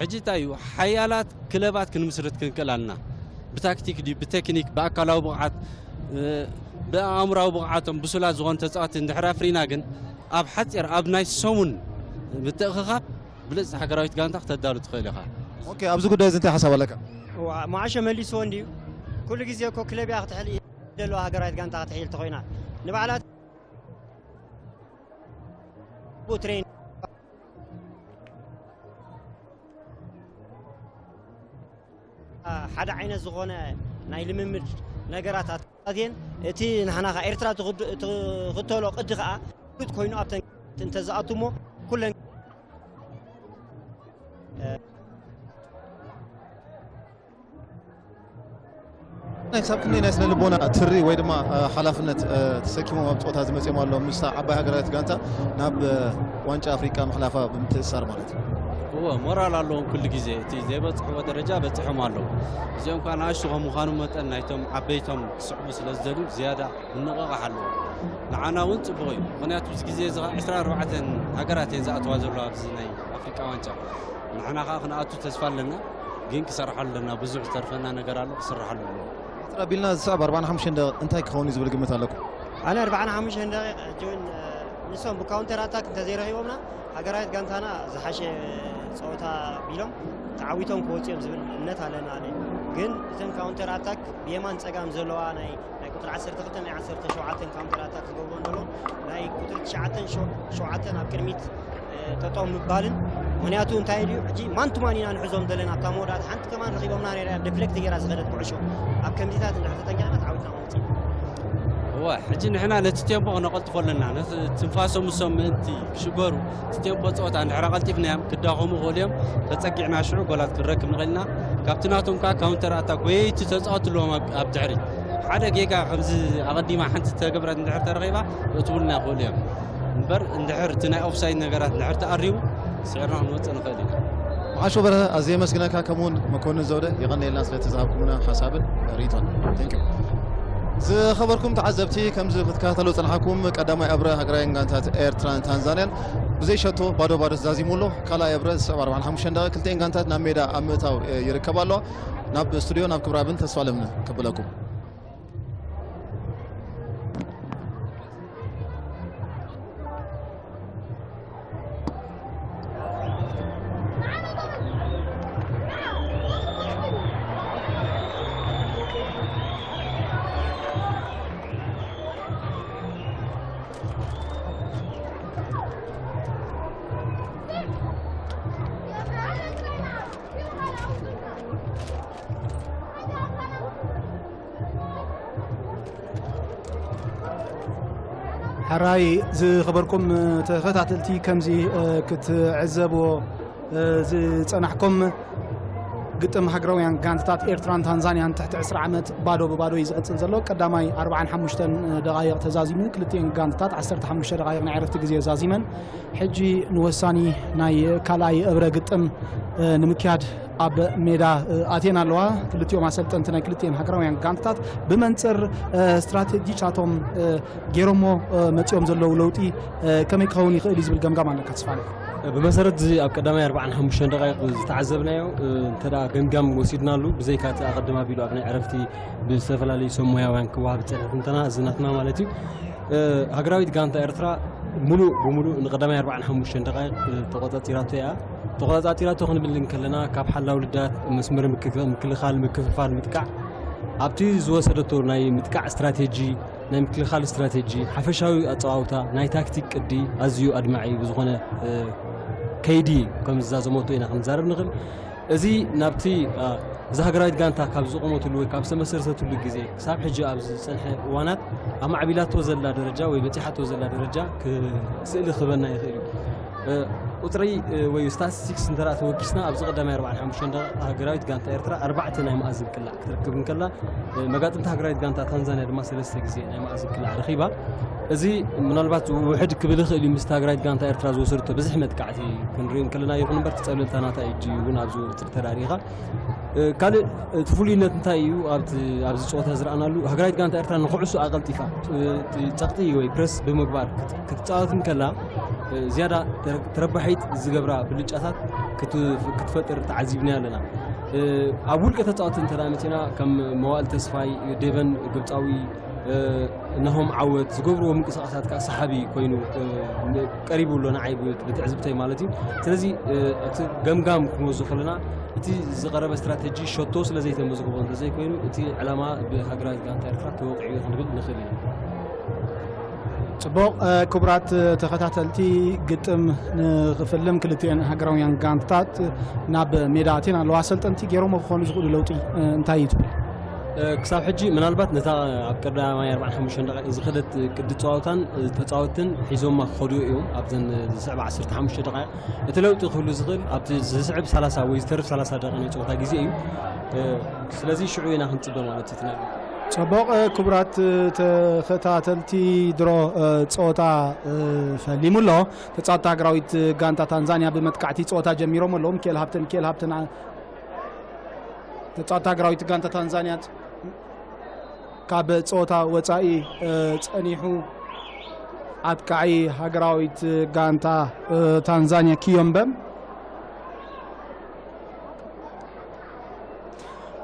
ሕጂ እንታይ እዩ? ሓያላት ክለባት ክንምስርት ክንክእል ኣለና። ብታክቲክ ድዩ፣ ብቴክኒክ፣ ብኣካላዊ ብቕዓት፣ እ፣ ብኣእምራዊ ብቕዓቶም ብሱላት ዝኾኑ ተጻወትቲ እንድሕር ኣፍሪና ግን ኣብ ሓጺር፣ ኣብ ናይ ሰሙን ምትእኽኻብ ብልጽቲ ሃገራዊት ጋንታ ክተዳሉ ትኽእል ኢኻ። ኦኬ፣ ኣብዚ ጉዳይ እዚ እንታይ ሓሳብ ኣለካ? ዋ፣ መዓሾ መሊስዎ እንድዩ። ኩሉ ግዜ እኮ ክለብ እያ ክትሕል እያ ዘለዋ ሃገራዊት ጋንታ ክትሕል ተኾይና። ንባዕላ ብኡ ትሬን ሓደ ዓይነት ዝኾነ ናይ ልምምድ ነገራት ኣትየን። እቲ ንሕና ኸዓ ኤርትራ ትኽድ-፣ ትኽተሎ ቅዲ ኸዓ ፍሉጥ ኮይኑ ኣብተን እንተዝኣቱ እሞ ኩለን ናይ ክሳብ ክንደይ ናይ ስነ ልቦና ትሪ ወይ ድማ፣ እ፣ ሓላፍነት፣ እ፣ ተሰኪሞም ኣብ ጸወታ ዝመጽኦም ኣለዉ? ምስታ ዓባይ ሃገራዊት ጋንታ ናብ፣ እ፣ ዋንጫ ኣፍሪቃ ምሕላፋ ብምትእስሳር ማለት እዩ። እወ፣ ሞራል ኣለዎም ኩሉ ግዜ። እቲ ዘይበጽሕዎ ደረጃ በጺሖም ኣለዉ። እዚኦም ከኣ ንኣሽቱ ከም ምዃኑ መጠን ናይቶም ዓበይቶም ክስዕቡ ስለ ዝደልዩ ዝያዳ ምንቕቓሕ ኣለዎም። ንዓና እውን ጽቡቕ እዩ። ምኽንያቱ ኣብዚ ግዜ እዚ ኸኣ ዕስራን ኣርባዕተን ሃገራት እየን ዝኣትዋ ዘለዋ ኣብዚ ናይ ኣፍሪቃ ዋንጫ። ንሕና ኸኣ ክንኣቱ ተስፋ ኣለና። ግን ክሰርሓሉ ኣለና፣ ብዙሕ ዝተርፈና ነገር ኣሎ፣ ክስርሓሉ ኣለዎ። ሚኒስትር ኣቢልና ዝስዕብ ኣርባዓን ሓሙሽተን ደቂቕ እንታይ ክኸውን እዩ ዝብል ግምት ኣለኩም? ኣነ ኣርባዓን ሓሙሽተን ደቂቕ ሕጂ እውን፣ እ፣ ንሶም ብካውንተር ኣታክ እንተዘይረኺቦምና፣ ሃገራዊት ጋንታና ዝሓሸ ጸወታ ቢሎም ተዓዊቶም ክወፁ እዮም ዝብል እምነት ኣለና። ኣነ ግን እተን ካውንተር ኣታክ ብየማን ጸጋም ዘለዋ ናይ ናይ ቁፅሪ ዓሰርተ ክልተ ናይ ዓሰርተ ሸውዓተ ካውንተር ኣታክ ዝገብሮ እንተሎ፣ ናይ ቁፅሪ ትሽዓተ ሸውዓተ ኣብ ቅድሚት ጠጠው ምባልን፣ ምክንያቱ እንታይ ድዩ ሕጂ ማንቱማን ኢና ንሕዞም ዘለና። ኣብታ መወዳእታ ሓንቲ ከማን ረኺቦምና ነይራ፣ ዲፍሌክት ገይራ ዝኸደት ኩዕሾ። ኣብ ከምዚታት እንድሕር ተጠንቂቕና ተዓዊትና ክንወፅእ። እወ፣ ሕጂ ንሕና ነቲ ቴምፖ ክነቐልጥፎ ኣለና። ነቲ ትንፋሶም እሶም ምእንቲ ክሽገሩ፣ እቲ ቴምፖ ፀወታ እንድሕር ኣቐልጢፍናዮም ክዳኸሙ ክኽእሉ እዮም። ተፀጊዕና ሽዑ ጎላት ክንረክብ ንኽእል ኢና። ካብቲ ናቶም ከዓ ካውንተር ኣታክ ጎየይቲ ተፃወት ኣለዎም ኣብ ኣብ ድሕሪት ሓደ ጌጋ ከምዚ ኣቐዲማ ሓንቲ ተገብረት እንድሕር ተረኺባ፣ ክእትውልና ይኽእሉ እዮም። እምበር እንድሕር እቲ ናይ ኦፍሳይድ ነገራት እንድሕር ተኣሪሙ፣ ስዒርና ክንወፅእ ንኽእል ኢና። መዓሾ በርሀ፣ ኣዝየ የመስግነካ፣ ከምኡውን መኮንን ዘውደ፣ የቐንየልና ስለቲ ዝሃብኩምና ሓሳብን ርእይቶን። Thank you። ዝኸበርኩም ተዓዘብቲ፣ ከምዚ ክትከታተሉ ዝጸናሕኩም፣ ቀዳማይ እብረ ሃገራውያን ጋንታት ኤርትራን ታንዛንያን ብዘይ ሸቶ ባዶ ባዶ ተዛዚሙ ኣሎ። ካልኣይ እብረ ዝስዕብ ኣርባዓን ሓሙሽተን ደቂቕ ክልቲኤን ጋንታት ናብ ሜዳ ኣብ ምእታው፣ እ፣ ይርከባ ኣለዋ። ናብ ስቱድዮ፣ ናብ ክብራብን ተስፋ ለምን ከብለኩም። ሕራይ ዝኸበርኩም ተኸታተልቲ፣ ከምዚ፣ እ፣ ክትዕዘብዎ፣ እ፣ ዝጸናሕኩም፣ ግጥም ሃገራውያን ጋንታታት ኤርትራን ታንዛንያን ትሕቲ ዕስራ ዓመት ባዶ ብባዶ እዩ ዝቕጽል ዘሎ። ቀዳማይ ኣርባዓን ሓሙሽተን ደቓይቕ ተዛዚሙ፣ ክልቲኤን ጋንታታት ዓሰርተ ሓሙሽተ ደቓይቕ ናይ ዕረፍቲ ግዜ ዛዚመን፣ ሕጂ ንወሳኒ ናይ ካልኣይ እብረ ግጥም፣ እ፣ ንምክያድ ኣብ ሜዳ፣ እ፣ ኣትየን ኣለዋ። ክልቲኦም ኣሰልጠንቲ ናይ ክልቲኤን ሃገራውያን ጋንታታት ብመንጽር፣ እ፣ ስትራቴጂታቶም፣ እ፣ ገይሮሞ፣ እ፣ መጺኦም ዘለዉ ለውጢ፣ እ፣ ከመይ ክኸውን ይኽእል እዩ ዝብል ገምጋም ኣለካ ተስፋለ? ብመሰረት እዚ ኣብ ቀዳማይ ኣርባዓን ሓሙሽተን ደቃይቕ ዝተዓዘብናዮ፣ እ፣ እንተ ደኣ ገምጋም ወሲድናሉ፣ ብዘይካ እቲ ኣቐድም ኣቢሉ ኣብ ናይ ዕረፍቲ ብዝተፈላለዩ ሰብ ሞያውያን ክወሃብ ዝጸንሐ ትንተና፣ እዚ ናትና ማለት እዩ። እ፣ ሃገራዊት ጋንታ ኤርትራ ምሉእ ብምሉእ ንቀዳማይ ኣርባዓን ሓሙሽተን ደቃይቕ፣ እ፣ ተቆጻጺራቶ እያ። ተቆጻጺራቶ ክንብል እንከለና፣ ካብ ሓላ ውልዳት፣ መስመር ምክክ-፣ ምክልኻል፣ ምክፍፋል፣ ምጥቃዕ፣ ኣብቲ ዝወሰደቶ ናይ ምጥቃዕ ስትራቴጂ፣ ናይ ምክልኻል ስትራቴጂ፣ ሓፈሻዊ ኣጸዋውታ፣ ናይ ታክቲክ ቅዲ ኣዝዩ ኣድማዒ ብዝኾነ፣ እ፣ ከይዲ ከም ዝዛዘመቶ ኢና ክንዛረብ ንኽእል። እዚ ናብቲ፣ እ፣ እዛ ሃገራዊት ጋንታ ካብ ዝቖመትሉ ወይ ካብ ዝተመሰረተትሉ ግዜ ክሳብ ሕጂ ኣብ ዝጸንሐ እዋናት ኣማዕቢላቶ ዘላ ደረጃ ወይ በጺሓቶ ዘላ ደረጃ ክ-፣ ስእሊ ክህበና ይኽእል እዩ። እ፣ ቁጽሪ፣ እ፣ ወይ ስታቲስቲክስ እንተ ደኣ ተወኪስና፣ ኣብዚ ቀዳማይ ኣርባዓን ሓሙሽተን ደቂቕ ሃገራዊት ጋንታ ኤርትራ ኣርባዕተ ናይ መኣዝን ቅላዕ ክትረክብ እንከላ፣ እ፣ መጋጥምቲ ሃገራዊት ጋንታ ታንዛንያ ድማ ሰለስተ ግዜ ናይ መኣዝን ቅላዕ ረኺባ። እዚ ምናልባት ውሕድ ክብል ይኽእል እዩ፣ ምስቲ ሃገራዊት ጋንታ ኤርትራ ዝወሰደቶ ብዝሒ መጥቃዕቲ ክንሪኦ እንከለና ይኹን እምበር፣ እቲ ጸብለልታ ናታ እዩ እውን ኣብዚ ወቕቲ ተራእዩ። እ፣ ካልእ እቲ ፍሉይነት እንታይ እዩ? ኣብቲ፣ ኣብዚ ጸወታ ዝረኣናሉ፣ ሃገራዊት ጋንታ ኤርትራ ንኹዕሶ ኣቐልጢፋ፣ እ፣ እቲ ጸቕጢ ወይ ፕረስ ብምግባር ክት-፣ ክትጻወት እንከላ፣ እ፣ ዝያዳ ተረ-፣ ተረባሒት ዝገብራ ብልጫታት ክት-፣ ክትፈጥር ተዓዚብናያ ኣለና። እ፣ ኣብ ውልቀ ተጻወቲ እንተ ደኣ መጺና፣ ከም መዋእል ተስፋይ፣ ዴቨን ግብጻዊ፣ እ፣ ናሆም ዓወት ዝገብርዎ ምንቅስቓሳት ከኣ ሰሓቢ ኮይኑ፣ እ፣ ን-፣ ቀሪቡ ኣሎ ንዓይ ብ-፣ ብትዕዝብተይ ማለት እዩ። ስለዚ፣ እ፣ እቲ ገምጋም ክንወስዶ ከለና፣ እቲ ዝቐረበ ስትራተጂ ሸቶ ስለ ዘይተመዝግቦ እንተዘይኮይኑ፣ እቲ ዕላማ ብሃገራዊት ጋንታ ኤርትራ ተወቂዑ እዩ ክንብል ንኽእል ኢና። ጽቡቕ፣ እ፣ ክቡራት ተኸታተልቲ፣ ግጥም ንኽፍልም ክልቲኤን ሃገራውያን ጋንታታት ናብ ሜዳ ኣትየን ኣለዋ። ኣሰልጠንቲ ገይሮሞ ክኾኑ ዝኽእሉ ለውጢ፣ እ፣ እንታይ እዩ ትብል? እ፣ ክሳብ ሕጂ ምናልባት ነታ ኣብ ቀዳማይ ኣርባዓን ሓሙሽተን ደቂቕ ዝኸደት ቅዲ ጸዋታን፣ እ፣ ተጻወትን ሒዞማ ክኸዱ እዮም ኣብዘን ዝስዕባ ዓሰርተ ሓሙሽተ ደቂቕ። እቲ ለውጢ ክህሉ ዝኽእል ኣብቲ ዝስዕብ ሰላሳ ወይ ዝተርፍ ሰላሳ ደቂቕ ናይ ጸወታ ግዜ እዩ። እ፣ ስለዚ ሽዑ ኢና ክንጽበ ማለት እዩ እቲ ናይ ጽቡቕ፣ እ፣ ክቡራት ተኸታተልቲ ድሮ፣ እ፣ ጸወታ፣ እ፣ ፈሊሙ ኣሎ። ተጻወትቲ ሃገራዊት ጋንታ ታንዛንያ ብመጥቃዕቲ ጸወታ ጀሚሮም ኣለዉ። ሚካኤል ሃብተ፣ ሚካኤል ሃብተን ኣ-፣ ተጻወትቲ ሃገራዊት ጋንታ ታንዛንያ ካብ ጸወታ ወጻኢ፣ እ፣ ጸኒሑ። ኣጥቃዒ ሃገራዊት ጋንታ፣ እ፣ ታንዛንያ ኪዮምበም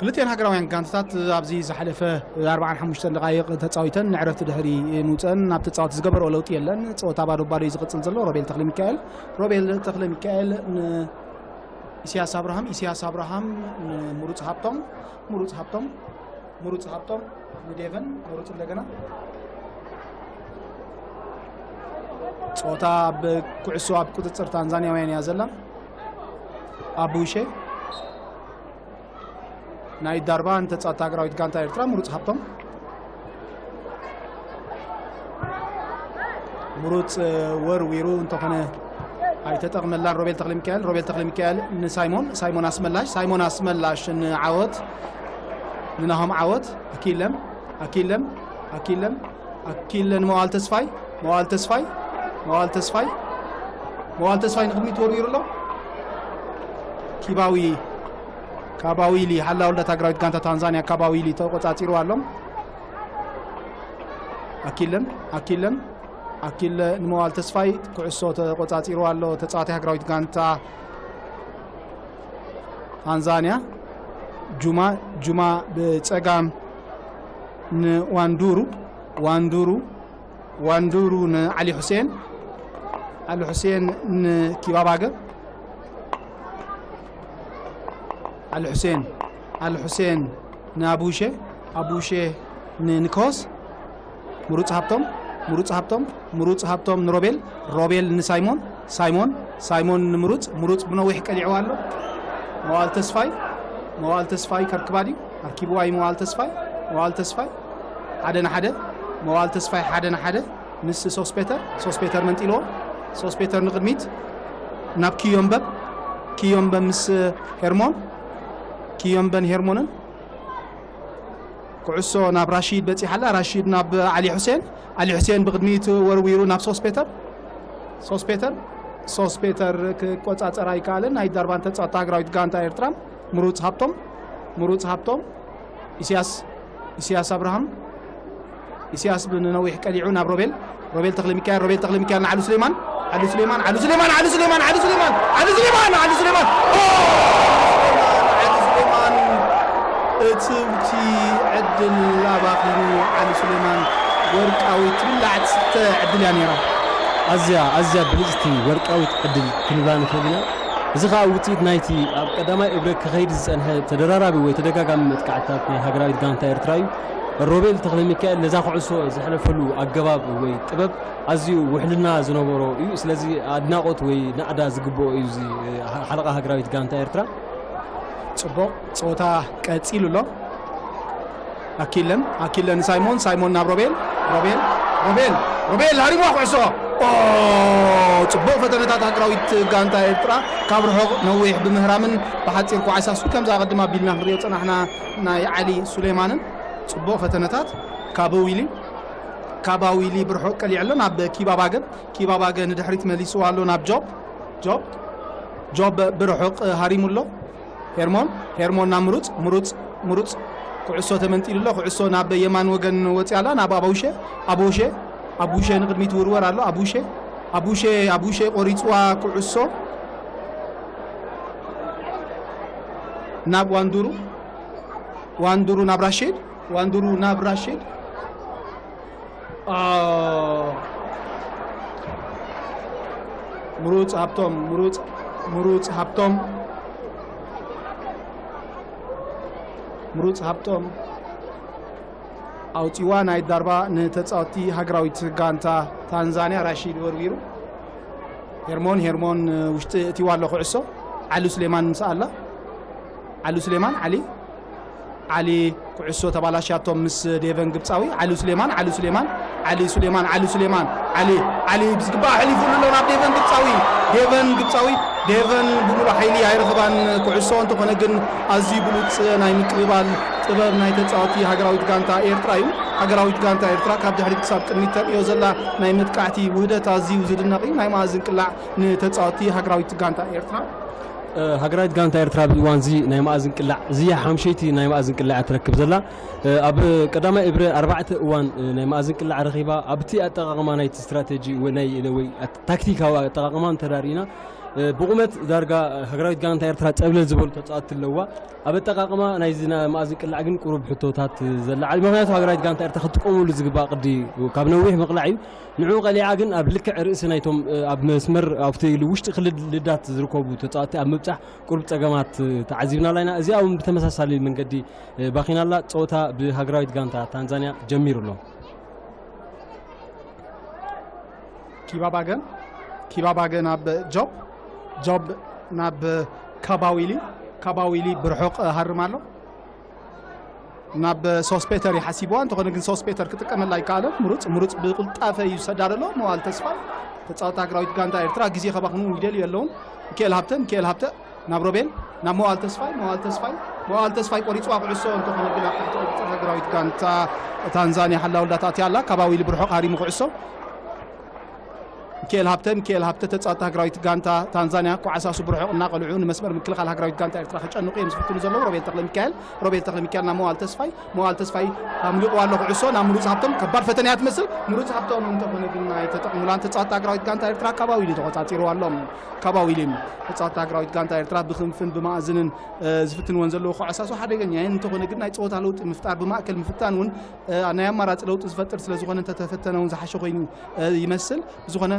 ክልቲኤን ሃገራውያን ጋንታታት ኣብዚ ዝሓለፈ ኣርባዓን ሓሙሽተን ደቓይቕ ተጻዊተን ንዕረፍቲ ድሕሪ ምውጸን ናብ ተጻወቲ ዝገበረኦ ለውጢ የለን። ጸወታ ባዶ ባዶ እዩ ዝቕጽል ዘሎ። ሮቤል ተኽለ ሚካኤል፣ ሮቤል ተኽለ ሚካኤል ንኢሳያስ ኣብርሃም፣ ኢሳያስ ኣብርሃም ንምሩጽ ሃብቶም፣ ምሩጽ ሃብቶም፣ ምሩጽ ሃብቶም ንዴቨን፣ ምሩጽ እንደገና። ጸወታ ኣብ ኩዕሶ ኣብ ቁጽጽር ታንዛንያውያን እያ ዘላ። ኣቡሼ ናይ ዳርባ ንተጻወቲ ሃገራዊት ጋንታ ኤርትራ ምሩጽ ሃብቶም። ምሩጽ ወርዊሩ እንተኾነ ኣይተጠቕመላን። ሮቤል ተኽለ ሚካኤል፣ ሮቤል ተኽለ ሚካኤል ንሳይሞን፣ ሳይሞን ኣስመላሽ፣ ሳይሞን ኣስመላሽ ንዓወት፣ ንናሆም ዓወት፣ ኣኪለም፣ ኣኪለም፣ ኣኪለም፣ ኣኪለ ንመዋል ተስፋይ፣ መዋል ተስፋይ፣ መዋል ተስፋይ፣ መዋል ተስፋይ ንቕድሚት ወርዊሩ ኣሎ። ኪባዊ፣ ካባዊሊ፣ ሓላው ልደት ሃገራዊት ጋንታ ታንዛንያ ካባዊሊ ተቆጻጺሩ ኣሎ። ኣኪለን፣ ኣኪለን፣ ኣኪለ ንመዋል ተስፋይ ኩዕሶ ተቆጻጺሩ ኣሎ። ተጻዋታይ ሃገራዊት ጋንታ ታንዛንያ ጁማ፣ ጁማ ብጸጋም ንዋንዱሩ፣ ዋንዱሩ፣ ዋንዱሩ ንዓሊ ሑሴን፣ ዓሊ ሑሴን ንኪባባገ፣ ዓሊ ሑሴን፣ ዓሊ ሑሴን ንኣቡሼ፣ ኣቡሼ ንኒኮስ፣ ምሩጽ ሃብቶም፣ ምሩጽ ሃብቶም፣ ምሩጽ ሃብቶም ንሮቤል፣ ሮቤል ንሳይሞን፣ ሳይሞን፣ ሳይሞን ንምሩጽ፣ ምሩጽ ብነዊሕ ቀሊዕዋ ኣሎ። መዋል ተስፋይ፣ መዋል ተስፋይ ከርክባ ድዩ? ኣርኪብዋ እዩ መዋል ተስፋይ፣ መዋል ተስፋይ ሓደ ንሓደ፣ መዋል ተስፋይ ሓደ ንሓደ ምስ ሶስፔተር፣ ሶስፔተር መንጢልዎ፣ ሶስፔተር ንቕድሚት ናብ ኪዮምበብ፣ ኪዮምበብ ምስ ሄርሞን፣ ኪዮምበን ሄርሞንን። ኩዕሶ ናብ ራሺድ በጺሓ ኣላ። ራሺድ ናብ ዓሊ ሑሴን፣ ዓሊ ሑሴን ብቕድሚት ወርዊሩ ናብ ሶስፔተር፣ ሶስፔተር፣ ሶስፔተር ክቆጻጸር ኣይከኣለን። ናይ ዳርባን ተጻወቲ ሃገራዊት ጋንታ ኤርትራ ምሩጽ ሃብቶም፣ ምሩጽ ሃብቶም፣ ኢሳያስ፣ ኢሳያስ ኣብርሃም፣ ኢሳያስ ብነዊሕ ቀሊዑ ናብ ሮቤል፣ ሮቤል ተኽለ ሚካኤል፣ ሮቤል ተኽለ ሚካኤል ንዓሉ ስሌማን፣ ዓሉ ስሌማን፣ ዓሉ ስሌማን፣ ዓሉ ስሌማን፣ ዓሉ ስሌማን፣ ዓሉ ስሌማን፣ ዓሉ ስሌማን፣ ኦ! ዓሉ ስሌማን፣ ዓሉ ስሌማን፣ እትውቲ ዕድል ኣባኺኑ ዓሉ ስሌማን። ወርቃዊ ትብላዕ ትስተ ዕድል እያ ነይራ። ኣዝያ፣ ኣዝያ ብልጽቲ ወርቃዊት ዕድል ክንብላ ንኽእል ኢና። እዚ ኸኣ ውጽኢት ናይቲ ኣብ ቀዳማይ እብረ ክኸይድ ዝጸንሐ ተደራራቢ ወይ ተደጋጋሚ መጥቃዕትታት ናይ ሃገራዊት ጋንታ ኤርትራ እዩ። ሮቤል ተኽለ ሚካኤል ነዛ ኩዕሶ ዘሕለፈሉ ኣገባብ ወይ ጥበብ ኣዝዩ ውሕልና ዝነበሮ እዩ። ስለዚ ኣድናቖት ወይ ናዕዳ ዝግብኦ እዩ እዚ ሓለቓ ሃገራዊት ጋንታ ኤርትራ። ጽቡቕ ጸወታ ቀጺሉ ኣሎ። ኣኪለን፣ ኣኪለን ሳይሞን፣ ሳይሞን ናብ ሮቤል፣ ሮቤል፣ ሮቤል፣ ሮቤል ሃሪምዋ ኩዕሶ። ኦ፣ ጽቡቕ ፈተነታት ሃገራዊት ጋንታ ኤርትራ ካብ ርሑቕ ነዊሕ ብምህራምን ብሓጺር ኳዕሳሱ ከምዛ ኣቐድም ኣቢልና ክንሪኦ ጸናሕና ናይ ዓሊ ሱሌማንን ጽቡቕ ፈተነታት። ካበዊሊ፣ ካባዊሊ ብርሑቕ ቀሊዑ ኣሎ ናብ ኪባባገ፣ ኪባባገ ንድሕሪት መሊስዋ ኣሎ ናብ ጆብ፣ ጆብ፣ ጆብ ብርሑቕ ሃሪሙ ኣሎ። ሄርሞን፣ ሄርሞን ናብ ምሩጽ፣ ምሩጽ፣ ምሩጽ ኩዕሶ ተመንጢሉ ኣሎ። ኩዕሶ ናብ የማን ወገን ወጺኣ ኣላ፣ ናብ ኣቡሼ፣ ኣቡሼ፣ ኣቡሼ ንቕድሚት ውርወር ኣሎ። ኣቡሼ፣ ኣቡሼ፣ ኣቡሼ ቆሪጽዋ ኩዕሶ ናብ ዋንዱሩ፣ ዋንዱሩ ናብ ራሺድ፣ ዋንዱሩ ናብ ራሺድ። አ፣ ምሩጽ ሃብቶም፣ ምሩጽ፣ ምሩጽ ሃብቶም፣ ምሩጽ ሃብቶም ኣውጺዋ ናይ ዳርባ ንተጻወቲ ሃገራዊት ጋንታ ታንዛንያ ራሺድ ወርዊሩ። ሄርሞን፣ ሄርሞን ውሽጢ እቲዋ ኣሎ ኩዕሶ። ዓሉ ስሌማን ምስ ኣላ። ዓሉ ስሌማን፣ ዓሊ፣ ዓሊ ኩዕሶ ተባላሽያቶም ምስ ዴቨን ግብጻዊ። ዓሉ ስሌማን፣ ዓሉ ስሌማን፣ ዓሊ ሱሌማን፣ ዓሉ ስሌማን፣ ዓሊ፣ ዓሊ ብዝግባእ ኣሕሊፉሉ ኣሎ ናብ ዴቨን ግብጻዊ። ዴቨን ግብጻዊ፣ ዴቨን ብምሉእ ሓይሊ ኣይረኸባን ኩዕሶ፣ እንተኾነ ግን ኣዝዩ ብሉጽ ናይ ምቅብባል ጥበብ ናይ ተጻወቲ ሃገራዊት ጋንታ ኤርትራ እዩ። ሃገራዊት ጋንታ ኤርትራ ካብ ድሕሪት ክሳብ ቅድሚት ተርእዮ ዘላ ናይ መጥቃዕቲ ውህደት ኣዝዩ ዝድነቕ እዩ። ናይ መኣዝን ቅላዕ ንተጻወቲ ሃገራዊት ጋንታ ኤርትራ። እ፣ ሃገራዊት ጋንታ ኤርትራ ኣብዚ እዋን እዚ ናይ መኣዝን ቅላዕ፣ እዚ ሓምሸይቲ ናይ መኣዝን ቅላዕ እያ ትረክብ ዘላ። እ፣ ኣብ ቀዳማይ እብረ ኣርባዕተ እዋን፣ እ፣ ናይ መኣዝን ቅላዕ ረኺባ። ኣብቲ ኣጠቓቕማ ናይቲ ስትራቴጂ ወይ ናይ፣ ወይ ታክቲካዊ ኣጠቓቕማ እንተዳርኢና፣ ብቑመት ዳርጋ ሃገራዊት ጋንታ ኤርትራ ጸብለል ዝበሉ ተጻወትቲ ኣለዋ። ኣብ ኣጠቓቕማ ናይዚ ና- መኣዝን ቅላዕ ግን ቁሩብ ሕቶታት ዘለዓል። ምኽንያቱ ሃገራዊት ጋንታ ኤርትራ ክትጥቀመሉ ዝግባእ ቅዲ ካብ ነዊሕ ምቕላዕ እዩ። ንዕኡ ቀሊዓ ግን ኣብ ልክዕ ርእሲ ናይቶም ኣብ መስመር ኣብቲ ውሽጢ ክልል ልዳት ዝርከቡ ተጻወትቲ ኣብ ምብጻሕ ቁሩብ ጸገማት ተዓዚብና ኣለና። እዚኣ እውን ብተመሳሳሊ መንገዲ ባኺናላ። ጸወታ ብሃገራዊት ጋንታ ታንዛንያ ጀሚሩ ኣሎ። ኪባባገ ኪባባገ ናብ ጆብ ጆብ ናብ ካባዊሊ ካባዊሊ ብርሑቕ ሃርም ኣሎ። ናብ ሶስፔተር ይሓሲብዋ እንተኾነ ግን ሶስፔተር ክጥቀመላ ኣይከኣለን። ምሩፅ ምሩፅ ብቁልጣፈ እዩ ዝሰዳደሎ። መዋል ተስፋ ተፃወቲ ሃገራዊት ጋንታ ኤርትራ ግዜ ከባኽኑ ይደልዩ የለውን። ሚካኤል ሃብተ ሚካኤል ሃብተ ናብ ሮቤል ናብ መዋል ተስፋይ መዋል ተስፋይ መዋል ተስፋይ ቆሪፅዋ ኩዕሶ እንተኾነ ግን ኣብ ትሕቲ ቁፅፅር ሃገራዊት ጋንታ ታንዛንያ ሓላውላ ተኣትያ ኣላ። ካባዊሊ ብርሑቕ ሃሪሙ ኩዕሶ ሚካኤል ሃብተ ሚካኤል ሃብተ ተፃወቲ ሃገራዊት ጋንታ ታንዛንያ ኳዕሳሱ ብርሑቕ እናቐልዑ ንመስመር ምክልኻል ሃገራዊት ጋንታ ኤርትራ ከጨንቑ እዮም ዝፍትኑ ዘለዉ። ሮቤል ተኽለ ሚካኤል ሮቤል ተኽለ ሚካኤል ናብ መዋል ተስፋይ መዋል ተስፋይ ኣምሊቑዋ ኣሎ ኩዕሶ ናብ ምሩፅ ሃብቶም። ከባድ ፈተነ እያ ትመስል። ምሩፅ ሃብቶም እንተኾነ ግን ኣይተጠቕሙላን። ተፃወቲ ሃገራዊት ጋንታ ኤርትራ ካባዊሊ ተቖፃፂርዋ ኣሎ። ካባዊሊ ተፃወቲ ሃገራዊት ጋንታ ኤርትራ ብክንፍን ብማእዝንን ዝፍትንወን ዘለዉ ኳዕሳሱ ሓደገኛ እየን። እንተኾነ ግን ናይ ፀወታ ለውጢ ምፍጣር ብማእከል ምፍታን እውን ናይ ኣማራፂ ለውጢ ዝፈጥር ስለዝኾነ እንተተፈተነ እውን ዝሓሸ ኮይኑ ይመስል። ብዝኾነ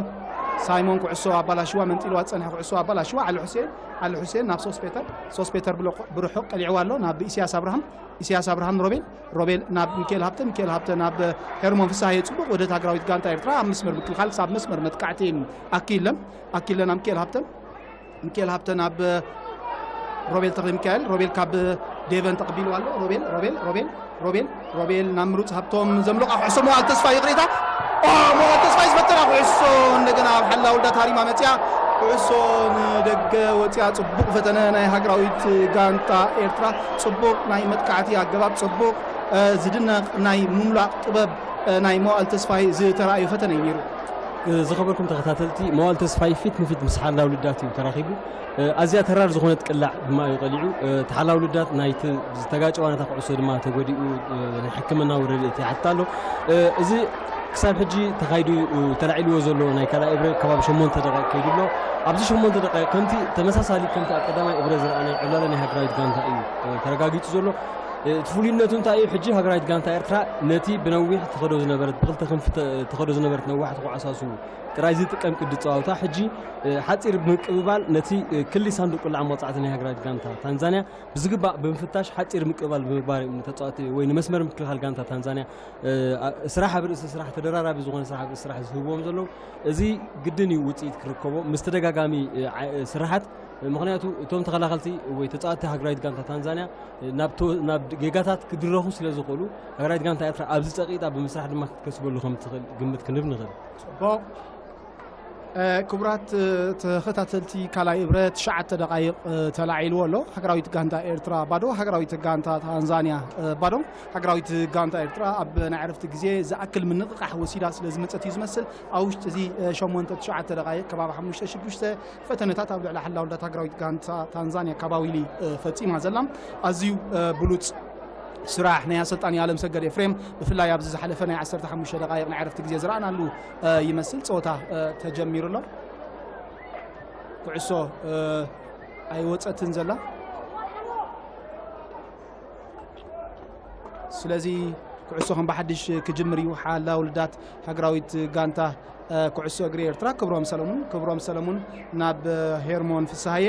ሳይሞን ኩዕሶ ኣባላሽዋ መንጢልዋ ዝፀንሐ ኩዕሶ ኣባላሽዋ ዓሊ ሑሴን ዓሊ ሑሴን ናብ ሶስት ፔተር ሶስት ፔተር ብርሑቕ ቀሊዕዋ ኣሎ ናብ ኢሳያስ ኣብርሃም ኢሳያስ ኣብርሃም ሮቤል ሮቤል ናብ ሚካኤል ሃብተ ሚካኤል ሃብተ ናብ ሄርሞን ፍሳሃየ ፅቡቅ ወደት ሃገራዊት ጋንታ ኤርትራ ኣብ መስመር ምክልኻል ክሳብ መስመር መጥቃዕቲ ኣኪለን ኣኪለን ኣብ ሚካኤል ሃብተ ሚካኤል ሃብተ ናብ ሮቤል ተኽለ ሚካኤል ሮቤል ካብ ዴቨን ተቐቢሉ ኣሎ። ሮቤል ሮቤል ሮቤል ሮቤል ሮቤል ናብ ምሩፅ ሃብቶም ዘምልቓ ኩዕሶ መዋል ተስፋ ይቕሬታ መዋል ተስፋ ዝፈተና ኩዕሶ እንደገና ኣብ ሓላ ውልዳት ሃሪማ መፅያ ኩዕሶ ንደገ ወፅያ። ፅቡቕ ፈተነ ናይ ሃገራዊት ጋንታ ኤርትራ፣ ፅቡቕ ናይ መጥቃዕቲ ኣገባብ፣ ፅቡቕ ዝድነቕ ናይ ምምላቕ ጥበብ ናይ መዋል ተስፋይ ዝተራእዮ ፈተነ እዩ ነይሩ። ዝኸበርኩም ተኸታተልቲ፣ መዋል ተስፋይ ፊት ንፊት ምስ ሓላው ልዳት እዩ ተራኺቡ። ኣዝያ ተራር ዝኾነት ቅላዕ ድማ እዩ ቀሊዑ። ተሓላው ልዳት ናይቲ ዝተጋጨዋ ነታ ኩዕሶ ድማ ተጎዲኡ ናይ ሕክምናዊ ረድኤት ይሓትት ኣሎ። እዚ ክሳብ ሕጂ ተኻይዱ ተላዒልዎ ዘሎ ናይ ካልኣይ እብረ ከባቢ ሸሞንተ ደቂቕ ከይዱ ኣሎ። ኣብዚ ሸሞንተ ደቂቕ ከምቲ ተመሳሳሊ ከምቲ ኣብ ቀዳማይ እብረ ዝረኣናይ ዕብላለ ናይ ሃገራዊት ጋንታ እዩ ተረጋጊጹ ዘሎ። እቲ ፍሉይነቱ እንታይ እዩ? ሕጂ ሃገራዊት ጋንታ ኤርትራ ነቲ ብነዊሕ ትኸዶ ዝነበረት ብክልተ ክንፊ ትኸዶ ዝነበረት ነዋሕቲ ኮዓሳሱ ጥራይ ዝጥቀም ቅዲ ጸዋውታ ሕጂ ሓጺር ብምቅብባል ነቲ ክሊ ሳንዱቅ ቁልዓ መቕጻዕቲ ናይ ሃገራዊት ጋንታ ታንዛንያ ብዝግባእ ብምፍታሽ ሓጺር ምቅብባል ብምግባር እዮም ንተጻወቲ ወይ ንመስመር ምክልኻል ጋንታ ታንዛንያ ስራሕ ኣብ ርእሲ ስራሕ ተደራራቢ ዝኾነ ስራሕ ኣብ ርእሲ ስራሕ ዝህብዎም ዘለዉ። እዚ ግድን እዩ ውፅኢት ክርከቦ ምስ ተደጋጋሚ ስራሓት። ምክንያቱ እቶም ተኸላኸልቲ ወይ ተፃወቲ ሃገራዊት ጋንታ ታንዛንያ ናብ ጌጋታት ክድረኹ ስለ ዝኽእሉ ሃገራዊት ጋንታ ኤርትራ ኣብዚ ፀቂጣ ብምስራሕ ድማ ክትከስበሉ ከም ትኽእል ግምት ክንህብ ንኽእል። ክቡራት ተኸታተልቲ ካልኣይ እብረ ትሽዓተ ደቃይቕ ተላዒልዎ ኣሎ። ሃገራዊት ጋንታ ኤርትራ ባዶ ሃገራዊት ጋንታ ታንዛንያ ባዶ። ሃገራዊት ጋንታ ኤርትራ ኣብ ናይ ዕረፍቲ ግዜ ዝኣክል ምንቕቓሕ ወሲዳ ስለ ዝመፀት እዩ ዝመስል ኣብ ውሽጢ እዚ ሸሞንተ ትሽዓተ ደቃይቕ ከባቢ ሓሙሽተ ሽዱሽተ ፈተነታት ኣብ ልዕሊ ሓላውልዳት ሃገራዊት ጋንታ ታንዛንያ ካባዊሊ ፈፂማ ዘላ ኣዝዩ ብሉፅ ስራሕ ናይ ኣሰልጣኒ ኣለምሰገድ ኤፍሬም ብፍላይ ኣብዚ ዝሓለፈ ናይ ዓሰርተ ሓሙሽተ ደቃይቕ ናይ ዕረፍቲ ግዜ ዝረኣናሉ ይመስል። ፀወታ ተጀሚሩ ኣሎ። ኩዕሶ ኣይወፀትን ዘላ ስለዚ ኩዕሶ ከም ብሓድሽ ክጅምር እዩ። ሓላ ውልዳት ሃገራዊት ጋንታ ኩዕሶ እግሪ ኤርትራ ክብሮም ሰለሙን ክብሮም ሰለሙን ናብ ሄርሞን ፍስሃየ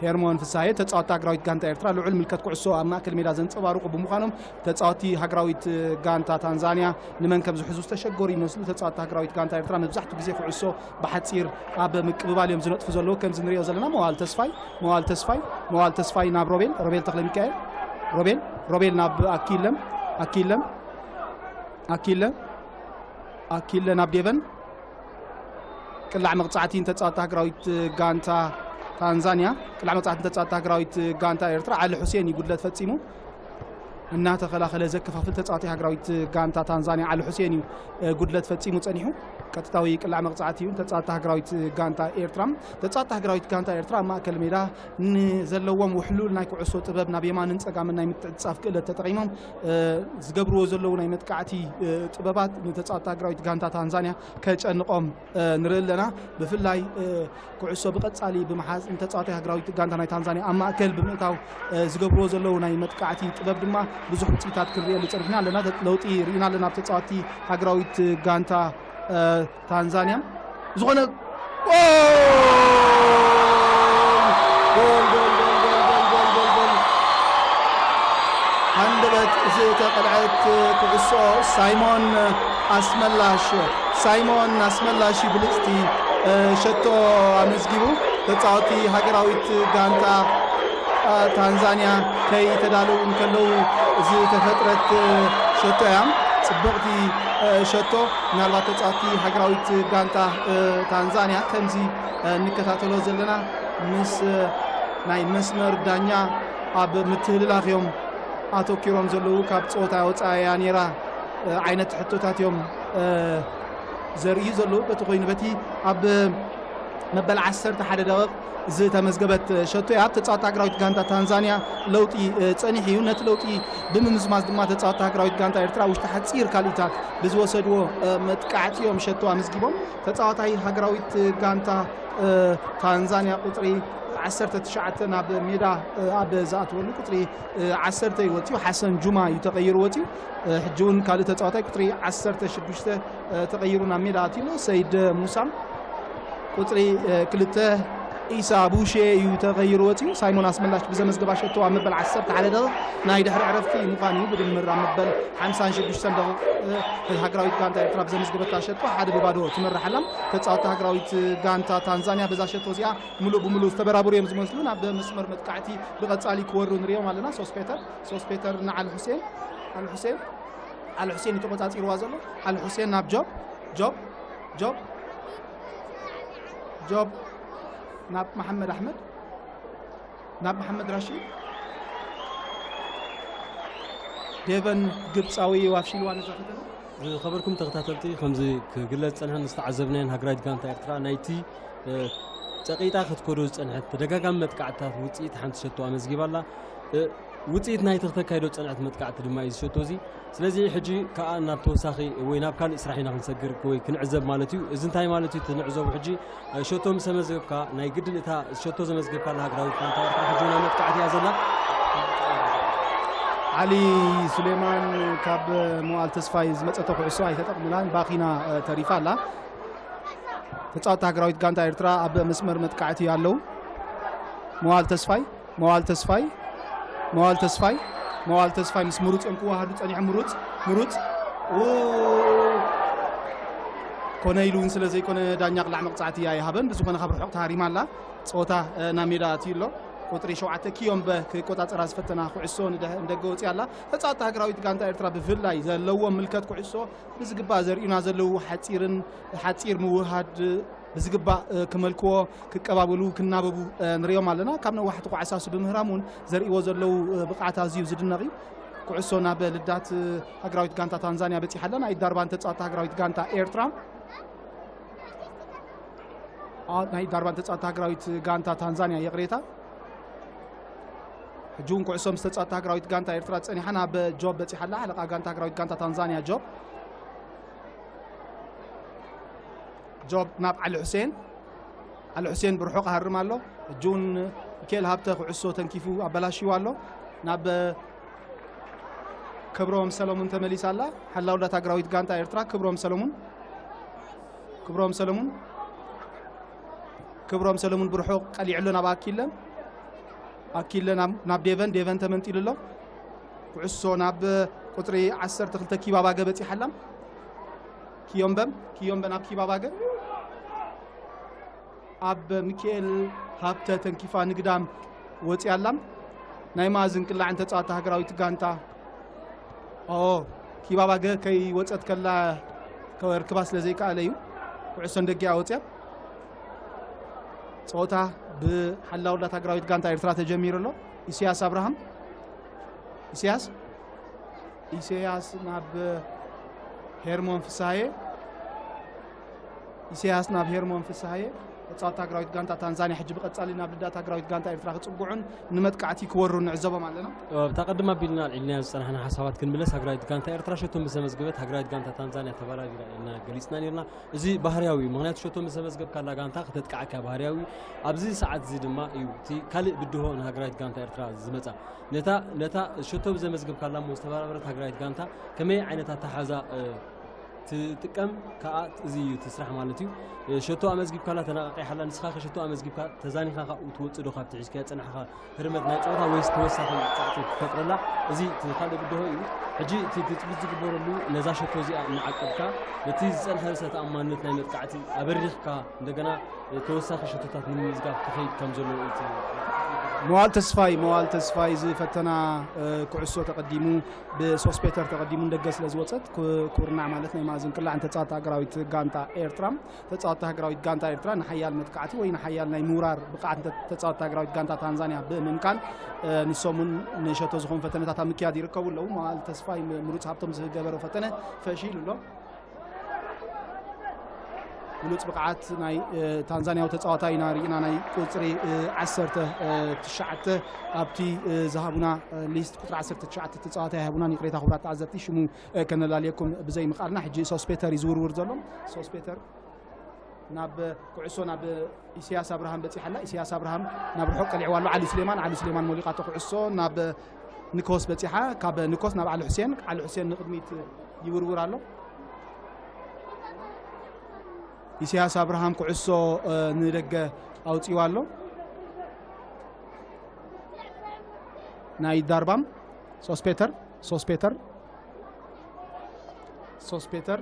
ሄርሞን ፍስሃየ ተጻወቲ ሃገራዊት ጋንታ ኤርትራ ልዑል ምልከት ኩዕሶ ኣብ ማእከል ሜዳ ዘንጸባርቑ ብምዃኖም ተጻወቲ ሃገራዊት ጋንታ ታንዛንያ ንመን ከም ዝሕዙ ዝተሸገሩ ይመስሉ። ተጻወቲ ሃገራዊት ጋንታ ኤርትራ መብዛሕትኡ ግዜ ኩዕሶ ብሓጺር ኣብ ምቅብባል እዮም ዝነጥፉ ዘለዉ። ከምዚ ንሪኦ ዘለና መዋል ተስፋይ መዋል ተስፋይ መዋል ተስፋይ ናብ ሮቤል ሮቤል ተኽለ ሚካኤል ሮቤል ሮቤል ናብ ኣኪለም ኣኪለም ኣኪለ ኣኪለ ናብ ዴቨን ቅላዕ መቕጻዕቲ ንተጻወቲ ሃገራዊት ጋንታ ታንዛንያ ቅላዕ መቕጻዕቲ ንተጻወቲ ሃገራዊት ጋንታ ኤርትራ ዓሊ ሑሴን እዩ ጉድለት ፈጺሙ። እናተኸላኸለ ዘከፋፍል ተጻዋታይ ሃገራዊት ጋንታ ታንዛንያ ዓሊ ሑሴን እዩ ጉድለት ፈጺሙ ጸኒሑ። ቀጥታዊ ቅላዕ መቕጻዕቲ እዩ። ተጻወትቲ ሃገራዊት ጋንታ ኤርትራ፣ ተጻወትቲ ሃገራዊት ጋንታ ኤርትራ ኣብ ማእከል ሜዳ ንዘለዎም ውሕሉል ናይ ኩዕሶ ጥበብ ናብ የማንን ጸጋምን ናይ ምትዕጻፍ ክእለት ተጠቒሞም፣ እ፣ ዝገብርዎ ዘለዉ ናይ መጥቃዕቲ፣ እ፣ ጥበባት ንተጻወትቲ ሃገራዊት ጋንታ ታንዛንያ ከጨንቖም፣ እ፣ ንርኢ ኣለና። ብፍላይ፣ እ፣ ኩዕሶ ብቐጻሊ ብምሓዝ ንተጻዋታይ ሃገራዊት ጋንታ ናይ ታንዛንያ ኣብ ማእከል ብምእታው፣ እ፣ ዝገብርዎ ዘለዉ ናይ መጥቃዕቲ ጥበብ ድማ ብዙሕ ውጽኢታት ክንርእየሉ ጸኒሕና ኣለና። ለውጢ ርኢና ኣለና ኣብ ተጻዋቲ ሃገራዊት ጋንታ፣ እ፣ ታንዛንያ። ዝኾነ ጎል! ጎል፣ ጎል፣ ጎል፣ ጎል፣ ጎል፣ ጎል፣ ጎል፣ ጎል። ሃንደበት ዝተቐልዐት ኩዕሶ ሳይሞን ኣስመላሽ፣ ሳይሞን ኣስመላሽ ብልጽቲ፣ እ፣ ሸቶ ኣመዝጊቡ። ተጻዋቲ ሃገራዊት ጋንታ፣ እ፣ ታንዛንያ ከይተዳለዉ እንከለዉ ዝተፈጥረት፣ እ፣ ሸቶ እያ። ጽብቕቲ፣ እ፣ ሸቶ። ምናልባት ተጻዋቲ ሃገራዊት ጋንታ፣ እ፣ ታንዛንያ ከምዚ፣ እ፣ እንከታተሎ ዘለና ምስ፣ እ፣ ናይ መስመር ዳኛ ኣብ ምትህልላኽ እዮም ኣተኪሮም ዘለዉ። ካብ ጸወታ ወጻኢ እያ ነይራ፣ እ፣ ዓይነት ሕቶታት እዮም፣ እ፣ ዘርእዩ ዘለዉ። በቲ ኮይኑ በቲ ኣብ መበል ዓሰርተ ሓደ ደቂቕ ዝተመዝገበት ሸቶ እያ። ኣብ ተጻወቲ ሃገራዊት ጋንታ ታንዛንያ ለውጢ፣ እ፣ ጸኒሑ እዩ። ነቲ ለውጢ ብምምዝማዝ ድማ ተጻወቲ ሃገራዊት ጋንታ ኤርትራ ውሽጢ ሓጺር ካልኢታት ብዝወሰድዎ፣ እ፣ መጥቃዕቲ እዮም ሸቶ ኣመዝጊቦም። ተጻዋታይ ሃገራዊት ጋንታ፣ እ፣ ታንዛንያ ቁጽሪ ዓሰርተ ትሽዓተ ናብ ሜዳ፣ እ፣ ኣብ ዝኣትወሉ ቁጽሪ፣ እ፣ ዓሰርተ እዩ ወጺኡ። ሓሰን ጁማ እዩ ተቐይሩ ወጺኡ። እ፣ ሕጂ እውን ካልእ ተጻዋታይ ቁጽሪ ዓሰርተ ሽዱሽተ፣ እ፣ ተቐይሩ ናብ ሜዳ ኣትዩ ኣሎ። ሰይድ ሙሳም ቁጽሪ፣ እ፣ ክልተ ኢሳ ቡሼ እዩ ተቐይሩ ወጺኡ። ሳይሞን ኣስመላሽ ብዘመዝገባ ሸቶ ኣብ መበል ዓሰርተ ሓደ ደቂቕ ናይ ድሕሪ ዕረፍቲ ምዃን እዩ። ብድምር ኣብ መበል ሓምሳን ሽዱሽተን ደቂቕ፣ እ፣ ሃገራዊት ጋንታ ኤርትራ ብዘመዝገበታ ሸቶ ሓደ ብባዶ ትመርሕ ኣላ። ተጻወቲ ሃገራዊት ጋንታ ታንዛንያ በዛ ሸቶ እዚኣ ምሉእ ብምሉእ ዝተበራበሩ እዮም ዝመስሉ። ናብ መስመር መጥቃዕቲ ብቐጻሊ ክወሩ ንሪኦም ኣለና። ሶስፔተር፣ ሶስፔተር ንዓሊ ሑሴን፣ ዓሊ ሑሴን፣ ዓሊ ሑሴን እዩ ተቖጻጺርዋ ዘሎ። ዓሊ ሑሴን ናብ ጆብ፣ ጆብ፣ ጆብ፣ ጆብ ናብ መሓመድ ኣሕመድ፣ ናብ መሓመድ ራሺድ። ዴቨን ግብጻዊ እዩ ኣፍሺልዋ ነዛ ፈተና። ዝኸበርኩም ተኸታተልቲ፣ ከምዚ ክግለጽ ጸንሐ፣ ዝተዓዘብናዮን ሃገራዊት ጋንታ ኤርትራ ናይቲ፣ እ፣ ጸቂጣ ክትከዶ ዝጸንሐት ተደጋጋሚ መጥቃዕትታት ውጽኢት ሓንቲ ሸቶ ኣመዝጊባ ኣላ። እ፣ ውጽኢት ናይቲ ክተካይዶ ዝጸንሐት መጥቃዕቲ ድማ እዩ እዚ ሸቶ እዚ። ስለዚ ሕጂ ከኣ ናብ ተወሳኺ ወይ ናብ ካልእ ስራሕ ኢና ክንሰግር ወይ ክንዕዘብ ማለት እዩ። እዚ እንታይ ማለት እዩ? እቲ ንዕዘቡ ሕጂ፣ እ፣ ሸቶ ምስ ኣመዝገብካ ናይ ግድን እታ ሸቶ ዘመዝገብካላ ሃገራዊት ጋንታ ኤርትራ ሕጂ እውን ኣብ መጥቃዕቲ እያ ዘላ። ዓሊ ሱሌማን ካብ መዋል ተስፋይ ዝመጸቶ ኩዕሶ ኣይተጠቕሙላን፣ ባኺና፣ እ፣ ተሪፋ ኣላ። ተጻወቲ ሃገራዊት ጋንታ ኤርትራ ኣብ መስመር መጥቃዕቲ ኣለዉ። መዋል ተስፋይ፣ መዋል ተስፋይ፣ መዋል ተስፋይ፣ መዋል ተስፋይ ምስ ምሩጽ እዮም ክወሃዱ ጸኒሖም። ምሩጽ፣ ምሩጽ፣ ኡ፣ ኮነ ኢሉ እውን ስለ ዘይኮነ ዳኛ ቅላዕ መቕጻዕቲ ኣይሃበን። ብዝኾነ ካብ ርሑቕ ተሃሪማ ኣላ። ጸወታ፣ እ፣ ናብ ሜዳ ኣትዩ ኣሎ። ቁጽሪ ሸውዓተ ኪዮምበ ክቆጻጸራ ዝፈተና ኩዕሶ ንደ-፣ ንደገ ወጺኣ ኣላ። ተጻወቲ ሃገራዊት ጋንታ ኤርትራ ብፍላይ ዘለዎም ምልከት ኩዕሶ ብዝግባእ ዘርእዩና ዘለዉ ሓጺርን፣ ሓጺር ምውህሃድ ብዝግባእ፣ እ፣ ክመልክዎ፣ ክቀባበሉ፣ ክናበቡ፣ እ፣ ንሪኦም ኣለና። ካብ ነዋሕቲ ኳዕሳሱ ብምህራም እውን ዘርእይዎ ዘለዉ፣ እ፣ ብቕዓት ኣዝዩ ዝድነቕ እዩ። ኩዕሶ ናብ ልዳት፣ እ፣ ሃገራዊት ጋንታ ታንዛንያ በጺሓ ኣላ። ናይ ዳርባን ተጻወቲ ሃገራዊት ጋንታ ኤርትራ። ኣ፣ ናይ ዳርባን ተጻወቲ ሃገራዊት ጋንታ ታንዛንያ፣ ይቕሬታ። ሕጂ እውን ኩዕሶ ምስ ተጻወቲ ሃገራዊት ጋንታ ኤርትራ ጸኒሓ ናብ ጆብ በጺሓ ኣላ። ሓለቓ ጋንታ ሃገራዊት ጋንታ ታንዛንያ ጆብ። ጆብ ናብ ዓሊ ሑሴን። ዓሊ ሑሴን ብርሑቕ ሃርም ኣሎ። ሕጂ እውን ሚካኤል ሃብተ ኩዕሶ ተንኪፉ ኣበላሽዩ ኣሎ። ናብ ክብሮም ሰለሙን ተመሊሳ ኣላ። ሓላው ዳታ ሃገራዊት ጋንታ ኤርትራ ክብሮም ሰለሙን። ክብሮም ሰለሙን። ክብሮም ሰለሙን ብርሑቕ ቀሊዑ ኣሎ ናብ ኣኪለ። ኣኪለ ናብ፣ ናብ ዴቨን፣ ዴቨን ተመንጢሉ ኣሎ። ኩዕሶ ናብ ቁጽሪ ዓሰርተ ክልተ ኪባባ ገበጽ ይሓላም። ኪዮምበም፣ ኪዮምበ ናብ ኪባባ ገ-፣ ኣብ ሚካኤል ሃብተ ተንኪፋ ንግዳም ወጺኣ ኣላ። ናይ ማእዝን ቅላዕን ተጻዋታ ሃገራዊት ጋንታ። ኦ፣ ኪባባ ገ-፣ ከይወጸት ከላ ከርክባ ስለ ዘይከኣለ እዩ። ኩዕሶ ንደጊኣ ወጺኣ። ጸወታ ብሓላውላት ሃገራዊት ጋንታ ኤርትራ ተጀሚሩ ኣሎ። ኢሳያስ ኣብርሃም። ኢሳያስ፣ ኢሳያስ ናብ ሄርሞን ፍሳሃየ። ኢሳያስ ናብ ሄርሞን ፍስሃየ፣ ተጻወቲ ሃገራዊት ጋንታ ታንዛንያ፣ ሕጂ ብቐጻሊ ናብ ልዳት ሃገራዊት ጋንታ ኤርትራ ክጽግዑን ንመጥቃዕቲ ክወሩን ንዕዘቦም ኣለና። ኣብታ ቅድም ኣቢልና ኣልዒልናዮ ዝጸናሕና ሓሳባት ክንምለስ፣ ሃገራዊት ጋንታ ኤርትራ ሸቶ ምስ ዘመዝገበት፣ ሃገራዊት ጋንታ ታንዛንያ ተባራቢራ ኢልና ገሊጽና ነርና። እዚ ባህርያዊ እዩ። ምኽንያቱ ሸቶ ምስ ዘመዝገብካላ ጋንታ ክተጥቅዓካ ባህርያዊ እዩ። ኣብዚ ሰዓት እዚ ድማ እዩ እቲ ካልእ ብድሆ ንሃገራዊት ጋንታ ኤርትራ ዝመጻ። ነታ፣ ነታ ሸቶ ብዘመዝገብካላ እሞ ዝተበራበረት ሃገራዊት ጋንታ ከመይ ዓይነት ኣተሓዛ፣ እ፣ ትጥቀም ከኣ እዚ እዩ እቲ ስራሕ ማለት እዩ። እ፣ ሸቶ ኣመዝጊብካላ ተነቓቒሓላ፣ ንስኻ ከ ሸቶ ኣመዝጊብካ ተዛኒኻ ካብኡ ትወጽእ ዶ ካብቲ ሒዝካዮ ዝጸናሕኻ ህርመት ናይ ጸወታ ወይስ ተወሳኺ ጻዕቂ ትፈጥረላ? እዚ እቲ ካልእ ብድሆ እዩ። ሕጂ እቲ ትጽቢት ዝግበረሉ ነዛ ሸቶ እዚኣ እናዓቀብካ ነቲ ዝጸንሐ ርእሰ ተኣማንነት ናይ መጥቃዕቲ ኣበሪኽካ እንደገና ተወሳኺ ሸቶታት ንምምዝጋብ ክኸይድ ከም ዘለዎ እዩ እቲ መዋል ተስፋይ፣ መዋል ተስፋይ ዝፈተና፣ እ፣ ኩዕሶ ተቐዲሙ፣ ብሶስፔተር ተቐዲሙ ንደገ ስለ ዝወጸት፣ ኩ-፣ ኩርናዕ ማለት ናይ ማእዝን ቅላዕ ንተጻወቲ ሃገራዊት ጋንታ ኤርትራ። ተጻወቲ ሃገራዊት ጋንታ ኤርትራ ንሓያል መጥቃዕቲ ወይ ንሓያል ናይ ምውራር ብቕዓት ንተ-፣ ተጻወቲ ሃገራዊት ጋንታ ታንዛንያ ብምምካን፣ እ፣ ንሶም እውን ንሸቶ ዝኾኑ ፈተነታት ኣብ ምክያድ ይርከቡ ኣለዉ። መዋል ተስፋይ ም-፣ ምሩጽ ሃብቶም ዝገበሮ ፈተነ ፈሺሉ ኣሎ። ብሉጽ ብቕዓት ናይ፣ እ፣ ታንዛንያዊ ተጻዋታይ ኢና ርኢና። ናይ ቁጽሪ፣ እ፣ ዓሰርተ፣ እ፣ ትሽዓተ ኣብቲ፣ እ፣ ዝሃቡና፣ እ፣ ሊስት ቁጽሪ ዓሰርተ ትሽዓተ ተጻዋታይ ሃቡና። ይቕሬታ ክቡራት ተዓዘብቲ፣ ሽሙ፣ እ፣ ከነላልየኩም ብዘይ ምኽኣልና። ሕጂ ሶስፔተር እዩ ዝውርውር ዘሎ። ሶስፔተር ናብ ኩዕሶ ናብ ኢሳያስ ኣብርሃም በጺሓ ኣላ። ኢሳያስ ኣብርሃም ናብ ርሑቕ ቀሊዕዋ ኣሎ። ዓሊ ስሌማን፣ ዓሊ ስሌማን ሞሊቓቶ ኩዕሶ ናብ ንኮስ በጺሓ። ካብ ንኮስ ናብ ዓሊ ሑሴን፣ ዓሊ ሑሴን ንቕድሚት ይውርውር ኣሎ። ኢሳያስ ኣብርሃም ኩዕሶ፣ እ፣ ንደገ ኣውጺዋ ኣሎ። ናይ ዳርባም ሶስፔተር፣ ሶስፔተር፣ ሶስፔተር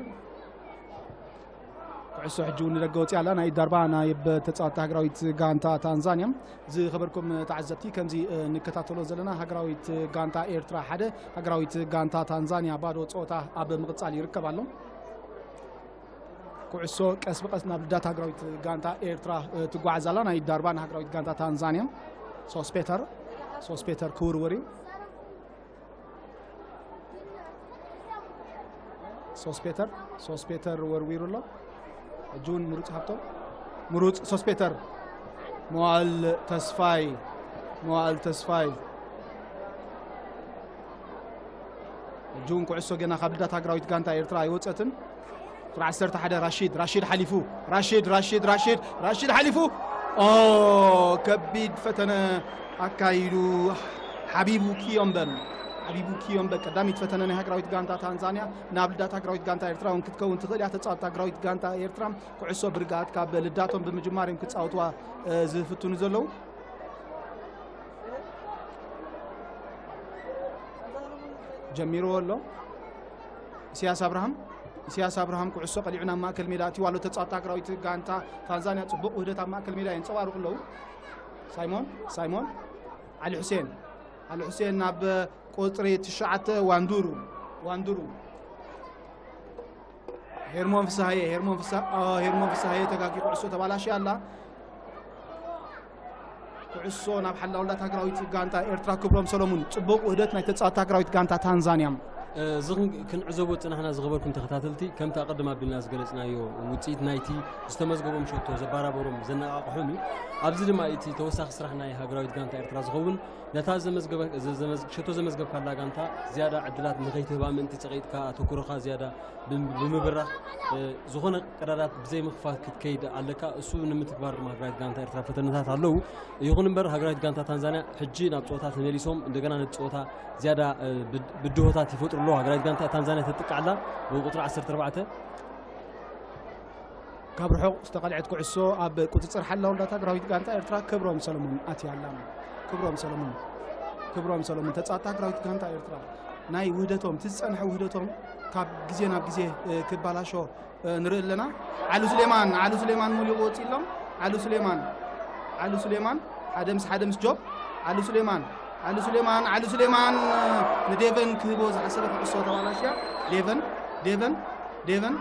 ኩዕሶ ሕጂ እውን ንደገ ወጺኣ ኣላ። ናይ ዳርባ ናይ ብ-፣ ተጻወቲ ሃገራዊት ጋንታ ታንዛንያ። ዝኸበርኩም ተዓዘብቲ፣ ከምዚ፣ እ፣ ንከታተሎ ዘለና ሃገራዊት ጋንታ ኤርትራ ሓደ፣ ሃገራዊት ጋንታ ታንዛንያ ባዶ ጸወታ ኣብ ምቕጻል ይርከብ ኣሎ። ኩዕሶ ቀስ ብቐስ ናብ ልዳት ሃገራዊት ጋንታ ኤርትራ፣ እ፣ ትጓዓዝ ኣላ። ናይ ዳርባ ንሃገራዊት ጋንታ ታንዛንያ። ሶስፔተር፣ ሶስፔተር ክውርውር እዩ። ሶስፔተር፣ ሶስፔተር ወርዊሩ ኣሎ። ሕጂ እውን ምሩጽ ሃብቶም። ምሩጽ ሶስፔተር። መዋእል ተስፋይ፣ መዋእል ተስፋይ። ሕጂ እውን ኩዕሶ ገና ካብ ልዳት ሃገራዊት ጋንታ ኤርትራ ኣይወጸትን። ቁጽሪ ዓሰርተ ሓደ ራሺድ፣ ራሺድ ሓሊፉ፣ ራሺድ፣ ራሺድ፣ ራሺድ፣ ራሺድ ሓሊፉ። ኦ፣ ከቢድ ፈተነ ኣካይዱ። ሓቢቡ ኪዮምበን፣ ሓቢቡ ኪዮምበ ቀዳሚት ፈተነ ናይ ሃገራዊት ጋንታ ታንዛንያ ናብ ልዳት ሃገራዊት ጋንታ ኤርትራ እውን ክትከውን ትኽእል እያ። ተጻወትቲ ሃገራዊት ጋንታ ኤርትራ ኩዕሶ ብርግኣት ካብ ልዳቶም ብምጅማር እዮም ክጻወትዋ፣ እ፣ ዝፍትኑ ዘለዉ። ጀሚርዎ ኣሎ። ኢሳያስ ኣብርሃም፣ ኢሳያስ ኣብርሃም ኩዕሶ ቀሊዑ ናብ ማእከል ሜዳ ኣትዩ ኣሎ። ተጻወትቲ ሃገራዊት ጋንታ ታንዛንያ ጽቡቕ ውህደት ኣብ ማእከል ሜዳ የንጸባርቑ ኣለዉ። ሳይሞን፣ ሳይሞን፣ ዓሊ ሑሴን፣ ዓሊ ሑሴን ናብ ቁጽሪ ትሽዓተ ዋንዱሩ፣ ዋንዱሩ። ሄርሞን ፍስሃየ፣ ሄርሞን ፍስሃ-፣ ኦ፣ ሄርሞን ፍስሃየ ተጋጊ ኩዕሶ ተባላሽያ ኣላ። ኩዕሶ ናብ ሓላውላት ሃገራዊት ጋንታ ኤርትራ ክብሮም ሰሎሙን። ጽቡቕ ውህደት ናይ ተጻወትቲ ሃገራዊት ጋንታ ታንዛንያ። እዚ ክን-፣ ክንዕዘቦ ዝጸናሕና ዝኸበርኩም ተኸታተልቲ፣ ከምቲ ኣቐድም ኣቢልና ዝገለጽናዮ ውጽኢት ናይቲ ዝተመዝገቦም ሸቶ ዘባራበሮም ዘነቓቕሖም እዩ። ኣብዚ ድማ እቲ ተወሳኺ ስራሕ ናይ ሃገራዊት ጋንታ ኤርትራ ዝኸውን ነታ ዘመዝገበ-፣ ዘ-፣ ዘመዝ-፣ ሸቶ ዘመዝገብካላ ጋንታ ዝያዳ ዕድላት ንኸይትህባ ምእንቲ ጸቒጥካ ኣተኩሮኻ ዝያዳ ብም-፣ ብምብራኽ፣ እ፣ ዝኾነ ቀዳዳት ብዘይ ምኽፋት ክትከይድ ኣለካ። እሱ ንምትግባር ድማ ሃገራዊት ጋንታ ኤርትራ ፈተነታት ኣለዉ። ይኹን እምበር ሃገራዊት ጋንታ ታንዛንያ ሕጂ ናብ ጸወታ ተመሊሶም እንደገና ነቲ ጸወታ ዝያዳ፣ እ፣ ብድ-፣ ብድሆታት ይፈጥሩ ኣለዉ። ሃገራዊት ጋንታ ታንዛንያ ተጥቅዕ ኣላ ብቁጽሪ ዓሰርተ ኣርባዕተ። ካብ ርሑቕ ዝተቐልዐት ኩዕሶ ኣብ ቁጽጽር ሓላው ልዳት ሃገራዊት ጋንታ ኤርትራ ክብሮም ሰለሙን ኣትያ ኣላ። ክብሮም ሰለሙን፣ ክብሮም ሰለሙን ተጻዋቲ ሃገራዊት ጋንታ ኤርትራ ናይ ውህደቶም፣ እቲ ዝጸንሐ ውህደቶም ካብ ግዜ ናብ ግዜ፣ እ፣ ክባላሾ፣ እ፣ ንርኢ ኣለና። ዓሉ ስሌማን፣ ዓሉ ስሌማን መሊቑ ወጺኡ ኣሎ። ዓሉ ስሌማን፣ ዓሉ ስሌማን፣ ሓደ ምስ ሓደ ምስ ጆብ፣ ዓሉ ስሌማን፣ ዓሉ ስሌማን፣ ዓሉ ስሌማን፣ እ፣ ንዴቨን ክህቦ ዝሓሰበ ኩዕሶ ተባላሽያ። ዴቨን፣ ዴቨን፣ ዴቨን፣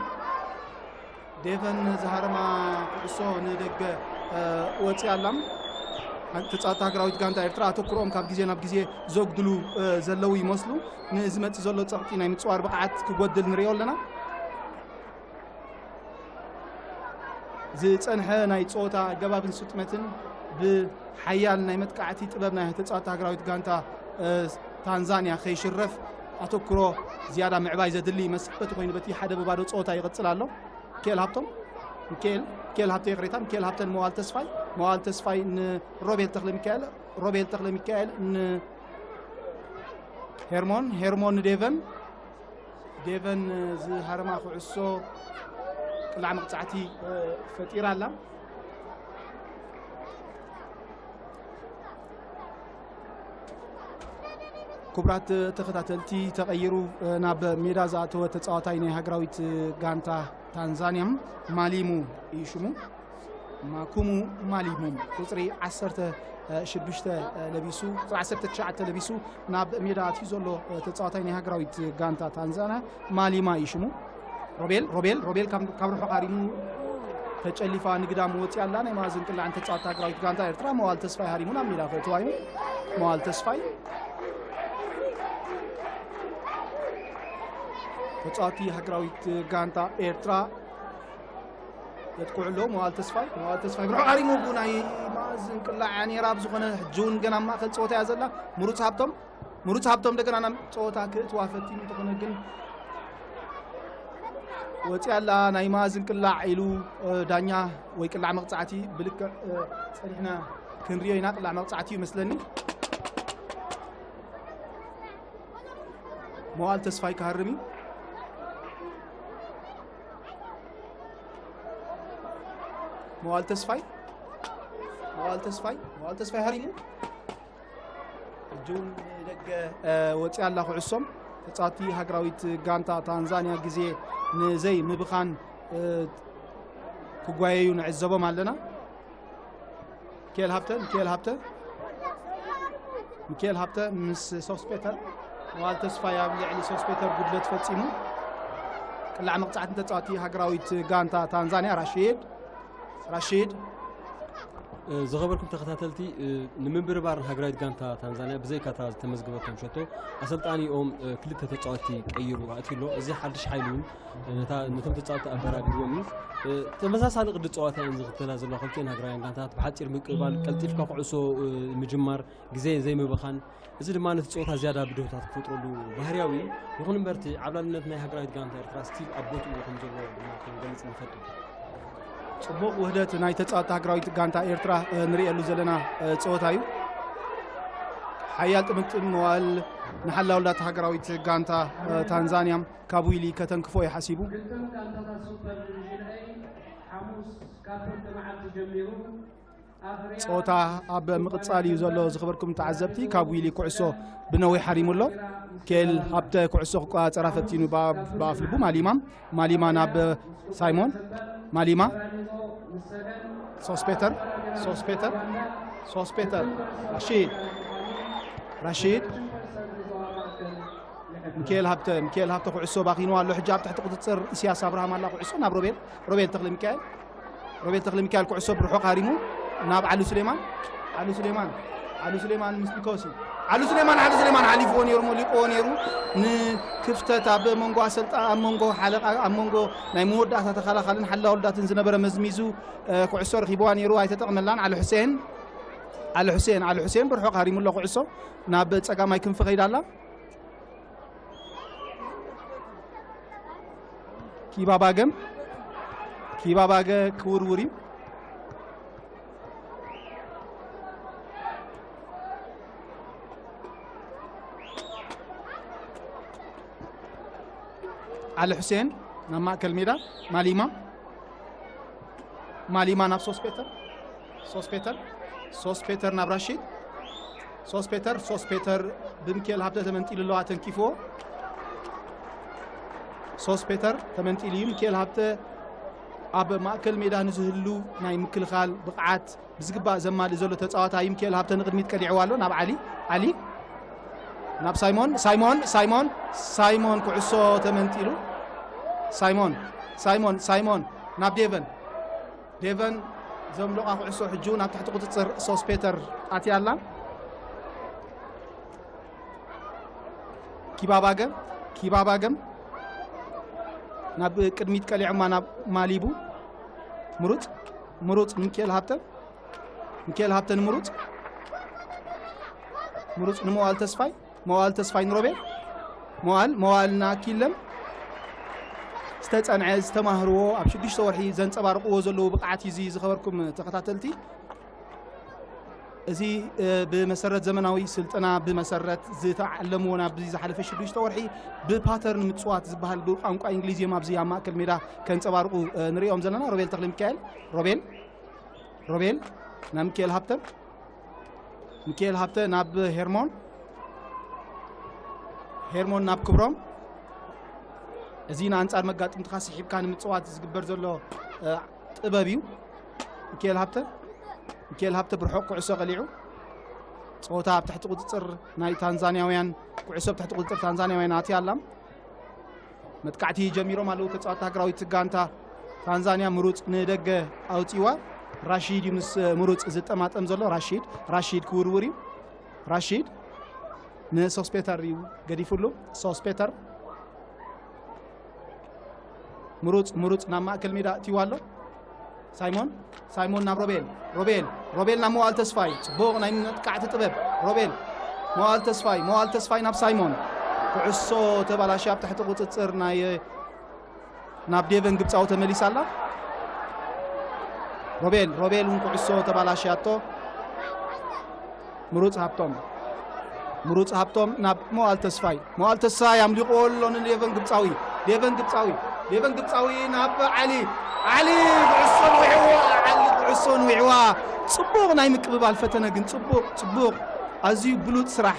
ዴቨን ዝሃረማ ኩዕሶ ንደገ፣ እ፣ ወፂኣ ኣላ። ተፃወቲ ሃገራዊት ጋንታ ኤርትራ ኣተኩሮኦም ካብ ግዜ ናብ ግዜ ዘጉድሉ፣ እ፣ ዘለዉ ይመስሉ። ንዝመፅእ ዘሎ ፀቕጢ ናይ ምፅዋር ብቕዓት ክጎድል ንሪኦ ኣለና። ዝጸንሐ ናይ ጸወታ ኣገባብን ስጥመትን ብሓያል ናይ መጥቃዕቲ ጥበብ ናይ ተጻወቲ ሃገራዊት ጋንታ ታንዛንያ ከይሽረፍ ኣተኩሮ ዝያዳ ምዕባይ ዘድሊ ይመስል። በቲ ኮይኑ በቲ ሓደ ብባዶ ጸወታ ይቕጽል ኣሎ። ሚካኤል ሃብቶም፣ ሚካኤል፣ ሚካኤል ሃብተ ይቕሬታ፣ ሚካኤል ሃብተን መዋል ተስፋይ፣ መዋል ተስፋይ ንሮቤል ተኽለ ሚካኤል፣ ሮቤል ተኽለ ሚካኤል ንሄርሞን፣ ሄርሞን ንዴቨን፣ ዴቨን ዝሃረማ ኩዕሶ ቅላዕ መቕጻዕቲ ፈጢራ ኣላ። ክቡራት ተኸታተልቲ፣ ተቐይሩ ናብ ሜዳ ዝኣተወ ተጻዋታይ ናይ ሃገራዊት ጋንታ ታንዛንያ ማሊሙ እዩ ሽሙ። ማኩሙ ማሊሙ ቁጽሪ ዓሰርተ ሽዱሽተ ለቢሱ፣ ቁጽሪ ዓሰርተ ትሽዓተ ለቢሱ ናብ ሜዳ ኣትዩ ዘሎ ተጻዋታይ ናይ ሃገራዊት ጋንታ ታንዛንያ ማሊማ እዩ ሽሙ። ሮቤል ሮቤል ሮቤል ካብ ካብ ርሑቕ ሃሪሙ ተጨሊፋ ንግዳም ወፂኣ ኣላ። ናይ ማእዝን ቅላዕን ተፃወቲ ሃገራዊት ጋንታ ኤርትራ መዋል ተስፋይ ሃሪሙ ናብ ሜዳ ከእትዋ እዩ። መዋል ተስፋይ ተፃወቲ ሃገራዊት ጋንታ ኤርትራ የጥቅዑ ኣለዉ። መዋል ተስፋይ መዋል ተስፋይ ብርሑቕ ሃሪሙ ብናይ ማእዝን ቅላዕ ነይራ ብዝኾነ ሕጂ እውን ገና ኣብ ማእከል ፀወታ እያ ዘላ። ምሩፅ ሃብቶም ምሩፅ ሃብቶም እንደገና ናብ ፀወታ ክእትዋ ፈቲኑ እንተኾነ ግን ወፂኣ ኣላ። ናይ ማእዝን ቅላዕ ኢሉ ዳኛ ወይ ቅላዕ መቕፃዕቲ ብልክዕ ፀኒሕና ክንሪኦ ኢና። ቅላዕ መቕፃዕቲ እዩ መስለኒ። መዋል ተስፋይ ክሃርም እዩ። መዋል ተስፋይ መዋል ተስፋይ መዋል ተስፋይ ሃሪሙ ሕጂ እውን ንደገ ወፂኣ ኣላ ኩዕሶም። ተፃወቲ ሃገራዊት ጋንታ ታንዛንያ ግዜ ንዘይ ምብኻን ክጓየዩ ንዕዘቦም ኣለና። ሚካኤል ሃብተ ሚካኤል ሃብተ ሚካኤል ሃብተ ምስ ሶስፔተር መዋል ተስፋይ ኣብ ልዕሊ ሶስፔተር ጉድለት ፈፂሙ። ቅላዕ መቕፃዕቲ ተፃወቲ ሃገራዊት ጋንታ ታንዛንያ ራሺድ ራሺድ ዝኸበርኩም ተኸታተልቲ፣ ንምንብርባር ሃገራዊት ጋንታ ታንዛንያ ብዘይካ እታ ዝተመዝገበቶም ሸቶ፣ ኣሰልጣኒኦም ክልተ ተጻወትቲ ቀይሩ ኣእትዩ ኣሎ። እዚ ሓድሽ ሓይሊ እውን ነታ ነቶም ተጻወትቲ ኣበራቢርዎም እዩ። ተመሳሳሊ ቅዲ ጸዋታ እየን ዝኽተላ ዘለዋ ክልቲኤን ሃገራውያን ጋንታታት። ብሓጺር ምቅብባል፣ ቀልጢፍካ ኩዕሶ ምጅማር፣ ግዜ ዘይምብኻን፣ እዚ ድማ ነቲ ጸወታ ዝያዳ ብድሆታት ክፈጥረሉ ባህርያዊ እዩ። ይኹን እምበር እቲ ዓብላልነት ናይ ሃገራዊት ጋንታ ኤርትራ ስቲል ኣብ ቦትኡ ከም ዘሎ ድማ ክንገልጽ ንፈቱ። ጽቡቕ ውህደት ናይ ተጻወቲ ሃገራዊት ጋንታ ኤርትራ ንርእየሉ ዘለና ጸወታ እዩ። ሓያል ጥምጥም መዋእል ንሓላውላታ ሃገራዊት ጋንታ ታንዛንያ ካብ ዊሊ ከተንክፎ እዩ ሓሲቡ። ጸወታ ኣብ ምቕጻል እዩ ዘሎ። ዝኸበርኩም ተዓዘብቲ፣ ካብ ዊሊ ኩዕሶ ብነዊሕ ሓሪሙ ኣሎ። ኬል ሃብተ ኩዕሶ ክቆጻጸራ ፈቲኑ ብኣፍ ልቡ። ማሊማ ማሊማ ናብ ሳይሞን ማሊማ ሶስፔተር ሶስፔተር ሶስፔተር ራሺድ ራሺድ ሚካኤል ሃብተ ሚካኤል ሃብተ ኩዕሶ ባኺኑ ኣሎ። ሕጂ ኣብ ትሕቲ ቁጽጽር ኢሳያስ ኣብርሃም ኣላ። ኩዕሶ ናብ ሮቤል ሮቤል ተኽለ ሚካኤል ሮቤል ተኽለ ሚካኤል ኩዕሶ ብርሑቕ ሃሪሙ ናብ ዓሊ ሱሌማን ዓሊ ሱሌማን ዓሊ ሱሌማን ምስ ኒኮሲ ዓሊ ሱሌማን ዓሊ ሱሌማን ሓሊፍዎ ነይሩ፣ መሊቕዎ ነይሩ። ንክፍተት ኣብ መንጎ ኣሰልጣ ኣብ መንጎ ሓለቓ ኣብ መንጎ ናይ መወዳእታ ተኸላኻልን ሓላውልዳትን ዝነበረ መዝሚዙ ኩዕሶ ረኺብዋ ነይሩ፣ ኣይተጠቕመላን። ዓሊ ሑሴን ዓሊ ሑሴን ዓሊ ሑሴን ብርሑቕ ሃሪሙ ኣሎ። ኩዕሶ ናብ ጸጋማይ ክንፊ ከይዳ ኣላ። ኪባባገም ኪባባገ ክውርውር እዩ። ዓሊ ሑሴን ናብ ማእከል ሜዳ ማሊማ ማሊማ ናብ ሶስት ፔተር ሶስት ፔተር ሶስት ፔተር ናብ ራሺድ ሶስት ፔተር ሶስት ፔተር ብምክኤል ሃብተ ተመንጢሉ ኣለዋ ተንኪፍዎ። ሶስት ፔተር ተመንጢሉ እዩ። ምክኤል ሃብተ ኣብ ማእከል ሜዳ ንዝህሉ ናይ ምክልኻል ብቕዓት ብዝግባእ ዘማልእ ዘሎ ተጻዋታይ እዩ። ምክኤል ሃብተ ንቕድሚት ቀሊዕዋ ኣሎ ናብ ዓሊ ዓሊ ናብ ሳይሞን ሳይሞን ሳይሞን ሳይሞን ኩዕሶ ተመንጢሉ ሳይሞን ሳይሞን ሳይሞን ናብ ዴቨን ዴቨን ዘምለቓ ኩዕሶ ሕጂ እውን ኣብ ትሕቲ ቁጽጽር ሶስፔተር ኣትያ ኣላ። ኪባባገ ኪባባገም ናብ ቅድሚት ቀሊዖማ ናብ ማሊቡ ምሩፅ ምሩፅ ንሚካኤል ሃብተ፣ ሚካኤል ሃብተ ንምሩፅ፣ ምሩፅ ንመዋል ተስፋይ፣ መዋል ተስፋይ ንሮቤል፣ መዋል መዋል ንኣኪለም። ዝተፀንዐ ዝተማህርዎ ኣብ ሽዱሽተ ወርሒ ዘንፀባርቕዎ ዘለዉ ብቕዓት እዩ። እዚ ዝኸበርኩም ተኸታተልቲ፣ እዚ ብመሰረት ዘመናዊ ስልጠና ብመሰረት ዝተዓለምዎ ናብዚ ዝሓለፈ ሽዱሽተ ወርሒ ብፓተርን ምፅዋት ዝበሃል ብቋንቋ እንግሊዝ እዮም ኣብዚ ኣብ ማእከል ሜዳ ከንፀባርቑ ንሪኦም ዘለና። ሮቤል ተክለ ሚካኤል፣ ሮቤል ሮቤል ናብ ሚካኤል ሃብተ፣ ሚካኤል ሃብተ ናብ ሄርሞን፣ ሄርሞን ናብ ክብሮም። እዚ ንኣንጻር መጋጥምትኻ ስሒብካ ንምጽዋት ዝግበር ዘሎ ጥበብ እዩ። ሚካኤል ሃብተ፣ ሚካኤል ሃብተ ብርሑቕ ኩዕሶ ቀሊዑ። ጸወታ ኣብ ትሕቲ ቁጽጽር ናይ ታንዛንያውያን፣ ኩዕሶ ኣብ ትሕቲ ቁጽጽር ታንዛንያውያን ኣትያ ኣላ። መጥቃዕቲ ጀሚሮም ኣለዉ ተጻወትቲ ሃገራዊት ጋንታ ታንዛንያ። ምሩጽ ንደገ ኣውጺዋ። ራሺድ እዩ ምስ ምሩጽ ዝጠማጠም ዘሎ። ራሺድ፣ ራሺድ ክውርውር እዩ። ራሺድ ንሶስፔተር እዩ ገዲፉሉ። ሶስፔተር ምሩጽ፣ ምሩጽ ናብ ማእከል ሜዳ እትይዋ ኣሎ። ሳይሞን፣ ሳይሞን ናብ ሮቤል፣ ሮቤል፣ ሮቤል ናብ መዋል ተስፋይ። ጽቡቕ ናይ መጥቃዕቲ ጥበብ። ሮቤል፣ መዋል ተስፋይ፣ መዋል ተስፋይ ናብ ሳይሞን። ኩዕሶ ተባላሽያ ኣብ ትሕቲ ቁጽጽር ናይ፣ ናብ ዴቨን ግብጻዊ ተመሊሳ ኣላ። ሮቤል፣ ሮቤል እውን ኩዕሶ ተባላሽያቶ። ምሩጽ ሃብቶም፣ ምሩጽ ሃብቶም ናብ መዋል ተስፋይ። መዋል ተስፋይ ኣምሊቑዎ ኣሎ ንዴቨን ግብጻዊ። ዴቨን ግብጻዊ፣ ዴቨን ግብጻዊ ናብ ዓሊ። ዓሊ ኩዕሶ ንዊዕዋ፣ ዓሊ ኩዕሶ ንዊዕዋ። ጽቡቕ ናይ ምቅብባል ፈተነ ግን ጽቡቕ፣ ጽቡቕ። ኣዝዩ ብሉጽ ስራሕ።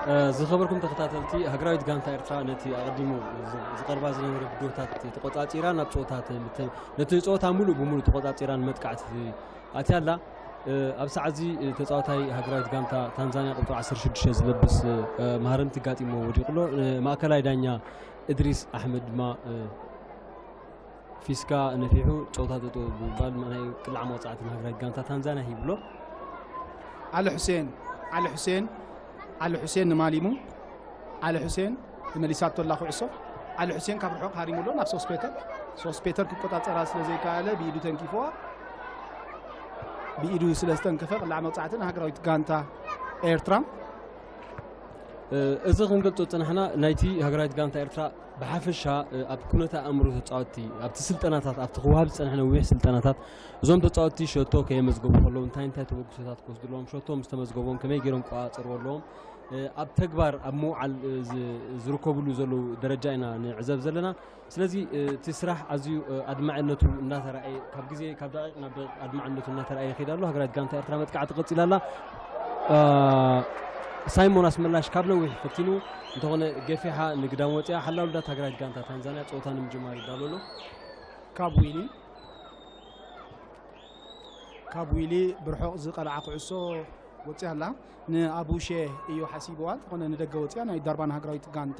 እ፣ ዝኸበርኩም ተኸታተልቲ፣ ሃገራዊት ጋንታ ኤርትራ ነቲ ኣቐዲሙ ዝ-፣ ዝቐርባ ዝነበረ ብድሆታት ተቖጻጺራ ናብ ጸወታ ተ-፣ ተ-፣ ነቲ ጸወታ ሙሉእ ብሙሉእ ተቖጻጺራ ንመጥቃዕቲ ኣትያ ኣላ። እ፣ ኣብ ሰዓት እዚ፣ እ፣ ተጻዋታይ ሃገራዊት ጋንታ ታንዛንያ ቁጽሪ ዓሰርተ ሽዱሽተ ዝለብስ፣ እ፣ መሃረምቲ ጋጢሞ ወዲቑ ኣሎ። እ፣ ማእከላይ ዳኛ እድሪስ ኣሕመድ ድማ፣ እ፣ ፊስካ ነፊሑ ጸወታ ጠጠው ብምባል ናይ ቅላዕ መቕጻዕቲ ንሃገራዊት ጋንታ ታንዛንያ ሂብሎ። ዓሊ ሑሴን፣ ዓሊ ሑሴን፣ ዓሊ ሑሴን ንማሊሙ፣ ዓሊ ሑሴን ተመሊሳቶ ኣላ ኩዕሶ። ዓሊ ሑሴን ካብ ርሑቕ ሃሪሙሎ ናብ ሶስፔተር። ሶስፔተር ክቆጻጸራ ስለ ዘይከኣለ ብኢዱ ተንኪፍዋ። ብኢዱ ስለ ዝተንከፈ ቅላዕ መቕጻዕቲ ንሃገራዊት ጋንታ ኤርትራ። እ፣ እዚ ክንገልጾ ዝጸናሕና ናይቲ ሃገራዊት ጋንታ ኤርትራ ብሓፈሻ፣ እ፣ ኣብ ኩነተ ኣእምሮ ተጻወትቲ፣ ኣብቲ ስልጠናታት፣ ኣብቲ ክወሃብ ዝጸንሐ ነዊሕ ስልጠናታት፣ እዞም ተጻወትቲ ሸቶ ከየመዝገቡ ከለዉ እንታይ እንታይ ተበግሶታት ክወስዱ ኣለዎም፣ ሸቶ ምስ ተመዝገቦም ከመይ ገይሮም ክቆጻጸርዎ ኣለዎም፣ እ፣ ኣብ ተግባር ኣብ ምውዓል፣ እ፣ ዝ-፣ ዝርከብሉ ዘለዉ ደረጃ ኢና ንዕዘብ ዘለና። ስለዚ፣ እ፣ እቲ ስራሕ ኣዝዩ፣ እ፣ ኣድማዕነቱ እናተራእየ፣ ካብ ግዜ፣ ካብ ደቂቕ ናብ ደቂቕ ኣድማዕነቱ እናተራእየ ይኸይድ ኣሎ። ሃገራዊት ጋንታ ኤርትራ መጥቃዕቲ ቀጺላ ኣላ። እ፣ ሳይሞን ኣስመላሽ ካብ ነዊሕ ፈቲኑ እንተኾነ ገፊሓ ንግዳም ወፂኣ። ሓላው ልዳት ሃገራዊት ጋንታ ታንዛንያ ፀወታ ንምጅማር ይዳሎ ኣሎ። ካብ ዊሊ፣ ካብ ዊሊ ብርሑቕ ዝቐልዓ ኩዕሶ ወፂኣ ኣላ። ንኣቡሼ እዩ ሓሲብዋ፣ እንተኾነ ንደገ ወፂኣ። ናይ ዳርባን ሃገራዊት ጋንታ፣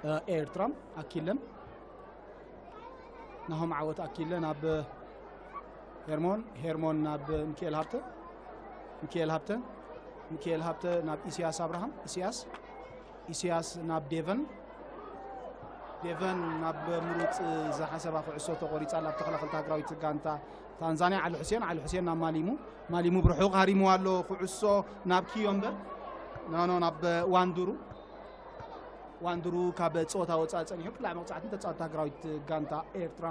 እ፣ ኤርትራ ኣኪለን ናሆም ዓወት ኣኪለ ናብ ሄርሞን፣ ሄርሞን ናብ ሚካኤል ሃብተ፣ ሚካኤል ሃብተ፣ ሚካኤል ሃብተ ናብ ኢሳያስ ኣብርሃም፣ ኢሳያስ፣ ኢሳያስ ናብ ዴቨን፣ ዴቨን ናብ ምሩፅ ዝሓሰባ ኩዕሶ ተቆሪፃ ኣብ ተኸላኸልቲ ሃገራዊት ጋንታ ታንዛንያ ዓሊ ሑሴን፣ ዓሊ ሑሴን ናብ ማሊሙ፣ ማሊሙ ብርሑቕ ሃሪምዋ ኣሎ ኩዕሶ ናብ ኪዮምበ፣ ኖ፣ ኖ፣ ናብ ዋንዱሩ። ዋንድሩ ካብ ጸወታ ወጻኢ ጸኒሑ ቅላዕ መቕጻዕትን ተጻወትቲ ሃገራዊት ጋንታ ኤርትራ።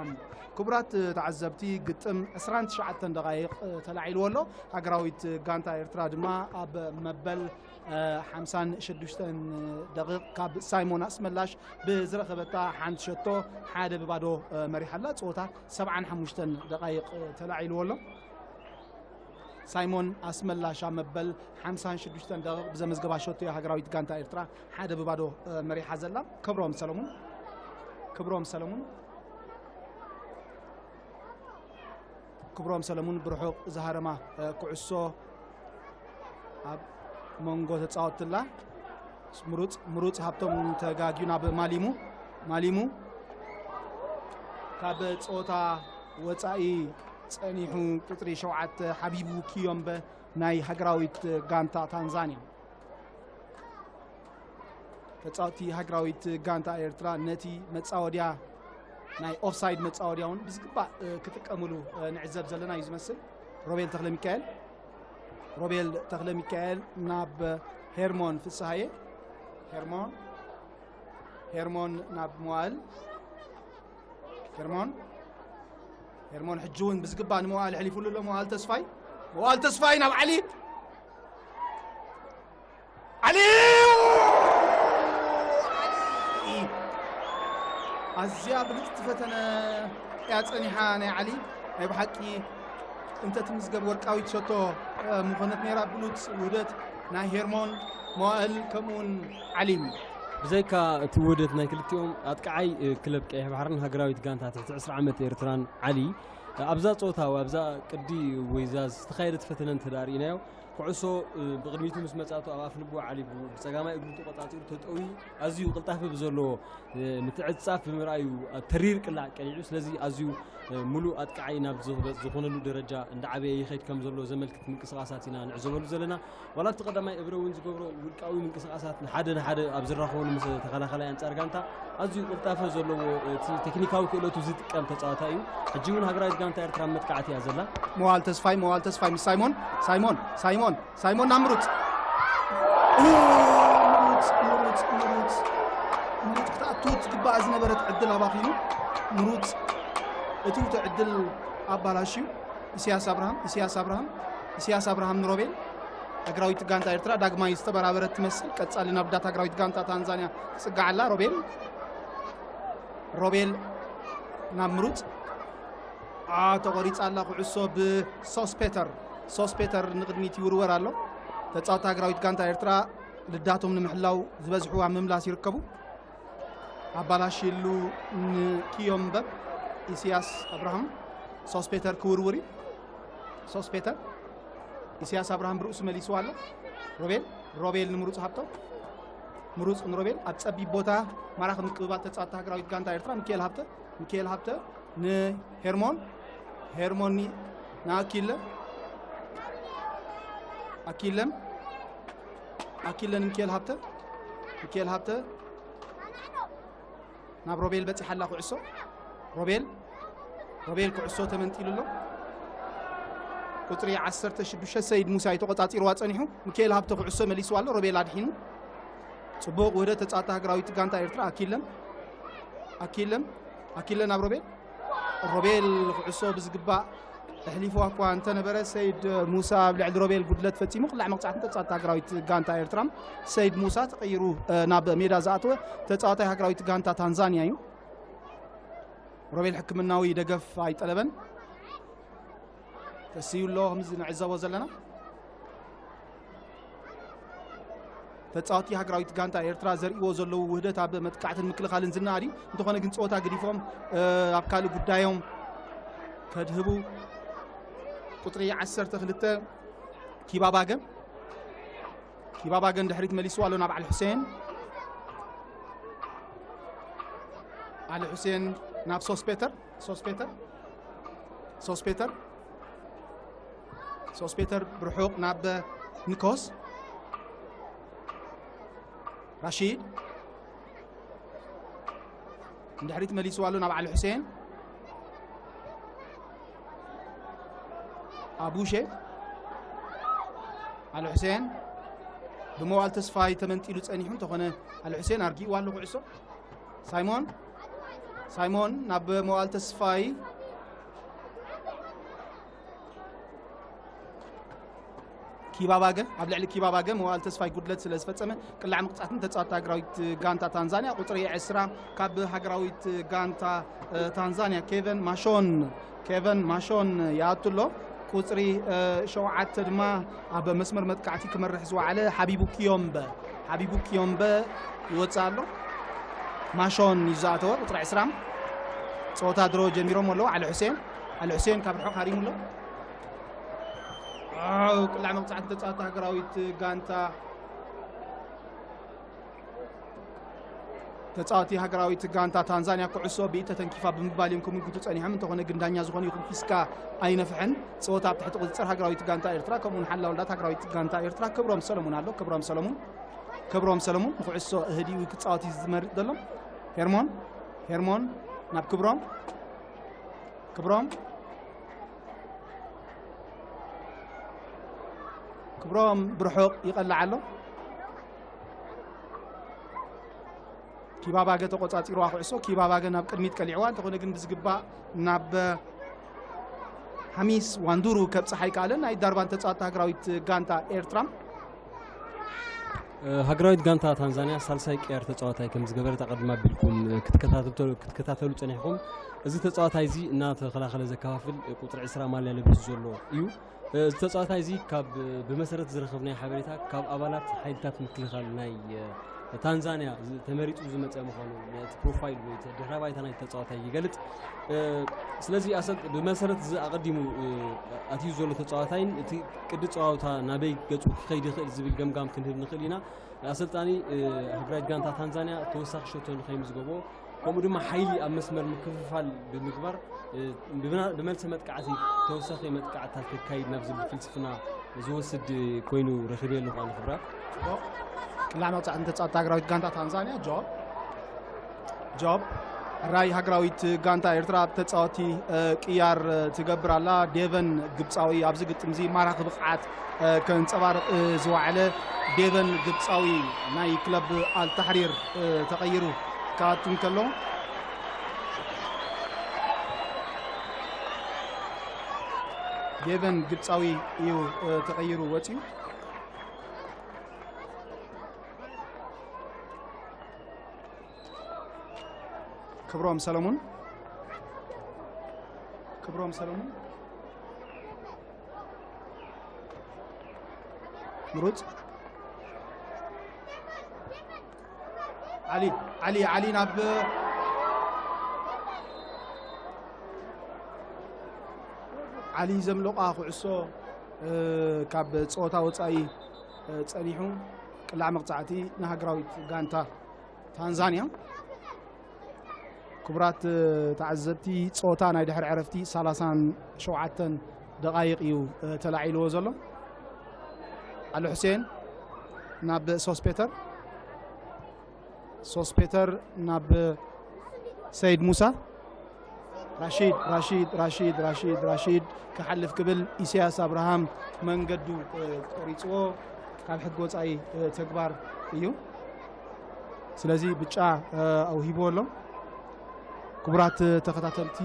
ክቡራት ተዓዘብቲ፣ ግጥም ዕስራን ትሽዓተን ደቓይቕ ተላዒልዎ ኣሎ። ሃገራዊት ጋንታ ኤርትራ ድማ ኣብ መበል፣ እ፣ ሓምሳን ሽዱሽተን ደቂቕ ካብ ሳይሞን ኣስመላሽ ብዝረኸበታ ሓንቲ ሸቶ ሓደ ብባዶ፣ እ፣ መሪሓ ኣላ። ጸወታ ሰብዓን ሓሙሽተን ደቓይቕ ተላዒልዎ ኣሎ። ሳይሞን ኣስመላሽ ኣብ መበል ሓምሳን ሽዱሽተን ደቂቕ ብዘመዝገባ ሸቶ እያ ሃገራዊት ጋንታ ኤርትራ ሓደ ብባዶ፣ እ፣ መሪሓ ዘላ። ክብሮም ሰለሙን፣ ክብሮም ሰለሙን፣ ክብሮም ሰለሙን ብርሑቕ ዝሃረማ፣ እ፣ ኩዕሶ ኣብ መንጎ ተጻወትላ። ምሩጽ፣ ምሩጽ ሃብቶም ተጋግዩ ናብ ማሊሙ። ማሊሙ ካብ ጸወታ ወጻኢ ጸኒሑ ቁጽሪ ሸውዓተ ሓቢቡ ኪዮምበ ናይ ሃገራዊት ጋንታ ታንዛንያ። ተጻወቲ ሃገራዊት ጋንታ ኤርትራ ነቲ መጻወድያ ናይ ኦፍሳይድ መጻወድያ እውን ብዝግባእ ክጥቀምሉ ንዕዘብ ዘለና እዩ ዝመስል። ሮቤል ተኽለ ሚካኤል፣ ሮቤል ተኽለ ሚካኤል ናብ ሄርሞን ፍስሃየ፣ ሄርሞን፣ ሄርሞን ናብ መዋእል፣ ሄርሞን፣ ሄርሞን ሕጂ እውን ብዝግባእ ንመዋእል ኣሕሊፉሉ ኣሎ። መዋእል ተስፋይ፣ መዋእል ተስፋይ ናብ ዓሊ፣ ዓሊ! ኣዝያ ብልጽቲ ፈተነ እያ ጸኒሓ ናይ ዓሊ። ናይ ብሓቂ እንተትምዝገብ ወርቃዊት ሸቶ ምኾነት ነይራ። ብሉጽ ውህደት ናይ ሄርሞን መዋእል ከምኡውን ዓሊም። ብዘይካ እቲ ውህደት ናይ ክልቲኦም ኣጥቃዓይ ክለብ ቀይሕ ባሕርን ሃገራዊት ጋንታ ትሕቲ ዕስራ ዓመት ኤርትራን ዓሊ ኣብዛ ጸወታ ወይ ኣብዛ ቅዲ ወይ እዛ ዝተኻየደት ፈተነ እንተ ደኣ ርኢናዮ፣ ኩዕሶ ብቕድሚቱ ምስ መጻቱ ኣብ ኣፍ ልቡ ዓሊቡ ብጸጋማይ እግሩ ተቖጻጺሩ ተጠውዩ ኣዝዩ ቅልጣፈ ብዘለዎ ምትዕጻፍ ብምርኣዩ ኣብ ተሪር ቅላዕ ቀሊዑ። ስለዚ ኣዝዩ ምሉእ ኣጥቃዓይ ናብ ዝኾነሉ ደረጃ እንዳዓበየ ይኸይድ ከም ዘሎ ዘመልክት ምንቅስቓሳት ኢና ንዕዘበሉ ዘለና። ዋላ ኣብቲ ቀዳማይ እብረ እውን ዝገብሮ ውልቃዊ ምንቅስቓሳት ንሓደ ንሓደ ኣብ ዝራኸበሉ ምስ ተኸላኸላይ ኣንጻር ጋንታ ኣዝዩ ቅልጣፈ ዘለዎ እቲ ቴክኒካዊ ክእለቱ ዝጥቀም ተጻዋታይ እዩ። ሕጂ እውን ሃገራዊት ጋንታ ኤርትራ ኣብ መጥቃዕቲ እያ ዘላ። መዋል ተስፋይ፣ መዋል ተስፋይ ምስ ሳይሞን፣ ሳይሞን፣ ሳይሞን፣ ሳይሞን ናብ ምሩጽ። ምሩጽ፣ ምሩጽ፣ ምሩጽ፣ ምሩጽ ክትኣቱ ትግባእ ዝነበረት ዕድል ኣባኺኑ። ምሩጽ እቲ ውተ ዕድል ኣባላሽዩ። ኢሳያስ ኣብርሃም፣ ኢሳያስ ኣብርሃም፣ ኢሳያስ ኣብርሃም ንሮቤል። ሃገራዊት ጋንታ ኤርትራ ዳግማይ ዝተበራበረት ትመስል። ቀጻሊ ናብ ዳት ሃገራዊት ጋንታ ታንዛንያ ትጽጋዕ ኣላ። ሮቤል፣ ሮቤል ናብ ምሩጽ። ኣ፣ ተቖሪጻ ኣላ ኩዕሶ ብሶስፔተር። ሶስፔተር ንቕድሚት ይውርወር ኣሎ። ተጻወቲ ሃገራዊት ጋንታ ኤርትራ ልዳቶም ንምሕላው ዝበዝሑ ኣብ ምምላስ ይርከቡ። ኣባላሽሉ ንኪዮምበብ ኢሳያስ ኣብርሃም። ሶስፔተር ክውርውር እዩ። ሶስፔተር ኢሳያስ ኣብርሃም ብርእሱ መሊስዋ ኣሎ። ሮቤል፣ ሮቤል ንምሩጽ ሃብቶም። ምሩጽ ንሮቤል ኣብ ጸቢብ ቦታ ማራኺ ምቅብባል ተጻወቲ ሃገራዊት ጋንታ ኤርትራ። ሚካኤል ሃብተ፣ ሚካኤል ሃብተ ንሄርሞን፣ ሄርሞን ኒ-፣ ንኣኪለ፣ ኣኪለም፣ ኣኪለ ንሚካኤል ሃብተ፣ ሚካኤል ሃብተ ናብ ሮቤል በጺሓ ኣላ ኩዕሶ። ሮቤል፣ ሮቤል ኩዕሶ ተመንጢሉ ኣሎ። ቁጽሪ ዓሰርተ ሽዱሽተ ሰይድ ሙሳ እዩ ተቖጻጺርዋ ጸኒሑ። ሚካኤል ሃብተ ኩዕሶ መሊስዋ ኣሎ። ሮቤል ኣድሒኑ። ጽቡቕ ውህደት ተጻወቲ ሃገራዊት ጋንታ ኤርትራ። ኣኪለም፣ ኣኪለም፣ ኣኪለ ናብ ሮቤል። ሮቤል ኩዕሶ ብዝግባእ ኣሕሊፍዋ እኳ እንተነበረ፣ ሰይድ ሙሳ ኣብ ልዕሊ ሮቤል ጉድለት ፈጺሙ። ቅላዕ መቕጻዕቲ ተጻወቲ ሃገራዊት ጋንታ ኤርትራ። ሰይድ ሙሳ ተቐይሩ፣ እ፣ ናብ ሜዳ ዝኣተወ ተጻዋታይ ሃገራዊት ጋንታ ታንዛንያ እዩ። ሮቤል ሕክምናዊ ደገፍ ኣይጠለበን። ተስዩ ኣሎ፣ ከምዚ ንዕዘቦ ዘለና። ተጻወቲ ሃገራዊት ጋንታ ኤርትራ ዘርእይዎ ዘለዉ ውህደት ኣብ መጥቃዕትን ምክልኻልን ዝነኣድ እዩ። እንተኾነ ግን ጸወታ ገዲፎም፣ እ፣ ኣብ ካልእ ጉዳዮም ከድህቡ። ቁጽሪ ዓሰርተ ክልተ ኪባባገ፣ ኪባባገ ንድሕሪት መሊስዋ ኣሎ ናብ ዓሊ ሑሴን። ዓሊ ሑሴን ናብ ሶስፔተር፣ ሶስፔተር፣ ሶስፔተር፣ ሶስፔተር ብርሑቕ ናብ ንኮስ። ራሺድ ንድሕሪት መሊስዋ ኣሎ ናብ ዓሊ ሑሴን። ኣቡሼ፣ ዓሊ ሑሴን ብመዋል ተስፋይ ተመንጢሉ ጸኒሑ እንተኾነ፣ ዓሊ ሑሴን ኣርጊእዋ ኣሎ ኩዕሶ። ሳይሞን፣ ሳይሞን ናብ መዋል ተስፋይ። ኪባባገ፣ ኣብ ልዕሊ ኪባባገ መዋል ተስፋይ ጉድለት ስለ ዝፈጸመ፣ ቅላዕ ምቕጻዕትን ተጻወቲ ሃገራዊት ጋንታ ታንዛንያ። ቁጽሪ ዕስራ ካብ ሃገራዊት ጋንታ፣ እ፣ ታንዛንያ ኬቨን ማሾን፣ ኬቨን ማሾን ይኣቱ ኣሎ። ቁጽሪ፣ እ፣ ሸውዓተ ድማ ኣብ መስመር መጥቃዕቲ ክመርሕ ዝወዓለ ሓቢቡ ኪዮምበ፣ ሓቢቡ ኪዮምበ ይወጽእ ኣሎ። ማሾን እዩ ዝኣተወ፣ ቁጽሪ ዕስራ። ጸወታ ድሮ ጀሚሮም ኣለዉ። ዓሊ ሑሴን፣ ዓሊ ሑሴን ካብ ርሑቕ ሃሪሙ ኣሎ። ዋው፣ ቅላዕ መቕጻዕቲ ተጻወቲ ሃገራዊት ጋንታ፣ ተጻወቲ ሃገራዊት ጋንታ ታንዛንያ ኩዕሶ ብኢድ ተተንኪፋ ብምባል እዮም ክምጉቱ ጸኒሖም። እንተኾነ ግን ዳኛ ዝኾነ ይኹን ፊስካ ኣይነፍሐን። ጸወታ ኣብ ትሕቲ ቁጽጽር ሃገራዊት ጋንታ ኤርትራ ከምኡውን ሓላው ልዳት ሃገራዊት ጋንታ ኤርትራ ክብሮም ሰለሙን ኣሎ። ክብሮም ሰለሙን፣ ክብሮም ሰለሙን ንኩዕሶ እህዲኡ ክጻወት እዩ ዝመርጥ ዘሎ። ሄርሞን፣ ሄርሞን ናብ ክብሮም። ክብሮም። ክብሮም ብርሑቕ ይቐልዕ ኣሎ። ኪባባገ ተቆጻጺርዋ ኩዕሶ። ኪባባገ ናብ ቅድሚት ቀሊዕዋ፣ እንተኾነ ግን ብዝግባእ ናብ ሓሚስ ዋንዱሩ ከብጽሓ ኣይከኣለን። ናይ ዳርባን ተጻወቲ ሃገራዊት ጋንታ ኤርትራ። ሃገራዊት ጋንታ ታንዛንያ ሳልሳይ ቅያር ተጻዋታይ ከም ዝገበረት ኣቐድም ኣቢልኩም ክትከታተሉ ክትከታተሉ ጸኒሕኩም። እዚ ተጻዋታይ እዚ እናተኸላኸለ ዘከፋፍል ቁጽሪ ዕስራ ማልያ ለቢሱ ዘሎ እዩ። እዚ ተጻዋታይ እዚ ካብ ብመሰረት ዝረኸብናዮ ሓበሬታ ካብ ኣባላት ሓይልታት ምክልኻል ናይ ታንዛንያ ተመሪጹ ዝመጸ ምዃኑ እቲ ፕሮፋይል ወይ ድሕረ ባይታ ናይ ተጻዋታይ ይገልጽ። ስለዚ ኣሰልጥ ብመሰረት እዚ ኣቐዲሙ ኣትዩ ዘሎ ተጻዋታይን እቲ ቅዲ ጸዋውታ ናበይ ገጹ ክኸይድ ይኽእል ዝብል ገምጋም ክንህብ ንኽእል ኢና። ኣሰልጣኒ ሃገራዊት ጋንታ ታንዛንያ ተወሳኺ ሸቶ ንኸይምዝገቦ ከምኡ ድማ ሓይሊ ኣብ መስመር ምክፍፋል ብምግባር ብመልሰ መጥቃዕቲ ተወሳኺ መጥቃዕትታት ከካይድ ናብ ዝብል ፍልስፍና ዝወስድ ኮይኑ ረኺበ ኣለኹ። ኣነ ክብራት ቅላዕ መቕጻዕቲ ተጻወቲ ሃገራዊት ጋንታ ታንዛንያ ጆብ ጆብ ራይ ሃገራዊት ጋንታ ኤርትራ ኣብ ተጻወቲ ቅያር ትገብር ኣላ። ዴቨን ግብጻዊ ኣብዚ ግጥም እዚ ማራኺ ብቕዓት ከንጸባርቕ ዝወዓለ ዴቨን ግብጻዊ ናይ ክለብ ኣልታሕሪር ተቐይሩ ክኣቱ እንከሎ ዴቨን ግብጻዊ እዩ ተቐይሩ ወጺኡ። ክብሮም ሰለሙን ክብሮም ሰለሙን ምሩጽ ዓሊ ዓሊ ዓሊ ናብ ዓሊ ዘምለቋ ኩዕሶ ካብ ፀወታ ወፃኢ ፀኒሑ ቅላዕ መቕፃዕቲ ንሃገራዊት ጋንታ ታንዛንያ። ክቡራት ተዓዘብቲ፣ ፀወታ ናይ ድሕሪ ዕረፍቲ ሰላሳን ሸውዓተን ደቓይቕ እዩ ተላዒልዎ ዘሎ። ኣሉ ሕሴን ናብ ሶስፔተር፣ ሶስፔተር ናብ ሰይድ ሙሳ። ራሺድ ራሺድ ራሺድ ራሺድ ራሺድ ክሓልፍ ክብል ኢሳያስ ኣብርሃም መንገዱ ቆሪፅዎ። ካብ ሕጊ ወፃኢ ተግባር እዩ። ስለዚ ብጫ ኣውሂብዎ ኣሎ። ክቡራት ተኸታተልቲ፣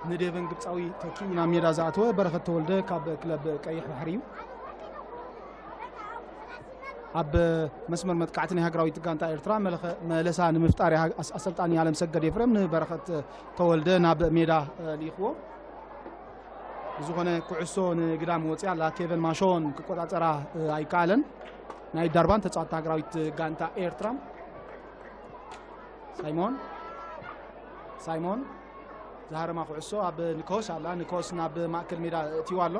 ንዴቨን ግብፃዊ ተኪኡ ናብ ሜዳ ዝኣተወ በረኸት ተወልደ ካብ ክለብ ቀይሕ ባሕሪ እዩ። ኣብ መስመር መጥቃዕቲ ናይ ሃገራዊት ጋንታ ኤርትራ መለሳ ንምፍጣር ኣሰልጣኒ ኣለምሰገድ ኤፍሬም ንበረኸት ተወልደ ናብ ሜዳ ልኢኽዎ። ብዝኾነ ኩዕሶ ንግዳም ወፂኣ ኣላ። ኬቨን ማሾን ክቆፃፀራ ኣይከኣለን። ናይ ዳርባን ተፃወቲ ሃገራዊት ጋንታ ኤርትራ። ሳይሞን ሳይሞን ዝሃረማ ኩዕሶ ኣብ ንኮስ ኣላ። ንኮስ ናብ ማእከል ሜዳ እትይዋ ኣሎ።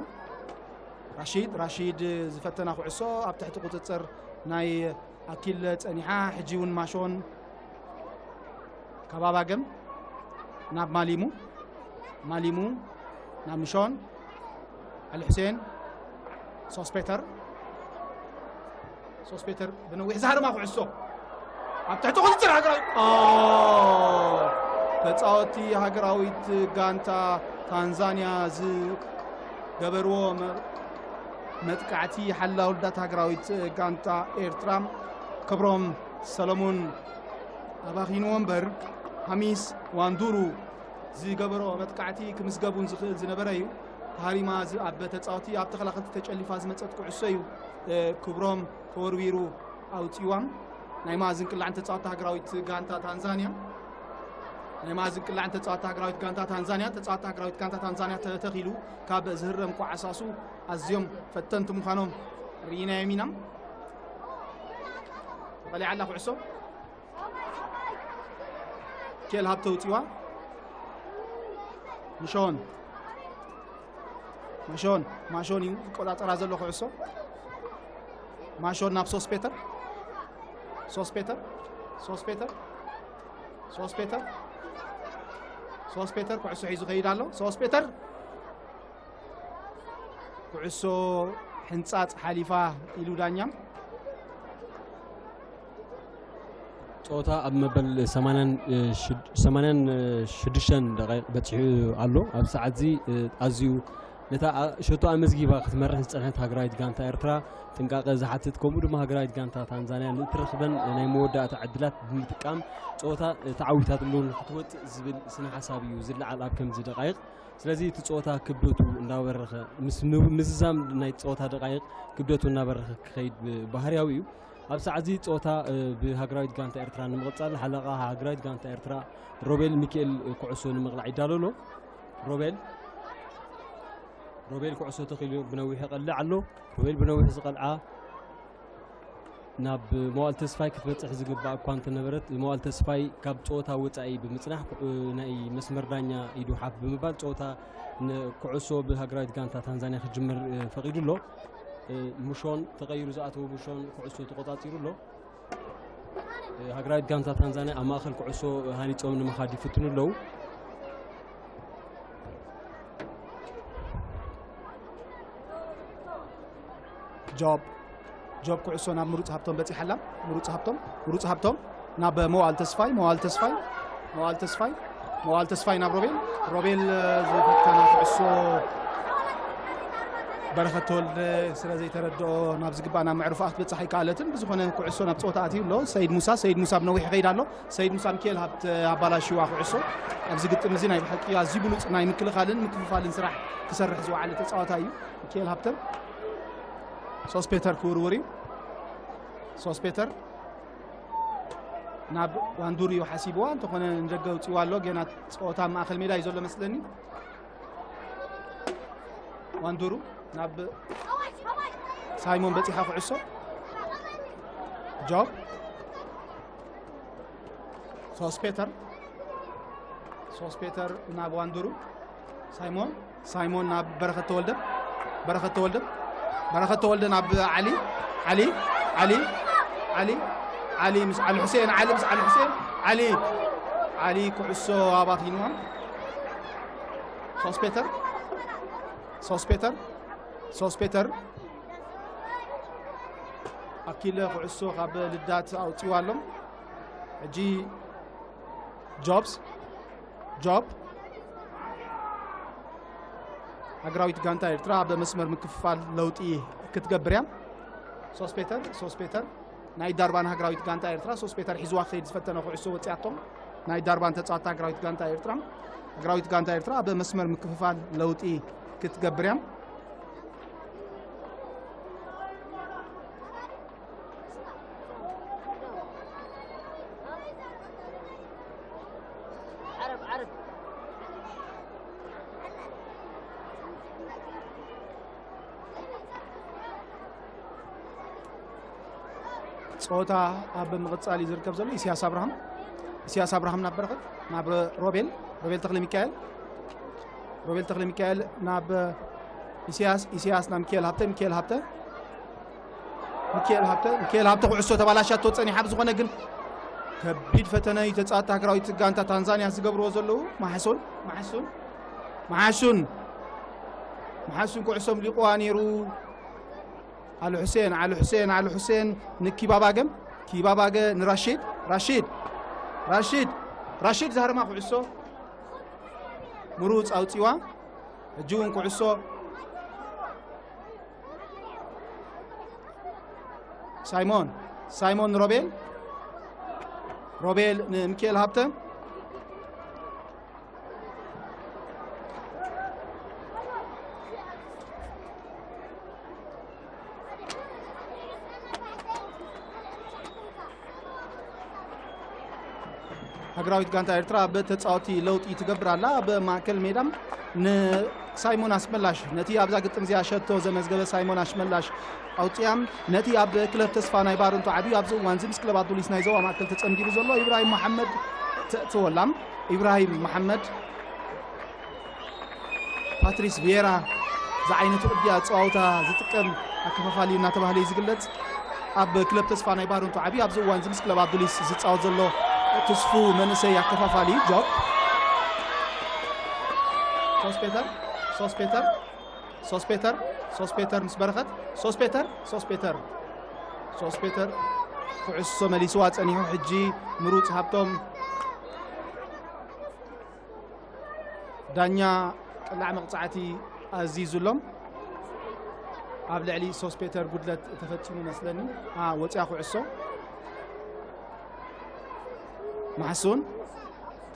ራሺድ ራሺድ ዝፈተና ኩዕሶ ኣብ ትሕቲ ቁፅፅር ናይ ኣኪል ፀኒሓ። ሕጂ እውን ማሾን ካብ ኣባገም ናብ ማሊሙ፣ ማሊሙ ናብ ምሾን፣ ኣሊ ሕሴን፣ ሶስፔተር፣ ሶስፔተር ብነዊሕ ዝሃርማ ኩዕሶ ኣብ ትሕቲ ቁፅፅር ሃገራዊት ተፃወቲ ሃገራዊት ጋንታ ታንዛንያ ዝገበርዎ መጥቃዕቲ ሓላ ውልዳት ሃገራዊት ጋንታ ኤርትራ ክብሮም ሰለሙን ኣባኺንዎ እምበር ሃሚስ ዋንዱሩ ዝገበሮ መጥቃዕቲ ክምዝገብ እውን ዝኽእል ዝነበረ እዩ። ተሃሪማ ኣብ ተፃወቲ ኣብ ተኸላኸልቲ ተጨሊፋ ዝመፀት ኩዕሶ እዩ ክብሮም ተወርዊሩ ኣውፂዋም። ናይ ማእዝን ቅላዕን ተፃወቲ ሃገራዊት ጋንታ ታንዛንያ ናይ ማእዝን ቅላዕን ተፃወቲ ሃገራዊት ጋንታ ታንዛንያ ተፃወቲ ሃገራዊት ጋንታ ታንዛንያ ተተኺሉ ካብ ዝህረም ኳዓሳሱ ኣዝዮም ፈተንቲ ምዃኖም ርኢናዮም ኢና። ተቐሊዓ ኣላ ኩዕሶ። ኬል ሃብተ ውፂዋ። ምሾን ማሾን ማሾን እዩ ዝቆፃፀራ ዘሎ ኩዕሶ። ማሾን ናብ ሶስት ፔተር ሶስት ፔተር ሶስት ፔተር ሶስት ፔተር ሶስት ፔተር ኩዕሶ ሒዙ ከይድ ኣሎ። ሶስት ፔተር ኩዕሶ ሕንጻጽ ሓሊፋ ኢሉ ዳኛ። ጸወታ ኣብ መበል ሰማንያን ሽዱሽተን ደቂቕ በጺሑ ኣሎ። ኣብ ሰዓት እዚ ኣዝዩ ነታ ሸቶ ኣመዝጊባ ክትመርሕ ዝጸንሐት ሃገራዊት ጋንታ ኤርትራ ጥንቃቐ ዝሓትት፣ ከምኡ ድማ ሃገራዊት ጋንታ ታንዛንያ ንእትረኽበን ናይ መወዳእታ ዕድላት ብምጥቃም ጸወታ ተዓዊታትሉ ንክትወጽእ ዝብል ስነ ሓሳብ እዩ ዝለዓል ኣብ ከምዚ ደቃይቕ። ስለዚ እቲ ጸወታ ክብደቱ እንዳበረኸ፣ ምስ ምዝዛም ናይ ጸወታ ደቃይቕ ክብደቱ እናበረኸ ክኸይድ ባህርያዊ እዩ። ኣብ ሰዓት እዚ ጸወታ ብሃገራዊት ጋንታ ኤርትራ ንምቕጻል ሓለቓ ሃገራዊት ጋንታ ኤርትራ ሮቤል ሚካኤል ኩዕሶ ንምቕላዕ ይዳሎ ኣሎ። ሮቤል ሮቤል ኩዕሶ ተኺሉ ብነዊሕ ይቐልዕ ኣሎ። ሮቤል ብነዊሕ ዝቐልዓ ናብ መዋል ተስፋይ ክትበጽሕ ዝግባእ እኳ እንተነበረት፣ መዋል ተስፋይ ካብ ጸወታ ወጻኢ ብምጽናሕ ናይ መስመር ዳኛ ኢዱ ሓፍ ብምባል ጸወታ ንኩዕሶ ብሃገራዊት ጋንታ ታንዛንያ ክጅምር ፈቒዱ ኣሎ። ሙሾን ተቐይሩ ዝኣተወ ሙሾን ኩዕሶ ተቆጻጺሩ ኣሎ። ሃገራዊት ጋንታ ታንዛንያ ኣብ ማእኸል ኩዕሶ ሃኒጾም ንምኻድ ይፍትኑ ኣለዉ። ጆብ ጆብ ኩዕሶ ናብ ምሩፅ ሃብቶም በፂሓላ። ምሩፅ ሃብቶም ምሩፅ ሃብቶም ናብ መዋል ተስፋይ መዋል ተስፋይ መዋል ተስፋይ መዋል ተስፋይ ናብ ሮቤል ሮቤል ዝፈተና ኩዕሶ በረኸት ተወልደ ስለ ዘይተረድኦ ናብ ዝግባእ ናብ መዕርፎ ክትበፅሕ ኣይከኣለትን። ብዝኾነ ኩዕሶ ናብ ፀወታ ኣትዩ ኣሎ። ሰይድ ሙሳ ሰይድ ሙሳ ብነዊሕ ይኸይድ ኣሎ። ሰይድ ሙሳ ሚካኤል ሃብተ ኣባላሽዋ ኩዕሶ ኣብዚ ግጥም እዚ ናይ ብሓቂ ኣዝዩ ብሉፅ ናይ ምክልኻልን ምክፍፋልን ስራሕ ክሰርሕ ዝወዓለ ተፃዋታይ እዩ። ሚካኤል ሃብተ ሶስፔተር ክውርውር እዩ። ሶስፔተር ናብ ዋንዱር እዩ ሓሲብዋ፣ እንተኾነ ንደገ ውፅዋ ኣሎ። ገና ፀወታ ማእኸል ሜዳ እዩ ዘሎ መስለኒ። ዋንዱሩ ናብ ሳይሞን በፂሓ ኩዕሶ ጆብ ሶስፔተር ሶስፔተር ናብ ዋንዱሩ ሳይሞን ሳይሞን ናብ በረኸት ተወልደ በረኸት ተወልደ በረኸት ተወልደ ናብ ዓሊ ዓሊ ዓሊ ዓሊ ዓሊ ምስ ዓሊ ሑሴን ዓሊ ምስ ዓሊ ሑሴን ዓሊ ዓሊ ኩዕሶ ኣባኺንዋ ሶስፔተር ሶስፔተር ሶስፔተር ኣኪለ ኩዕሶ ካብ ልዳት ኣውፅዋ ኣሎ። ሕጂ ጆብስ ጆብ ሃገራዊት ጋንታ ኤርትራ ኣብ መስመር ምክፍፋል ለውጢ ክትገብር እያ። ሶስፔተር ሶስፔተር ናይ ዳርባን ሃገራዊት ጋንታ ኤርትራ ሶስፔተር ሒዝዋ ክኸይድ ዝፈተነ ኩዕሶ ወፂኣቶም። ናይ ዳርባን ተፃወቲ ሃገራዊት ጋንታ ኤርትራ ሃገራዊት ጋንታ ኤርትራ ኣብ መስመር ምክፍፋል ለውጢ ክትገብር እያ። ፀወታ ኣብ ምቕፃል እዩ ዝርከብ ዘሎ። ኢሳያስ ኣብርሃም ኢሳያስ ኣብርሃም ናብ በረኸት ናብ ሮቤል ሮቤል ተኽለ ሚካኤል ሮቤል ተኽለ ሚካኤል ናብ ኢሳያስ ኢሳያስ ናብ ሚካኤል ሃብተ ሚካኤል ሃብተ ሚካኤል ሃብተ ሚካኤል ሃብተ ኩዕሶ ተባላሻቶ ፀኒሓ ብዝኾነ ግን ከቢድ ፈተነ እዩ ተፃወቲ ሃገራዊት ጋንታ ታንዛንያ ዝገብርዎ ዘለዉ። ማሕሱን ማሕሱን ማሓሹን ማሓሹን ኩዕሶም ሊቑዋ ነይሩ። ዓሊ ሑሴን ዓሊ ሑሴን ዓሊ ሑሴን ንኪባባገ ኪባባገ ንራሺድ ራሺድ ራሺድ ራሺድ ዛህርማ ኩዕሶ ምሩፅ ኣውፂዋ። ሕጂ እውን ኩዕሶ ሳይሞን ሳይሞን ንሮቤል ሮቤል ንሚካኤል ሃብተ ሃገራዊት ጋንታ ኤርትራ ኣብ ተጻወቲ ለውጢ ትገብር ኣላ። ኣብ ማእከል ሜዳ ንሳይሞን ኣስመላሽ ነቲ ኣብዛ ግጥም እዚኣ ሸቶ ዘመዝገበ ሳይሞን ኣሽመላሽ ኣውጽያ ነቲ ኣብ ክለብ ተስፋ ናይ ባረንቱ ዓብዩ ኣብዚ እዋን እዚ ምስ ክለብ ኣዱሊስ ናይ ዞባ ማእከል ተጸንቢሩ ዘሎ ኢብራሂም መሓመድ ተእትወላ። ኢብራሂም መሓመድ ፓትሪስ ቪየራ ዝዓይነቱ ቅዲ ኣጸዋውታ ዝጥቀም ኣከፋፋሊ እናተባህለ እዩ ዝግለጽ። ኣብ ክለብ ተስፋ ናይ ባህርንቱ ዓብዩ ኣብዚ እዋን እዚ ምስ ክለብ ኣዱሊስ ዝጻወት ዘሎ ትስፉ መንእሰይ ኣከፋፋሊ ጆብ ሶስፔተር ሶስፔተር ሶስፔተር ሶስፔተር ምስ በረኸት ሶስፔተር ሶስፔተር ሶስፔተር ኩዕሶ መሊስዋ ጸኒሑ። ሕጂ ምሩጽ ሃብቶም ዳኛ ቅላዕ መቕጻዕቲ ኣዚዙሎም። ኣብ ልዕሊ ሶስፔተር ጉድለት ተፈጺሙ መስለኒ። ኣ፣ ወጽያ ኩዕሶ። ማሕሱን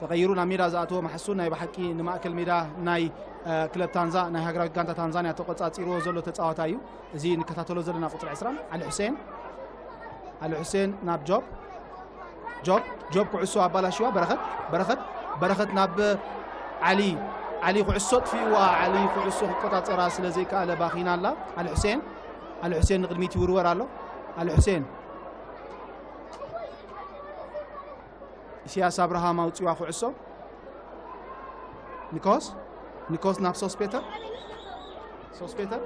ተቐይሩ ናብ ሜዳ ዝኣተወ ማሕሱን ናይ ብሓቂ ንማእከል ሜዳ ናይ፣ እ፣ ክለብ ታንዛ-፣ ናይ ሃገራዊት ጋንታ ታንዛንያ ተቆጻጺርዎ ዘሎ ተጻዋታይ እዩ። እዚ ንከታተሎ ዘለና ቁጽሪ ዕስራ ዓሊ ሑሴን። ዓሊ ሑሴን ናብ ጆብ። ጆብ፣ ጆብ ኩዕሶ ኣባላሽዋ። በረኸት፣ በረኸት፣ በረኸት ናብ ዓሊ። ዓሊ ኩዕሶ ጥፊእዋ። ዓሊ ኩዕሶ ክቆጻጸራ ስለ ዘይከኣለ ባኺና ኣላ። ዓሊ ሑሴን፣ ዓሊ ሑሴን ንቕድሚት ይውርወር ኣሎ። ዓሊ ሑሴን። ኢሳያስ ኣብርሃም ኣውጺዋ ኩዕሶ። ኒኮስ፣ ኒኮስ ናብ ሶስፔተር። ሶስፔተር፣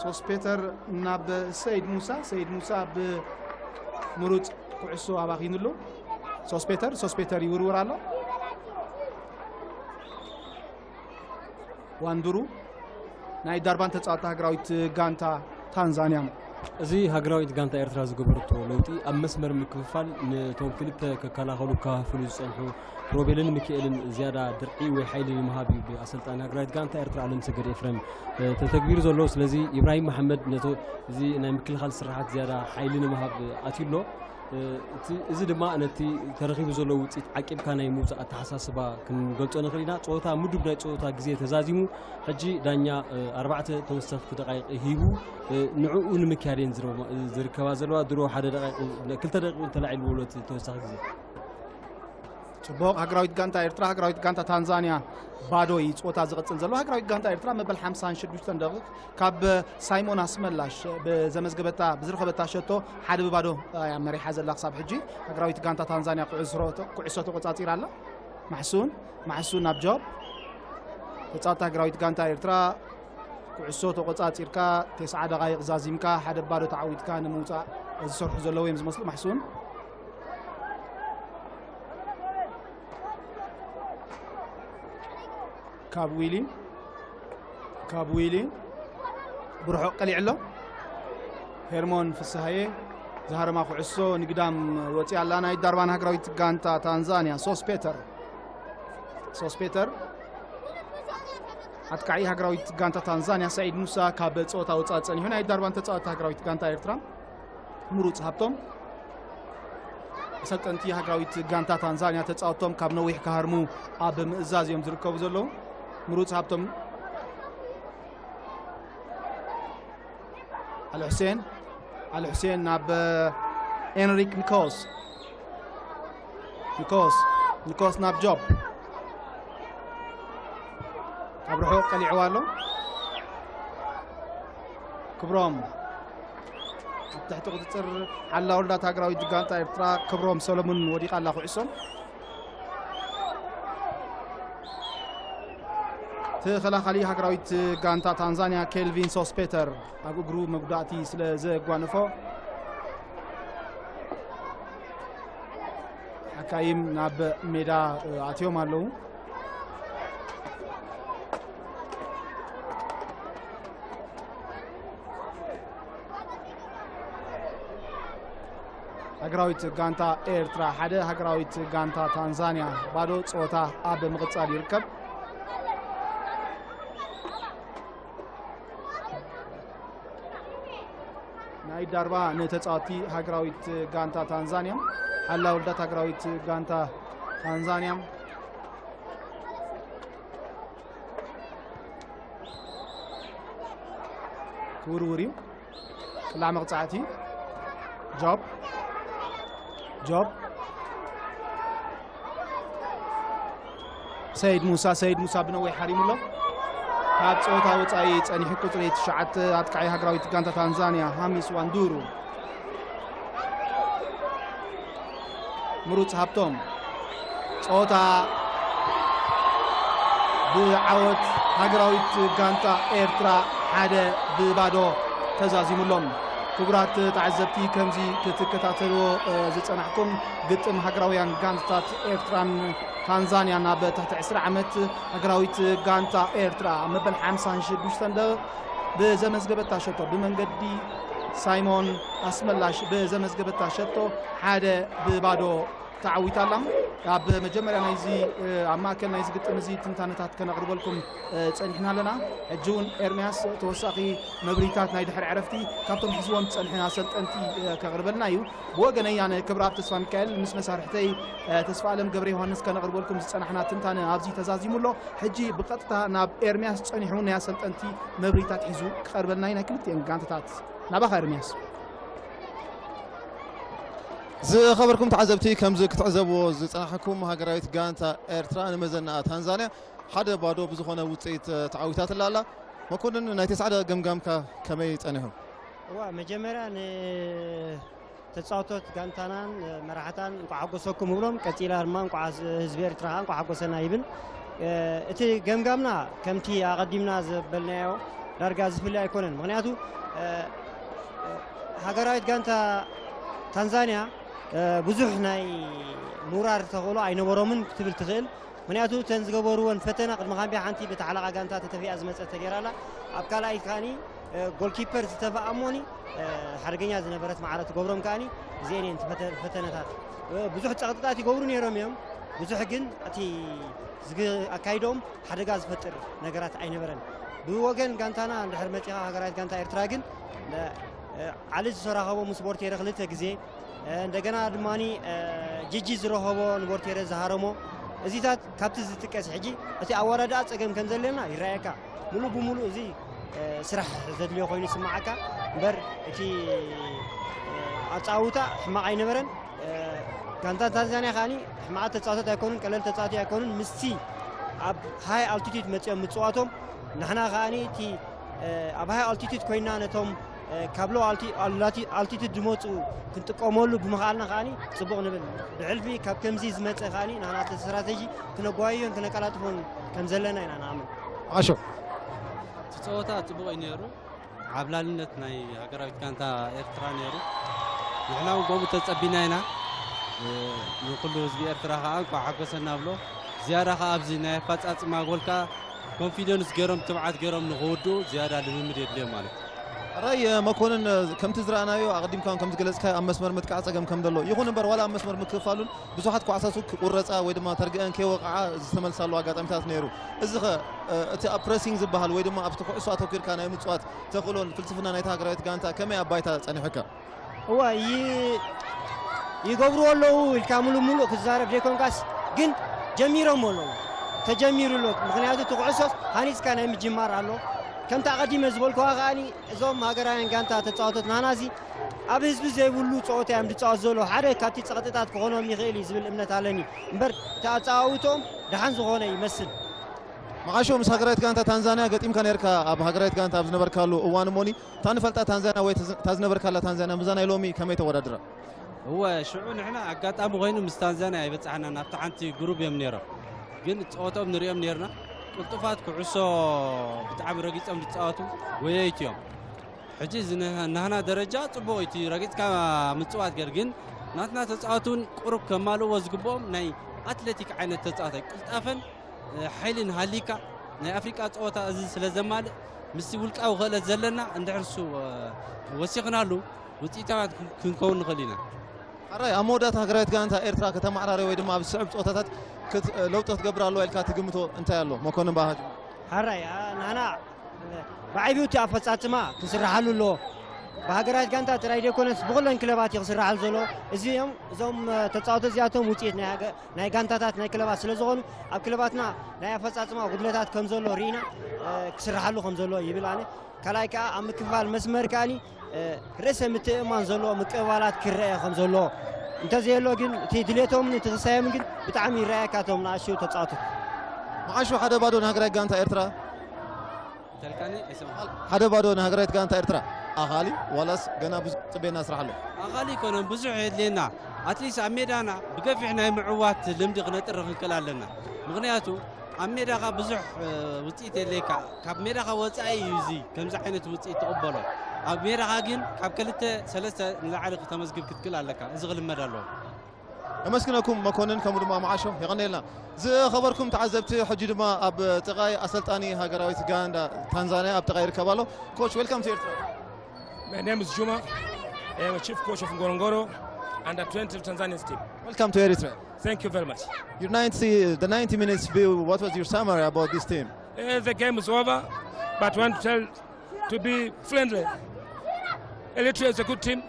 ሶስፔተር ናብ ሰይድ ሙሳ። ሰይድ ሙሳ ብምሩጽ ኩዕሶ ኣባኺኑሉ። ሶስፔተር፣ ሶስፔተር ይውርውር ኣሎ። ዋንዱሩ ናይ ዳርባን ተጻወትቲ ሃገራዊት ጋንታ ታንዛንያ። እዚ ሃገራዊት ጋንታ ኤርትራ ዝገበረቶ ለውጢ ኣብ መስመር ምክፍፋል ነቶም ክልተ ከከላኸሉ ክከፋፍሉ ዝጸንሑ ሮቤልን ሚካኤልን ዝያዳ ድርዒ ወይ ሓይሊ ንምሃብ እዩ ብኣሰልጣኒ ሃገራዊት ጋንታ ኤርትራ ኣለምሰገድ ኤፍረም፣ እ፣ ተተግቢሩ ዘሎ። ስለዚ ኢብራሂም መሓመድ ነቶ-፣ እዚ ናይ ምክልኻል ስራሓት ዝያዳ ሓይሊ ንምሃብ ኣትዩ ኣሎ። እ፣ እቲ፣ እዚ ድማ ነቲ ተረኺቡ ዘሎ ውጽኢት ዓቂብካ ናይ ምውጻእ ኣተሓሳስባ ክንገልጾ ንኽእል ኢና። ጸወታ፣ ምዱብ ናይ ጸወታ ግዜ ተዛዚሙ፣ ሕጂ ዳኛ፣ እ፣ ኣርባዕተ ተወሰኽቲ ደቃይቕ ሂቡ፣ እ፣ ንዕኡ ንምክያድ እየን ዝረብ-፣ ዝርከባ ዘለዋ። ድሮ ሓደ ደቃይቕ፣ ክልተ ደቂቕ ተላዒሉ ብሎ እቲ ተወሳኺ ግዜ። ጽቡቕ። ሃገራዊት ጋንታ ኤርትራ፣ ሃገራዊት ጋንታ ታንዛንያ ባዶ እዩ ጸወታ ዝቕጽል ዘሎ። ሃገራዊት ጋንታ ኤርትራ መበል ሓምሳን ሽዱሽተን ደቂቕ ካብ ሳይሞን ኣስመላሽ ብዘመዝገበታ፣ ብዝረኸበታ ሸቶ ሓደ ብባዶ እያ መሪሓ ዘላ ክሳብ ሕጂ። ሃገራዊት ጋንታ ታንዛንያ ኩዕስሮ-፣ ኩዕሶ ተቆጻጺራ ኣላ። ማሕሱን፣ ማሕሱን ናብ ጆብ። ተጻወትቲ ሃገራዊት ጋንታ ኤርትራ ኩዕሶ ተቆጻጺርካ፣ ተስዓ ደቓይቕ ዛዚምካ፣ ሓደ ባዶ ተዓዊትካ ንምውጻእ ዝሰርሑ ዘለዉ እዮም ዝመስሉ። ማሕሱን። ካብ ዊሊ፣ ካብ ዊሊ ብርሑቕ ቀሊዕ ኣሎ። ሄርሞን ፍስሃየ ዝሃረማ ኩዕሶ ንግዳም ወፂኣ ኣላ። ናይ ዳርባን ሃገራዊት ጋንታ ታንዛንያ ሶስፔተር፣ ሶስፔተር ኣጥቃዒ ሃገራዊት ጋንታ ታንዛንያ ሰዒድ ሙሳ ካብ ፀወታ ወፃእ ፀኒሑ። ናይ ዳርባን ተፃወቲ ሃገራዊት ጋንታ ኤርትራ ምሩፅ ሃብቶም፣ ኣሰልጠንቲ ሃገራዊት ጋንታ ታንዛንያ ተፃወቶም ካብ ነዊሕ ክሃርሙ ኣብ ምእዛዝ እዮም ዝርከቡ ዘለዉ። ምሩፅ ሃብቶም፣ ኣሊ ሑሴን፣ ኣሊ ሑሴን ናብ ኤንሪክ ኒኮስ፣ ኒኮስ፣ ኒኮስ ናብ ጆብ፣ ካብ ርሑቕ ቀሊዕዋ ኣሎ። ክብሮም ኣብ ትሕቲ ቁፅፅር ሓላውልዳት ሃገራዊት ጋንታ ኤርትራ ክብሮም ሰሎሙን ወዲቓ ኣላ ኩዕሶ። ተኸላኻሊ ሃገራዊት ጋንታ ታንዛንያ ኬልቪን ሶስፔተር ኣብ እግሩ መጉዳእቲ ስለ ዘጓነፎ ሓካይም ናብ ሜዳ ኣትዮም ኣለዉ። ሃገራዊት ጋንታ ኤርትራ ሓደ፣ ሃገራዊት ጋንታ ታንዛንያ ባዶ። ጸወታ ኣብ ምቕጻል ይርከብ። ናይ ዳርባ ንተጻወቲ ሃገራዊት ጋንታ ታንዛንያ፣ ሓላውልዳት ሃገራዊት ጋንታ ታንዛንያ። ክውርውር እዩ። ቅላዕ መቕጻዕቲ። ጆብ። ጆብ። ሰይድ ሙሳ፣ ሰይድ ሙሳ ብነዊሕ ሓሪሙ ኣሎ። ካብ ጸወታ ወጻኢ ጸኒሑ። ቁጽሪ ትሽዓተ ኣጥቃዒ ሃገራዊት ጋንታ ታንዛንያ ሃሚስ ዋንዱሩ። ምሩጽ ሃብቶም። ጸወታ ብዓወት ሃገራዊት ጋንታ ኤርትራ ሓደ ብባዶ ተዛዚሙሎም። ክቡራት ተዓዘብቲ፣ ከምዚ ክትከታተልዎ፣ እ፣ ዝጸናሕኩም ግጥም ሃገራውያን ጋንታታት ኤርትራን ታንዛንያን ኣብ ትሕቲ ዕስራ ዓመት ሃገራዊት ጋንታ ኤርትራ ኣብ መበል ሓምሳን ሽዱሽተን ደቂቕ ብዘመዝገበታ ሸቶ ብመንገዲ ሳይሞን ኣስመላሽ ብዘመዝገበታ ሸቶ ሓደ ብባዶ ተዓዊታ ኣላ። ኣብ መጀመርያ ናይዚ ኣብ ማእከል ናይዚ ግጥም እዚ ትንታነታት ከነቕርበልኩም ጸኒሕና ኣለና። ሕጂ እውን ኤርምያስ ተወሳኺ መብርሂታት ናይ ድሕሪ ዕረፍቲ ካብቶም ሒዝዎም ዝጸንሐ ኣሰልጠንቲ ከቕርበልና እዩ። ብወገነይ ኣነ ክብረኣብ ተስፋ ሚካኤል ምስ መሳርሕተይ ተስፋ ኣለም ገብረ ዮሃንስ ከነቕርበልኩም ዝጸናሕና ትንታነ ኣብዚ ተዛዚሙ ኣሎ። ሕጂ ብቐጥታ ናብ ኤርምያስ ጸኒሑ ናይ ኣሰልጠንቲ መብርሂታት ሒዙ ክቐርበልና እዩ። ናይ ክልቲኤን ጋንታታት ናባኻ ኤርምያስ። ዝኸበርኩም ተዓዘብቲ፣ ከምዚ ክትዕዘብዎ ዝጸናሕኩም ሃገራዊት ጋንታ ኤርትራ ንመዘናኣ ታንዛንያ ሓደ ባዶ ብዝኾነ ውጽኢት ተዓዊታትላ ኣላ። መኮንን፣ ናይ ተስዓደ ገምጋምካ ከመይ ጸኒሑ? እዋ፣ መጀመርያ ንተጻወቶት ጋንታናን መራሕታን እንኳዕ ሓጎሰኩም እብሎም። ቀጺላ ድማ እንኳዕ ህዝቢ ኤርትራ እንኳዕ ሓጎሰና ይብል። እቲ ገምጋምና ከምቲ ኣቐዲምና ዘበልናዮ ዳርጋ ዝፍለ ኣይኮነን። ምኽንያቱ ሃገራዊት ጋንታ ታንዛንያ ብዙሕ ናይ ምውራር ተኽእሎ ኣይነበሮምን ክትብል ትኽእል። ምኽንያቱ እተን ዝገበርወን ፈተና ቅድሚ ካምቢያ ሓንቲ ብታሕላቓ ጋንታ ተተፊኣ ዝመጸት ተገይራላ። ኣብ ካልኣይ ከኣኒ ጎልኪፐር ዝተፈኣ እሞኒ ሓደገኛ ዝነበረት ማዕረ ትገብሮም ከኣኒ እዚአን እየን ፈተነታት። ብዙሕ ጸቕጥታት ይገብሩ ነይሮም እዮም። ብዙሕ ግን እቲ ኣካይዶም ሓደጋ ዝፈጥር ነገራት ኣይነበረን። ብወገን ጋንታና እንድሕር መጺኻ ሃገራዊት ጋንታ ኤርትራ ግን ዓሊ ዝተራኸቦ ምስ ቦርቴረ ክልተ ግዜ እንደገና ድማ ጂጂ ዝረኸቦ ንቦርቴረ ዝሃረሞ እዚታት ካብቲ ዝጥቀስ ሕጂ እቲ ኣወዳድኣ ጸገም ከም ዘለና ይረኣየካ። ሙሉእ ብሙሉእ እዚ ስራሕ ዘድልዮ ኮይኑ ይስምዓካ እምበር እቲ ኣጻውታ ሕማቕ ኣይነበረን። ጋንታ ታንዛንያ ከኣኒ ሕማቓት ተጻወታት ኣይኮኑን፣ ቀለል ተጻወቲ ኣይኮኑን። ምስቲ ኣብ ሃይ ኣልቲቱድ መጺኦም ምጽዋቶም ንሕና ከኣኒ እቲ ኣብ ሃይ ኣልቲቱድ ኮይና ነቶም ካብ ሎ ኣልቲቱድ ዝመፁ ክንጥቀመሉ ብምኽኣልና ከኣኒ ፅቡቕ ንብል። ብሕልፊ ካብ ከምዚ ዝመፀ ከኣኒ ንሕና እቲ ስትራተጂ ክነጓይዮን ክነቀላጥፎን ከም ዘለና ኢና ንኣምን። ዓሾ። እቲ ፀወታ ፅቡቕ እዩ ነይሩ። ዓብላልነት ናይ ሃገራዊት ጋንታ ኤርትራ ነይሩ። ንሕና እውን ከምኡ ተፀቢና ኢና። ንኩሉ ህዝቢ ኤርትራ ከዓ እንኳዕ ሓጎሰና ብሎ። ዝያዳ ከዓ ኣብዚ ናይ ኣፋፃፅማ ጎል ከዓ ኮንፊደንስ ገይሮም ትብዓት ገይሮም ንክውድኡ ዝያዳ ልምምድ የድልዮም ማለት እዩ። ራይ መኮንን፣ ከምቲ ዝረኣናዮ ኣቐዲምካ እውን ከም ዝገለጽካዮ ኣብ መስመር ምጥቃዕ ጸገም ከም ዘሎ ይኹን እምበር ዋላ ኣብ መስመር ምክፍፋሉን ብዙሓት ኳዕሳሱ ክቁረጻ ወይ ድማ ተርግአን ከይወቕዓ ዝተመልሳሉ ኣጋጣሚታት ነይሩ። እዚ ኸ እቲ ኣብ ፕረሲንግ ዝበሃል ወይ ድማ ኣብቲ ኩዕሶ ኣተኲርካ ናይ ምጽዋት ተኽእሎን ፍልስፍና ናይታ ሃገራዊት ጋንታ ከመይ ኣብ ባይታ ጸኒሑካ? እዋ ይገብርዎ ኣለዉ ኢልካ ሙሉእ ሙሉእ ክትዛረብ ዘይኮንካስ ግን ጀሚሮም ኣለዉ። ተጀሚሩ ኣሎ። ምኽንያቱ እቲ ኩዕሶስ ሃኒፅካ ናይ ምጅማር ኣሎ። ከምቲ ኣቐዲመ ዝበልኩዋ ከኣኒ እዞም ሃገራውያን ጋንታ ተፃወቶት ናህናዚ ኣብ ህዝቢ ዘይብሉ ፀወታ እዮም ዝፃወት ዘለዉ። ሓደ ካብቲ ፀቕጥታት ክኾኖም ይኽእል እዩ ዝብል እምነት ኣለኒ። እምበር እቲ ኣፃዋውትኦም ደሓን ዝኾነ ይመስል። መዓሾ ምስ ሃገራዊት ጋንታ ታንዛንያ ገጢምካ ነርካ ኣብ ሃገራዊት ጋንታ ኣብ ዝነበርካሉ እዋን እሞኒ እታ ንፈልጣ ታንዛንያ ወይ እታ ዝነበርካላ ታንዛንያ ምስዛ ናይ ሎሚ ከመይ ተወዳድራ? እወ ሽዑ ንሕና ኣጋጣሚ ኮይኑ ምስ ታንዛንያ ኣይበጻሕናን ኣብታ ሓንቲ ግሩብ እዮም ነይሮም ግን ጸወቶም ንሪኦም ነርና ቅልጡፋት ኩዕሶ ብጣዕሚ ረጊጾም ዝጻወቱ ጎየይቲ እዮም ሕጂ ናህና ደረጃ ጽቡቕ እቲ ረጊጽካ ምጽዋት ገር ግን ናትና ተጻወቱ እውን ቁሩብ ከማልእዎ ዝግብኦም ናይ ኣትሌቲክ ዓይነት ተጻዋታይ ቅልጣፈን ሓይልን ሃሊካ ናይ ኣፍሪቃ ፀወታ እዚ ስለ ዘማልእ ምስቲ ውልቃዊ ክእለት ዘለና እንድሕር እሱ ወሲኽናሉ ውፅኢታውያን ክንከውን ንኽእል ኢና። ሓራይ ኣብ መወዳእታ ሃገራዊት ጋንታ ኤርትራ ከተማዕራሪ ወይ ድማ ኣብ ዝስዕብ ፀወታታት ለውጢ ክትገብር ኣለዋ ኢልካ ትግምቶ እንታይ ኣሎ? መኮንን ብኣኻ ጀምር። ሓራይ ንሕና ብዓቢኡ እቲ ኣፈፃፅማ ክስርሓሉ ኣለዎ። ብሃገራዊት ጋንታ ጥራይ ዘይኮነስ ብኩለን ክለባት እዩ ክስርሓሉ ዘለዎ። እዚኦም እዞም ተፃወቲ እዚኣቶም ውፅኢት ናይ ጋንታታት ናይ ክለባት ስለ ዝኾኑ ኣብ ክለባትና ናይ ኣፈፃፅማ ጉድለታት ከም ዘሎ ርኢና ክስርሓሉ ከም ዘለዎ ይብል ኣነ። ካልኣይ ከዓ ኣብ ምክፍፋል መስመር ከዓኒ ርእሰ ምትእምማን ዘለዎ ምቅብባላት ክረአ ከም ዘለዎ እንተዘየሎ ግን እቲ ድሌቶምን እቲ ክሳዮምን ግን ብጣዕሚ ይረኣየካ እቶም ንኣሽቱ ተፃወትቲ። መዓሾ ሓደ ባዶ ንሃገራዊት ጋንታ ኤርትራ። ተልካኒ ኣይሰማዕን። ሓደ ባዶ ንሃገራዊት ጋንታ ኤርትራ። ኣኻሊ ዋላስ ገና ብዙሕ ጽበየና ስራሕ ኣሎ? ኣኻሊ ኣይኮነን ብዙሕ የድልየና። ኣትሊስት ኣብ ሜዳና ብገፊሕ ናይ ምዕዋት ልምዲ ክነጥሪ ክንክእል ኣለና። ምኽንያቱ ኣብ ሜዳኻ ብዙሕ ውፅኢት የድልየካ። ካብ ሜዳኻ ወፃኢ እዩ እዚ ከምዚ ዓይነት ውፅኢት ትቕበሎ። ኣብ ሜዳኻ ግን ካብ ክልተ ሰለስተ ንላዕሊ ክተመዝግብ ክትክእል ኣለካ። እዚ ክልመድ ኣለዎ። ነመስግነኩም መኮንን ከምኡ ድማ መዓሾ የቐንየልና። ዝኸበርኩም ተዓዘብቲ ሕጂ ድማ ኣብ ጥቓይ ኣሰልጣኒ ሃገራዊት ጋንዳ ታንዛንያ ኣብ ጥቓይ ይርከብ ኣሎ። ኮች ዌልካም ቱ ኤርትራ። My name is Juma. I am a chief coach of Ngorongoro under twenty Tanzanian team. Welcome to Eritrea. Thank you very much. Your ninety, the ninety minutes view, what was your summary about this team? Uh, the game is over, but I want to tell to be friendly. Eritrea is a good team.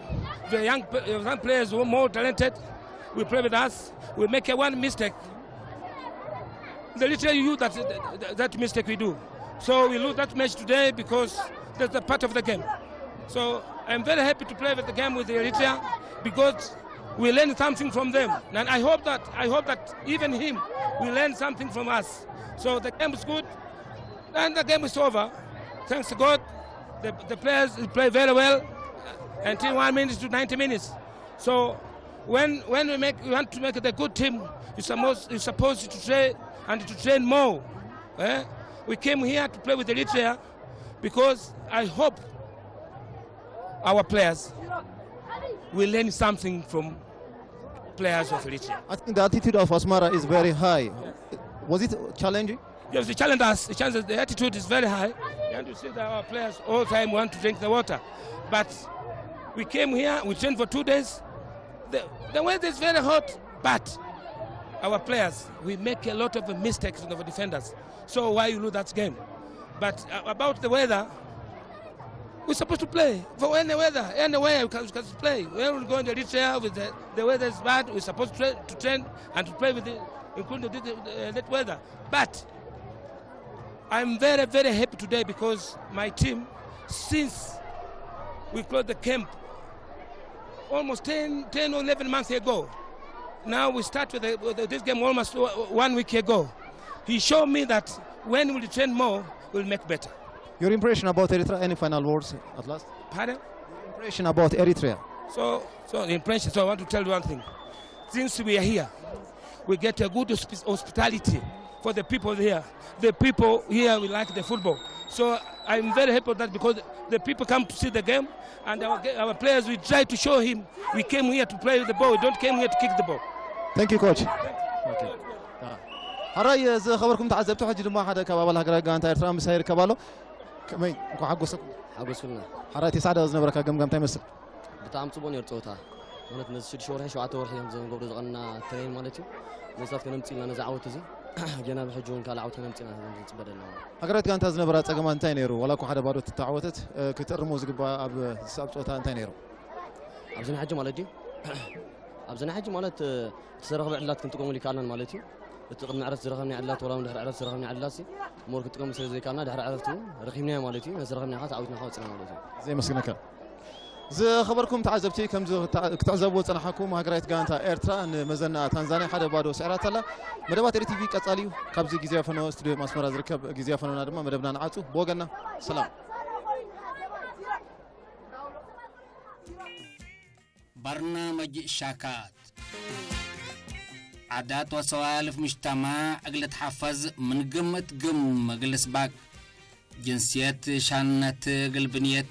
The young, the young players were more talented. We play with us. We make a one mistake. The little you that that mistake we do. So we lose that match today because that's a part of the game. So I'm very happy to play with the game with Eritrea because we learn something from them. And I hope that I hope that even him will learn something from us. So the game is good and the game is over. Thanks to God, the, the players play very well until one minute to ninety minutes. So when when we make we want to make it a good team, you supposed you supposed to train and to train more. Eh? We came here to play with Eritrea because I hope our players will learn something from players of Eritrea. I think the attitude of Asmara is very high. Was it challenging? Yes, the challenge us, the chances, the attitude is very high. And you see that our players all time want to drink the water. But we came here, we trained for two days. The, the weather is very hot, but our players, we make a lot of mistakes on the defenders. So why you lose that game? But uh, about the weather, we're supposed to play for any weather, anywhere you can, you can play. Where we go in the rich air with the, the weather is bad, we're supposed to, tra- to train and to play with the, including the, the, the, that weather. But I'm very, very happy today because my team, since we closed the camp almost ten, ten or eleven months ago, now we start with, the, with this game almost o- one week ago. He showed me that when we train more, we'll make better. Your impression about Eritrea, any final words at last? Pardon? Impression about Eritrea? So, so the impression. So I want to tell you one thing. Since we are here, we get a good hospi- hospitality for the people here. The people here, we like the football. So I'm very happy with that because the people come to see the game, and our, ga- our players, we try to show him we came here to play the ball. We don't came here to kick the ball. Thank you, coach. Okay. ሕራይ ዝኸበርኩም ተዓዘብቲ፣ ሕጂ ድማ ሓደ ካብ ኣባል ሃገራዊ ጋንታ ኤርትራ ምሳይ ይርከብ ኣሎ። ከመይ፣ እንኳዕ ሓጎሰኩም። ሓጎስኩልና። ሕራይ፣ ተሳዕዳ ዝነበረካ ገምጋም እንታይ ይመስል? ብጣዕሚ ፅቡቅ ነይሩ ፀወታ። ማለት ነዚ ሽዱሽተ ወርሒ ሸውዓተ ወርሒ እዮም ዘንገብሩ ዝቐና ትሬን ማለት እዩ። ነዚታት ከነምፅእ ኢልና ነዚ ዓወት እዚ ገና ብሕጂ እውን ካልእ ዓወት ከነምፅእ ኢና ንፅበ ዘለና። ሃገራዊት ጋንታ ዝነበራ ጸገማት እንታይ ነይሩ? ዋላ እኳ ሓደ ባዶ ትተዓወተት፣ እ፣ ክትእርሞ ዝግባእ ኣብ ዝስዕብ ጸወታ እንታይ ነይሩ? ኣብዚ ናይ ሕጂ ማለት ድዩ? ኣብዚ ናይ ሕጂ ማለት እ፣ እቲ ዝተረኽበ ዕድላት ክንጥቀመሉ ይከኣልናን ማለት እዩ። እቲ ቅድሚ ዕረፍቲ ዝረኸብና ዕድላት ዋላ እውን ድሕሪ ዕረፍቲ ዝረኸብና ዕድላት ሲ ሞር ክንጥቀም ስለ ዘይከኣልና ድሕሪ ዕረፍቲ እውን ረኺብናዮ ማለት እዩ። ነዚ ረኸብና ከዓ ተዓዊትና ከዓ ወፅና ማለት እዩ። ዘመስግነካ። ዝኸበርኩም ተዓዘብቲ፣ ከም ዝታ- ክትዕዘብዎ ዝጸናሕኩም፣ ሃገራዊት ጋንታ ኤርትራ ንመዘና ታንዛንያ ሓደ ባዶ ስዒራታ ኣላ። መደባት ኤሪ ቲቪ ቀጻሊ እዩ። ካብዚ ግዜ ፈነወ ስቱድዮ ኣስመራ ዝርከብ ግዜ ፈነወና ድማ መደብና ንዓጹ። ብወገንና ሰላም። برنامج شاكات عادات وسوالف مجتمع عقلة حفظ من قمة قم مجلس باك جنسيت شانت قلبنيت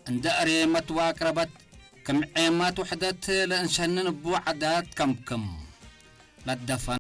عند أريمة وأقربت كم عيمات وحدت لأنشنن بو عادات كم كم لدفن